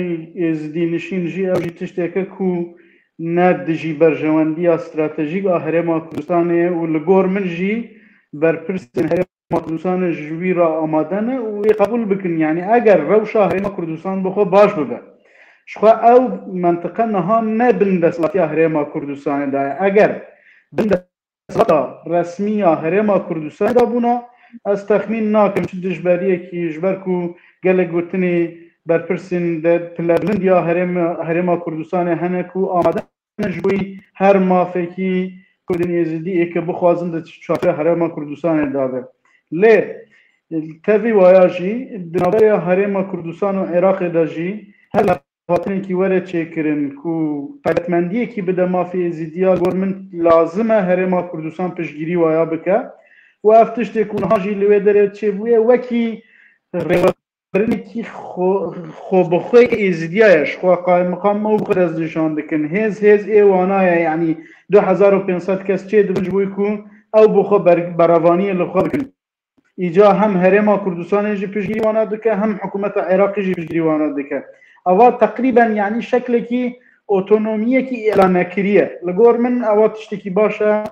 Êzidî nişîn jî, ew jî tişteke ku ne dijî berjewendiya stratejîk a Herêma Kurdistanê ye û li gor min jî berpirsên Herêma Kurdistanê ji wî re amade ne û wê qebûl bikin. Yanî eger rewşa Herêma Kurdistan bi xwe baş bibe, ji xwe ew mentiqe niha ne bin desthilatiya Herêma Kurdistanê de ye. Eger bin desthilata resmî ya Herêma Kurdistanê de bûna, ez texmîn nakim çi dijberiyekî, ji ber ku gelek gotinê berpirsên de pilebilind ya Herêma, Herêma Kurdistanê hene ku amade ne ji bo her mafekî Kurdên Êzidî ê ke bixwazin di çarçoya Herêma Kurdistanê de be. Lê tevî waya jî di navbera Herêma Kurdistan û Iraqê de jî her levhatinekî were çêkirin ku taybetmendiyekî bide mafê Êzidiya, gor min lazim e Herêma Kurdistan piştgirî waya bike. Û ev tiştê ku niha jî li wê derê çêbûye wekî rêwe kirinekî xwe, xwe bi xwe Êzidiya ye. Ji xwe qaymiqam ew bi xwe destnîşan dikin. Hêz, hêz ê wana ye. Yanî du hezar û pênc sed kes çê dibin ji bo ku ew bi xwe ber-, berevaniyê li xwe bikin. Îca hem Herêma Kurdistanê jî piştgirî wana dike, hem hikûmeta Iraqê jî piştgirî wana dike. Ava teqrîben, yanî şeklekî otonomiyekî îlan nekiriye. Li gor min ava tiştekî baş e.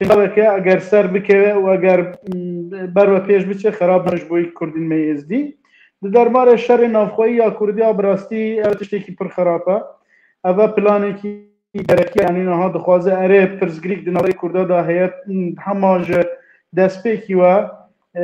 Pêşaveke eger ser bikeve û eger, mm, ber ve pêş biçe, xerab ne ji bo Kurdên me Êzdî. Di derbarê şerê navxweyî ya Kurdiya bi rastî ev tiştekî pir xerab e. Ev e planekî gerekî, yanî niha dixwaze erê pirsgirîk di navberê Kurda de heye, hema ji destpêkî we, e,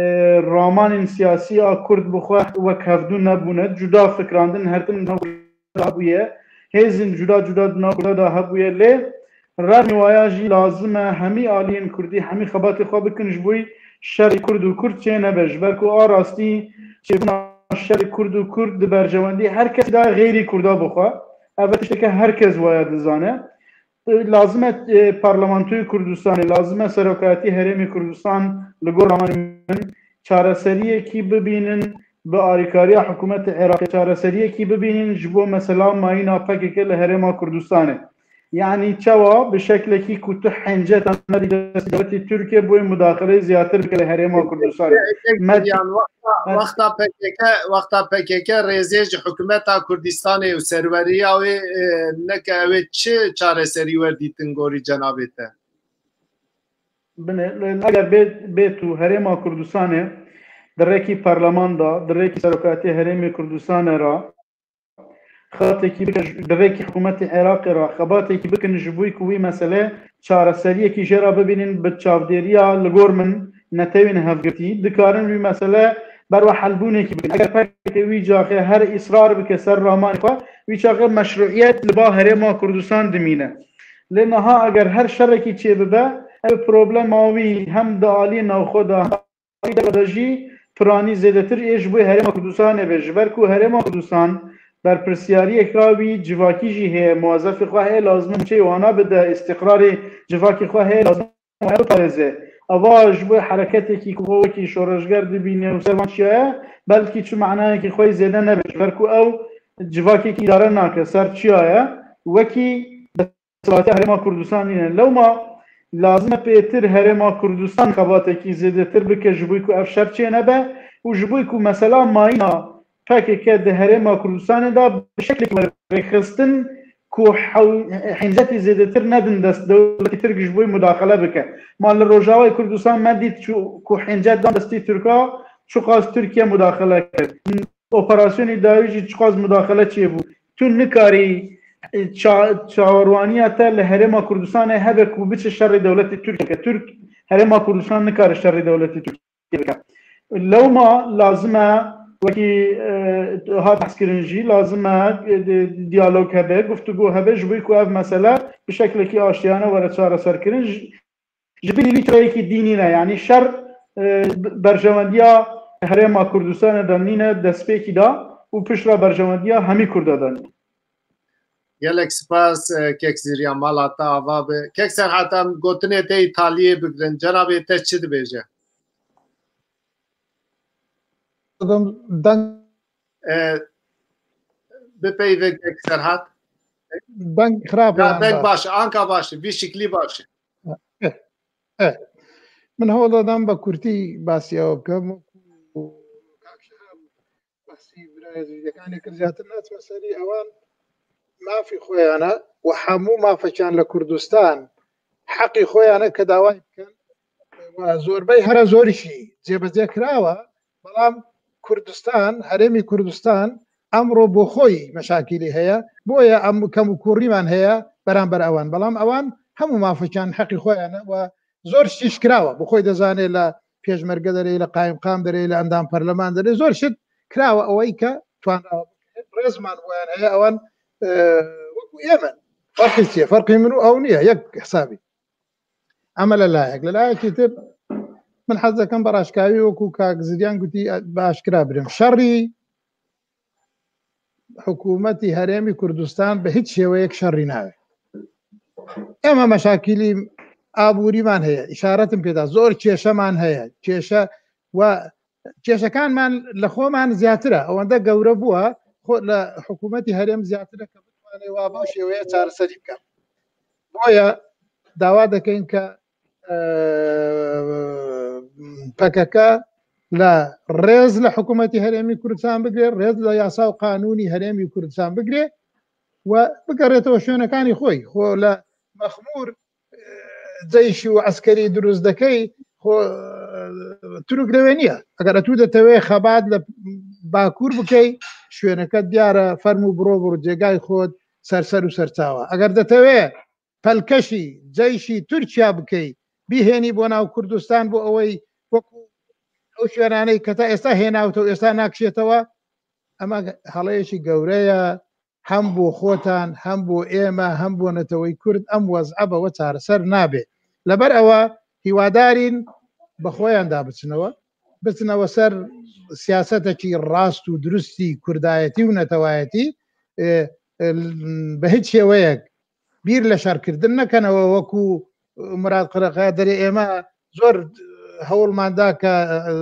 ramanên siyasî a Kurd bi xwe wek hevdû nebûne, cuda fikrandin her tim di nav Kurda de hebûye, hêzên cuda cuda di nav Kurda de hebûye, lê rexmê waya jî lazim e hemî aliyên Kurdî hemî xebatê xwe bikin ji bo şerê Kurd û Kurd çê nebe, ji ber ku a rastî çêbûna şerê Kurd û Kurd di berjewendî her kesî de xeyrî Kurda bixwe. Ev tişteke her kes waya dizane. Lazim e, e, Parlamentoyê Kurdistanê, lazim e Serokatî Herêmê Kurdistan li gor ramanê min çareseriyekî bibînin, bi alîkariya hikûmetê Iraqê çareseriyekî bibînin ji bo mesela mayîna P K K li Herêma Kurdistanê. Yanî çawa bi şeklekî ku tu hence te nedî destî dewletê Tirkiye boyê mudaxileyê ziyadtir bike li Herêma Kurdistanê. Tek Me- Yan wexta, wexta P K K, wexta P K K rêzê ji hikûmeta Kurdistanê û serweriya wê, e, neke ew ê çi çareserî werdîtin gorî cenabê te? Binê, eger bê, bê tu Herêma Kurdistanê di rêkî parleman de, di rêkî serokatê Herêmê Kurdistanê re, xebatekî bikin, di rêkî hikûmetê Iraqê re xebatekî bikin ji bo ku wî mesele çareseriyekî jê re bibînin, bi çavdêriya li gor min netewên hevgirtî dikarin wî mesele ber we helbûnekî bikin. Eger P K K wî caxê her îsrar bike ser ramanê xwe, wî çaxê meşruiyet li ba Herêma Kurdistan dimîne. Lê niha eger her şerekî çêbibe, ev problema wî hem di aliyê navxwe de, hem de jî piranî zêdetir ê ji bo Herêma Kurdistanê be. Ji ber ku Herêma Kurdistan berpirsiyariyeka wî civakî jî heye, muwezefê xwe heye, lazim e mûçeyê wana bide, îstîqrarê civakê xwe heye, lazim e wan biparêze. Ava ji bo hereketekî ku xwe wekî şoreşger dibîne û ser van çiya ye, belkî çi manayekî xwe yê zêde nebe. Ji ber ku ew civakekî îdare nake, ser çiya ye, wekî desthilatê Herêma Kurdistan nîne. Lewma lazim e pêtir Herêma Kurdistan xebatekî zêdetir bike ji bo ku ev şer çê nebe û ji bo ku mesela mayîna P K K di Herêma Kurdistanê de bi şeklekî were rêxistin ku hew-, hincetî zêdetir nedin dest dewletê Tirk ji bo mudaxele bike. Ma li Rojavayê Kurdistan me dît çu-, ku hincet dan destî Tirka, çiqas Tirkiye mudaxele kir. Operasyonê dawî jî çiqas mudaxele çêbû. Tu nikarî, e, ça-, çawarwaniya te li Herêma Kurdistanê hebe ku biçe şerê dewletê Tirkiye bike. Tirk, Herêma Kurdistan nikare şerê dewletê Tirkiye bike. Lewma lazim e, wekî, e, hat behskirin jî, lazim e, e, di-, diyalog hebe, guftûgo hebe, ji bo ku ev mesele bi şeklekî aştiyane were çareserkirin. Ji, ji binî vî çirayekî dî nîne, yanî şer, e, berjewendiya Herêma Kurdistanê de nîne, destpêkî de û piştre berjewendiya hemî Kurda de nîne. Gelek spas, e, kek Zirya, mala te ava be. Kek Serhat, em gotinê te yî taliyê bigirin. Cenabê te çi dibêje? Deng, E, bipeyve kek Serhat. Deng xirab e. Ya, deng baş, anka baş, vî şiklî baş. E, e. Min hewl da dem bi kurtî basî ew bikim. Kak Şihab, Behsî birayê Êzidîyekanê kir, zêdetir neçime serî. Ewan mafî xwe ya ne û hemû mafekiyan li Kurdistan heqî xwe ya ne ke dawayê bikin. Ve zorbey here zor jî cêbecê kirawe, belam Kurdistan, herêmî Kurdistan emro bo xwe yî meşakîlî heye. Boye em kemûkûrîman heye beramber ewan. Belam ewan hemû mafekiyan heqî xwe ya ne we zor şiş kirawe. Bi xwe dizane li pêşmerge derê, li qayimqam derê, li endam parleman derê zor şit kirawe. Ewey ke twanrawe bike. Rêzman boyan heye, ewan, e, wekû ê min. Ferqî çi ye? Ferqî min û ew niye. Yek hesabî. Eme li layek. Li layekî tir min hez dikim bi raşkawî wekû kak Ziryan gotî, bi aşkira birim. Şerî hikûmetî Herêmî Kurdistan bi hiç şêweyek şerî nabe. Ema meşakîlî aborîman heye, îşaretim pê da, zor kêşeman heye, kêşe we kêşekanman li xweman zêdetir e, ewende gewre bûye, xwe li hikûmetî herêm zêdetir e ke bitwane wa bi şêweye çareserî bike. Boye dawa dikin ke, e, P K K لە ڕێز لە حکوومەتی هەرێمی کوردستان بگرێ، ڕێز لە یاسا و قانوونی هەرێمی کوردستان بگرێ و بگەڕێتەوە شوێنەکانی خۆی. خۆ لە مەخموور جەیشی و عەسکەری دروست دەکەی، خۆ تورک لەوێ نییە. ئەگەر ئەتوو دەتەوێ خەبات لە باکوور بکەی، شوێنەکە دیارە، فەرموو بڕۆ بڕۆ جێگای خۆت، سەرسەر و سەرچاوە. ئەگەر دەتەوێ پەلکەشی جەیشی تورکیا بکەی، بیهێنی بۆ ناو کوردستان، بۆ ئەوەی وەکو ئەو شوێنانەی کە تا ئێستا هێناوتەوە، ئێستا ناکشێتەوە، ئەمە هەڵەیەکی گەورەیە، هەم بۆ خۆتان، هەم بۆ ئێمە، هەم بۆ نەتەوەی کورد. ئەم وەزعە بەوە چارەسەر نابێ. لەبەر ئەوە هیوادارین بە خۆیاندا بچنەوە، بچنەوە سەر سیاسەتێکی ڕاست و دروستی کوردایەتی و نەتەوایەتی. ئێ، ئێ، بە هیچ شێوەیەک بیر لە شەڕکردن نەکەنەوە، وەکو مراد قرەقە دەرێ. ئێمە زۆر هەوڵماندا کە، ئە،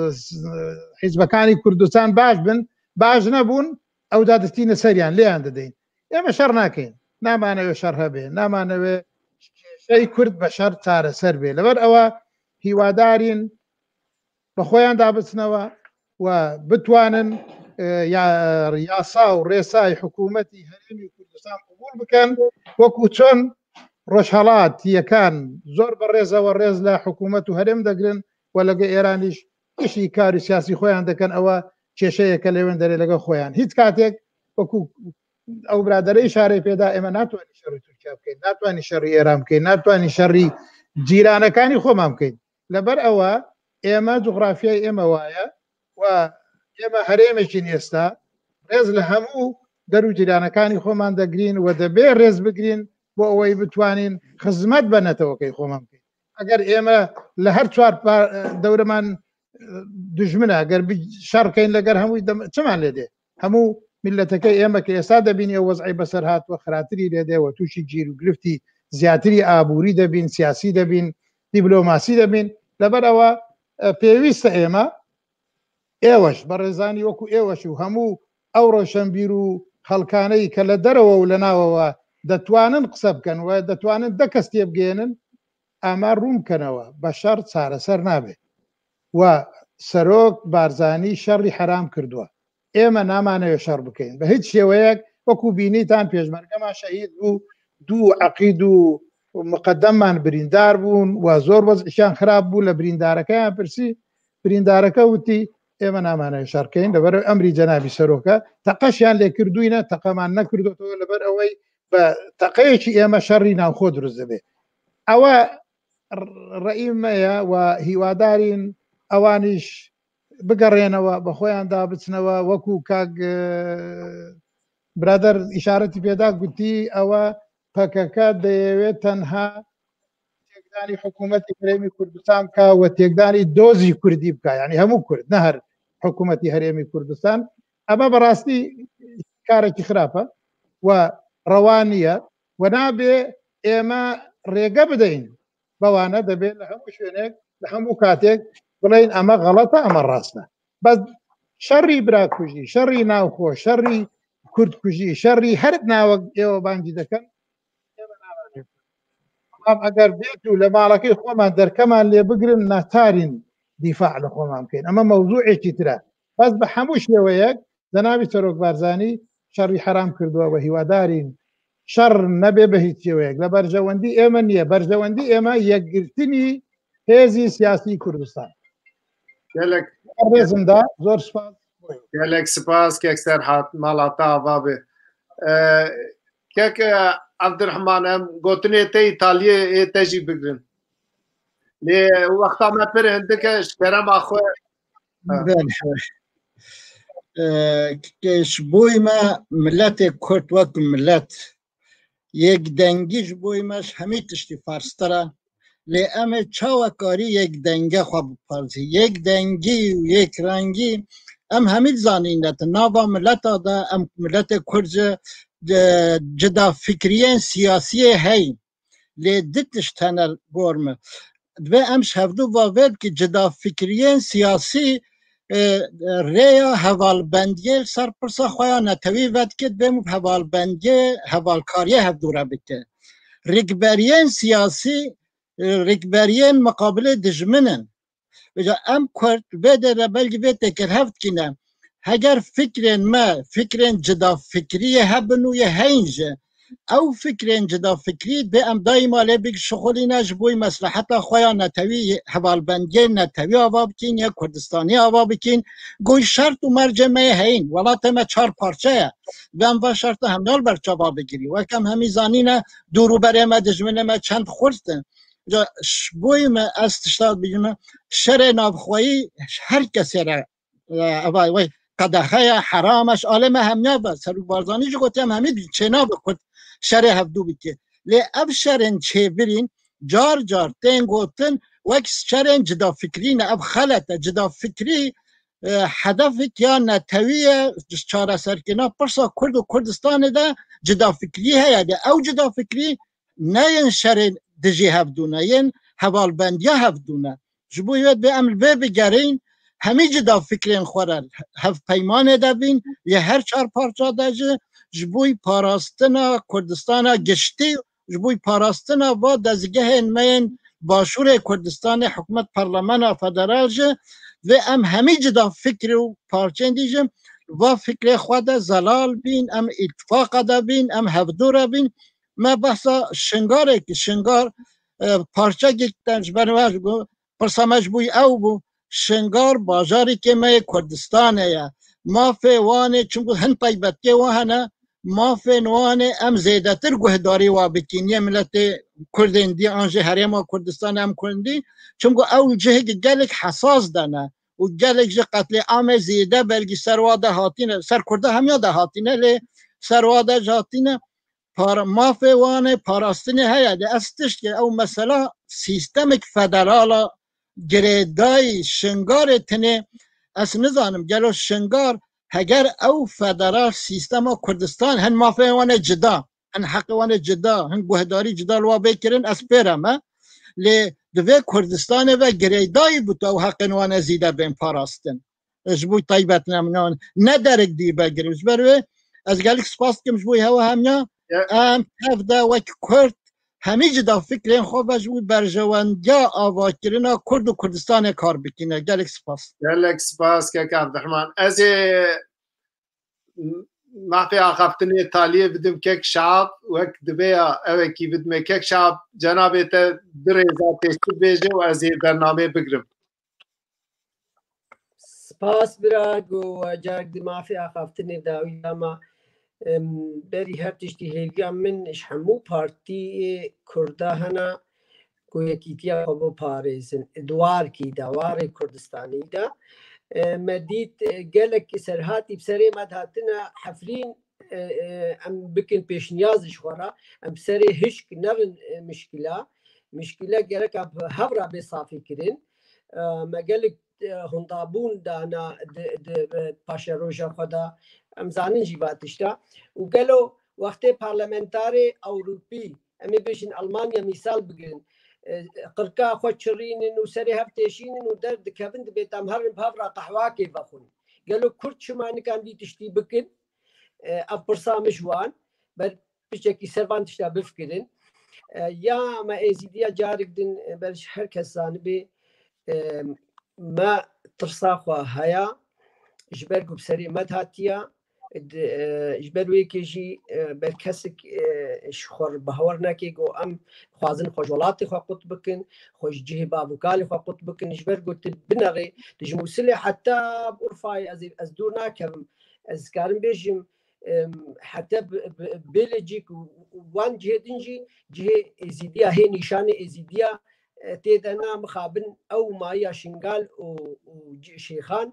حیزبەکانی کوردستان باش بن، باش نەبوون، ئەو دادستینە سەریان لێیان دەدەین. ئێمە شەڕ ناکەین، نامانەوێ شەڕ هەبێ، نامانەوێ کێشەی کورد بە شەڕ چارەسەر بێ. لەبەر ئەوە هیوادارین بە خۆیان دابچنەوە و بتوانن، ئێ، یا-، یاسا و ڕێسای حکوومەتی هەرێمی کوردستان قبول بکەن، وەکو چۆن ڕۆژهەڵاتیەکان زۆر بە ڕێزەوە ڕێز لە حکوومەت و هەرێم دەگرن و لەگە ئێرانیش ئیشی کار و سیاسی خۆیان دەکەن. ئەوە کێشەیەکە لەوێن دەرێ لەگە خۆیان. هیچ کاتێک، وەکو ئەو برادەرە ئیشارەی پێدا، ئێمە ناتوانین شەڕی تورکیا بکەین، ناتوانین شەڕی ئێران بکەین، ناتوانین شەڕی جیرانەکانی خۆمان بکەین. لەبەر ئەوە ئێمە جوغرافیای ئێمە وایە و ئێمە هەرێمێکین ئێستا، ڕێز لە هەموو دەر و جیرانەکانی خۆمان دەگرین و دەبێ ڕێز بگرین بۆ ئەوەی بتوانین خزمەت بە نەتەوەکەی خۆمان بکەین. ئەگەر ئێمە لە هەر چوار پا-، دەورەمان دژمنە، ئەگەر بی-، شەڕکەین لەگەر هەمووی دەم-، چمان لێ دێ؟ هەموو میللەتەکەی ئێمە کە ئێستا دەبین ئێ وەزعی بەسەر هاتووە، خراتری لێ دێ و تووشی گیر و گرفتی زیاتری ئابووری دەبین، سیاسی دەبین، دیبلۆماسی دەبین. لەبەر ئەوە، ئە، پێویستە ئێمە ئێوەش، بەڕێزانی وەکو ئێوەش و هەموو ئەو ڕۆشنبیر و خەڵکانەی کە لە دەرەوە و لە ناوەوە دەتوانن قسە بکەن و دەتوانن دە کەس تێبگەێنن، ئامار ڕوون بکەنەوە، بە شەڕ چارەسەر نابێت و سەرۆک بارزانی شەڕی حەرام کردووە. ئێمە نامانەوێ شەڕ بکەین بە هیچ شێوەیەک. وەکو بینیتان، پێشمەرگەمان شەهید بوو، دوو عەقید و مقەدەممان بریندار بوون و زۆر وەزعیشان خراپ بوو. لە بریندارەکەیان پرسی، بریندارەکە وتی، ئێمە نامانەوێ شەڕکەین، لەبەر ئەمری جەنابی سەرۆکە. تەقەشیان لێ کردووینە، تەقەمان نەکردوتەوە، لەبەر ئەوەی بە تەقەیەکی ئێمە شەڕی ناوخۆ دروست دەبێ. ئەوە ڕ-، ڕەئی مەیە و هیوادارین ئەوانیش بگەڕێنەوە، بە خۆیاندا بچنەوە. وەکو کاک، ئە، برادەر ئیشارەتی پێدا گوتی، ئەوە پەکەکە دەیەوێت تەنها تێکدانی حکوومەتی هەرێمی کوردستان بکا و تێکدانی دۆزی کوردی بکا، یعنی هەموو کورد، نە هەر حکوومەتی هەرێمی کوردستان. ئەمە بەڕاستی کارێکی خراپە و ڕەوا نییە و نابێ ئێمە ڕێگە بدەین بەوانە. دەبێت لە هەموو شوێنێک، لە هەموو کاتێک بڵێن ئەمە غەڵەتە، ئەمە ڕاستە. بەس شەڕی براکوژی، شەڕی ناوخۆ، شەڕی کوردکوژی، شەڕی هەر ناوەک ئێوە بانگی دەکەن، ئێمە ناوانێ. بەڵام ئەگەر بێت و لە ماڵەکەی خۆمان دەرکەمان لێ بگرن، ناتارین دیفاع لە خۆمان بکەین. ئەمە مەوزوعێکی ترە. بەس بە هەموو شێوەیەک جەنابی سەرۆک بارزانی شەڕی حەرام کردووە و هیوادارین شەڕ نەبێ بە هیچ شێوەیەک. لە بەرژەوەندی ئێمە نییە، بەرژەوەندی ئێمە یەکگرتنی هێزی سیاسی کوردستان. گەلک ڕێزمدا زۆر سپاس. Gelek spas kek Serhat, mala te ava be. Ee, kek, e, Abdurrahman, em gotinê te Îtaliyê ê te jî bigirin. Lê wexta me pir hindik e, ji kerema xwe. Belê. Ee, ke ji boy me miletê Kurd wek milet, yekdengî ji boy me ji hemî tiştî ferztir e. Lê em ê çawa karî yekdenge xwe biparêzî? Yekdengî û yekrengî em hemî dizanîne di nava mileta de, em miletê Kurd ji, e, cidafikriyên siyasiyê heyî. Lê di tişt hene li gor min. Divê em ji hevdu ve vê bikî, cidafikriyên siyasî, e, rêya hevalbendiyê li ser pirsa xwe ya netewî vedike, divê û hevalbendiyê, hevalkariyê hevdû re bike. Rikberiyên siyasî, e, rikberiyên miqabilê dijmin in. Vêca em Kurd vê derê belkî vê têkir hev dikîne. Heger fikrên me, fikrên cidafikriyê hebin û yê heyîn jî, ew fikrên cidafikrî dê em daîma lê bik şixulîne ji bo mesleheta xwe ya netewî, hevalbendiyê netewî ava bikîn ya Kurdistanî ava bikîn. Goy şert û mercê me yê heyîn, welatê me çar parçe ye. Vê em va şerta hemya li ber çava bigirî. Wek em hemî zanîne, dûr û berê me, dijminê me çend xurt in. Ca, ji bo me ez tişta bigime, şerê navxweyî her kesê re, e, eva, wey, qedexe ye, heram e, ji alê me hemya ve. Serok Barzanî jî gotiye, em hemî çênabe Kurd şerê hevdû bike. Lê ev şerên çêbirîn car car tên gotin, wek şerên cidafikrî ne, ev xelet e. Cidafikrî, e, hedefek ya netewî ye, çareserkirina pirsa Kurd û Kurdistanê de cidafikrî heye. De ew cidafikrî ne yên şerê dijî hevdû ne, yên hevalbendiya hevdû ne. Ji bo wê dibê em li vê bigerîn, hemî cida fikrên xwe re hevpeymanê de bîn, yê her çar parça de jî ji bo parastina Kurdistana giştî, ji bo parastina va dezgehên me yên Başûrê Kurdistanê, hikûmet, parlamena federal jî, vê em hemî cida fikr û parçên dî jî va fikrê xwe de zelal bîn, em îtifaqa de bîn, em hevdû re bîn. Me behsa Şingarekî, Şingar, e, parçekî te ji ber we ji bo, pirsa me ji bo ew bû. Şingar bajarîkê me yê Kurdistanê ye. Mafê wan ê, çimku hin taybetiyê wan hene, mafên wan ê em zêdetir guhdarî wa bikîn, yê miletê Kurdên dî an jî herêma Kurdistanê em Kurdî, çimku ew cihekî gelek hesas de ne û gelek ji qetlîamê zêde belkî ser wa de hatîne, ser Kurda hemya de hatîne, lê ser wa de jî hatîne. Para-, mafê wan ê parastinê heye. De ez tişt ke ew mesela sîstemek federal a girêdayî Şingarê tinê, ez nizanim gelo Şingar heger ew federal sîstema Kurdistan hin mafê wan ê cida, hin heqê wan ê cida, hin guhdarî cida li wa bê kirin, ez pê re me. Lê divê Kurdistanê ve girêdayî bûto ew heqên wan ê zîde bên parastin. Ji bo taybetnamînan ne derek dî vegirin. Ji ber wê ez gelek spas dikim ji bo hewa hemya. Ya. Em tev de wek Kurd hemî cida fikrên xwe ve ji bo berjewendiya avakirina Kurd û Kurdistanê kar bikîne. Gelek spas. Gelek spas kek Abdurrahman. Ez ê mafê axaftinê taliyê bidim kek Şahap, wek divê ya ewekî bidime. Kek Şahap, cenabê te du rêza tê çi bêje û ez ê bernameyê bigrim. Spas bira, go carek di mafê axaftinê dawî dama, em, berî her tiştî hêviya min ji hemû partiyê Kurda hene ku yekîtiya xwe biparêzin. Di warkî de, warê Kurdistanî de, e, me dît, e, gelek serhatî bi serê me dihatine Efrîn, e, e, em bikin pêşniyaz ji xwe re, em bi serê hişk nerin, e, mişkila. Mişkile gereka bi hev re bê safî kirin. E, me gelek, e, hundabûn dana di, di, e, paşeroja xwe de. Em zanin jî va tişta. Û gelo wextê parlamentarê Ewropî, em ê bêjin Almanya mîsal bigirin, e, qirka xwe çirînin û serê hev têşînin û derdikevin, dibê tam herin bi hev re qehwakê vexwin. Gelo Kurd çima nikan vî tiştî bikin? E, ev pirsa min ji wan, ber piçekî ser van tişta bifikirin. E, ya me Êzîdiya carik din, e, ber ji her kes zanibê, e, me tirsa xwe heye, ji ber ku bi serê me dihatiya, di, e, ji ber wê yekê jî, e, ber kesik, e, ji xwe re bawer neke ku em dixwazin xwe ji welatê xwe qut bikin, xwe ji cihê bav û kalê xwe qut bikin, ji ber ku tu binerê, tu ji Mûsilê heta bi Urfayê, ez, ez dûr nakevim, ez karim bêjim, em, heta bi, bi, Bêlêcîk û, û wan cihê din jî, cihê Êzîdiya, hê nîşanê Êzîdiya, e, tê de na mixabin ew mayiya Şingal û, û ci-, Şêxan.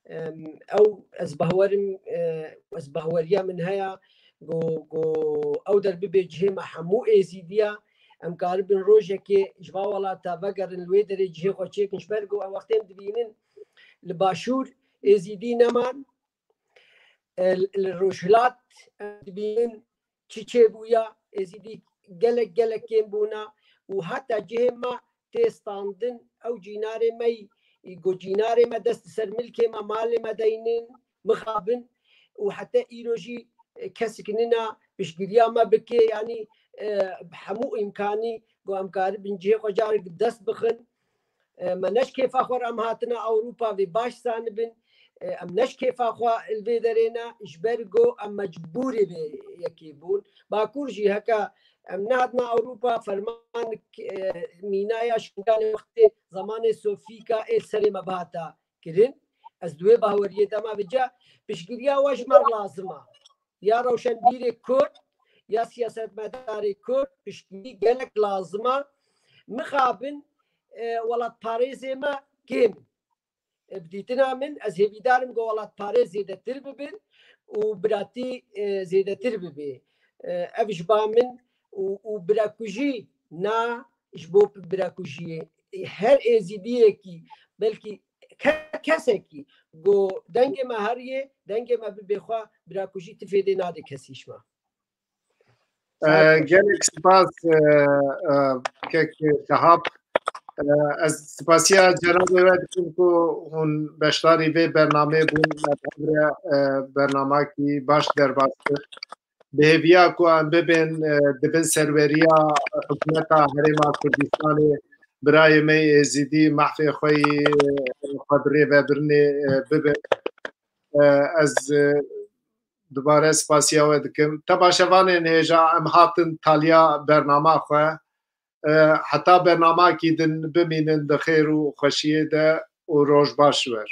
Em, ew ez bawerim, e, ez baweriya min heye, go, go ew der bibe cihê me hemû Êzîdiya. Em karibin rojekê ji va welata vegerin, li wê derê cihê xwe çêkin, ji ber ku ew wextê em dibînin li Başûr Êzîdî neman, e, li Rojhilat em dibînin çi çêbûya, Êzîdî gelek, gelek kêm bûna û heta cihê me tê standin, ew cînarê me yî, ku cînarê me dest li ser milkê me, malê me deynin, mixabin û heta îro jî, e, kesik nina piştgiriya me bike, yanî, e, bi hemû îmkanî ku em karibin cihê xwe carek bi dest bixin. E, me ne ji kêfa xwe re em hatine Ewropa vê baş zanibin. E, em ne ji kêfa xwe li vê derê ne, ji ber ku em mecbûrê vê yekê bûn. Bakur jî heke em nehatine Ewropa, ferman, e, mînaya Şingalê wextê zemanê Sofîka ê serê me bihata kirin. Ez di wê baweriyê de me. Vêca piştgiriya we ji me re lazim e. Ya rewşenbîrê Kurd, ya siyasetmedarê Kurd, piştgirî gelek lazim e. Mixabin, e, welatparêzê me kêm in. E, bi dîtina min, ez hêvîdar im ku welatparêz zêdetir bibin û biratî, e, zêdetir bibe. E, ev ji ba min û, û birakujî na ji bo birakujiyê. E, her êzidiyekî, belkî ke-, kesekî ku dengê me heriyê, dengê me bibê xwe, birakujî ti fêdê nade kesî ji me. E, gelek spas, e, e, kek Şehab. E, ez spasiya cenabê we dikim ku hûn beşdarî vê bernameyê bûn. Me bi hev re, e, bernamakî baş derbas kir. Bi hêviya ku em bibên, e, di bin serweriya hikûmeta Herêma Kurdistanê, birayê me yê Êzidî, mehfê xwe yî, e, xwe bi rêvebirinê, e, bibin. E, ez, e, dubare spasiya we dikim. Temaşevanên hêja, em hatin taliya bernama xwe. E, heta bernamakî din bimînin di xêr û xweşiyê de û roj baş wer.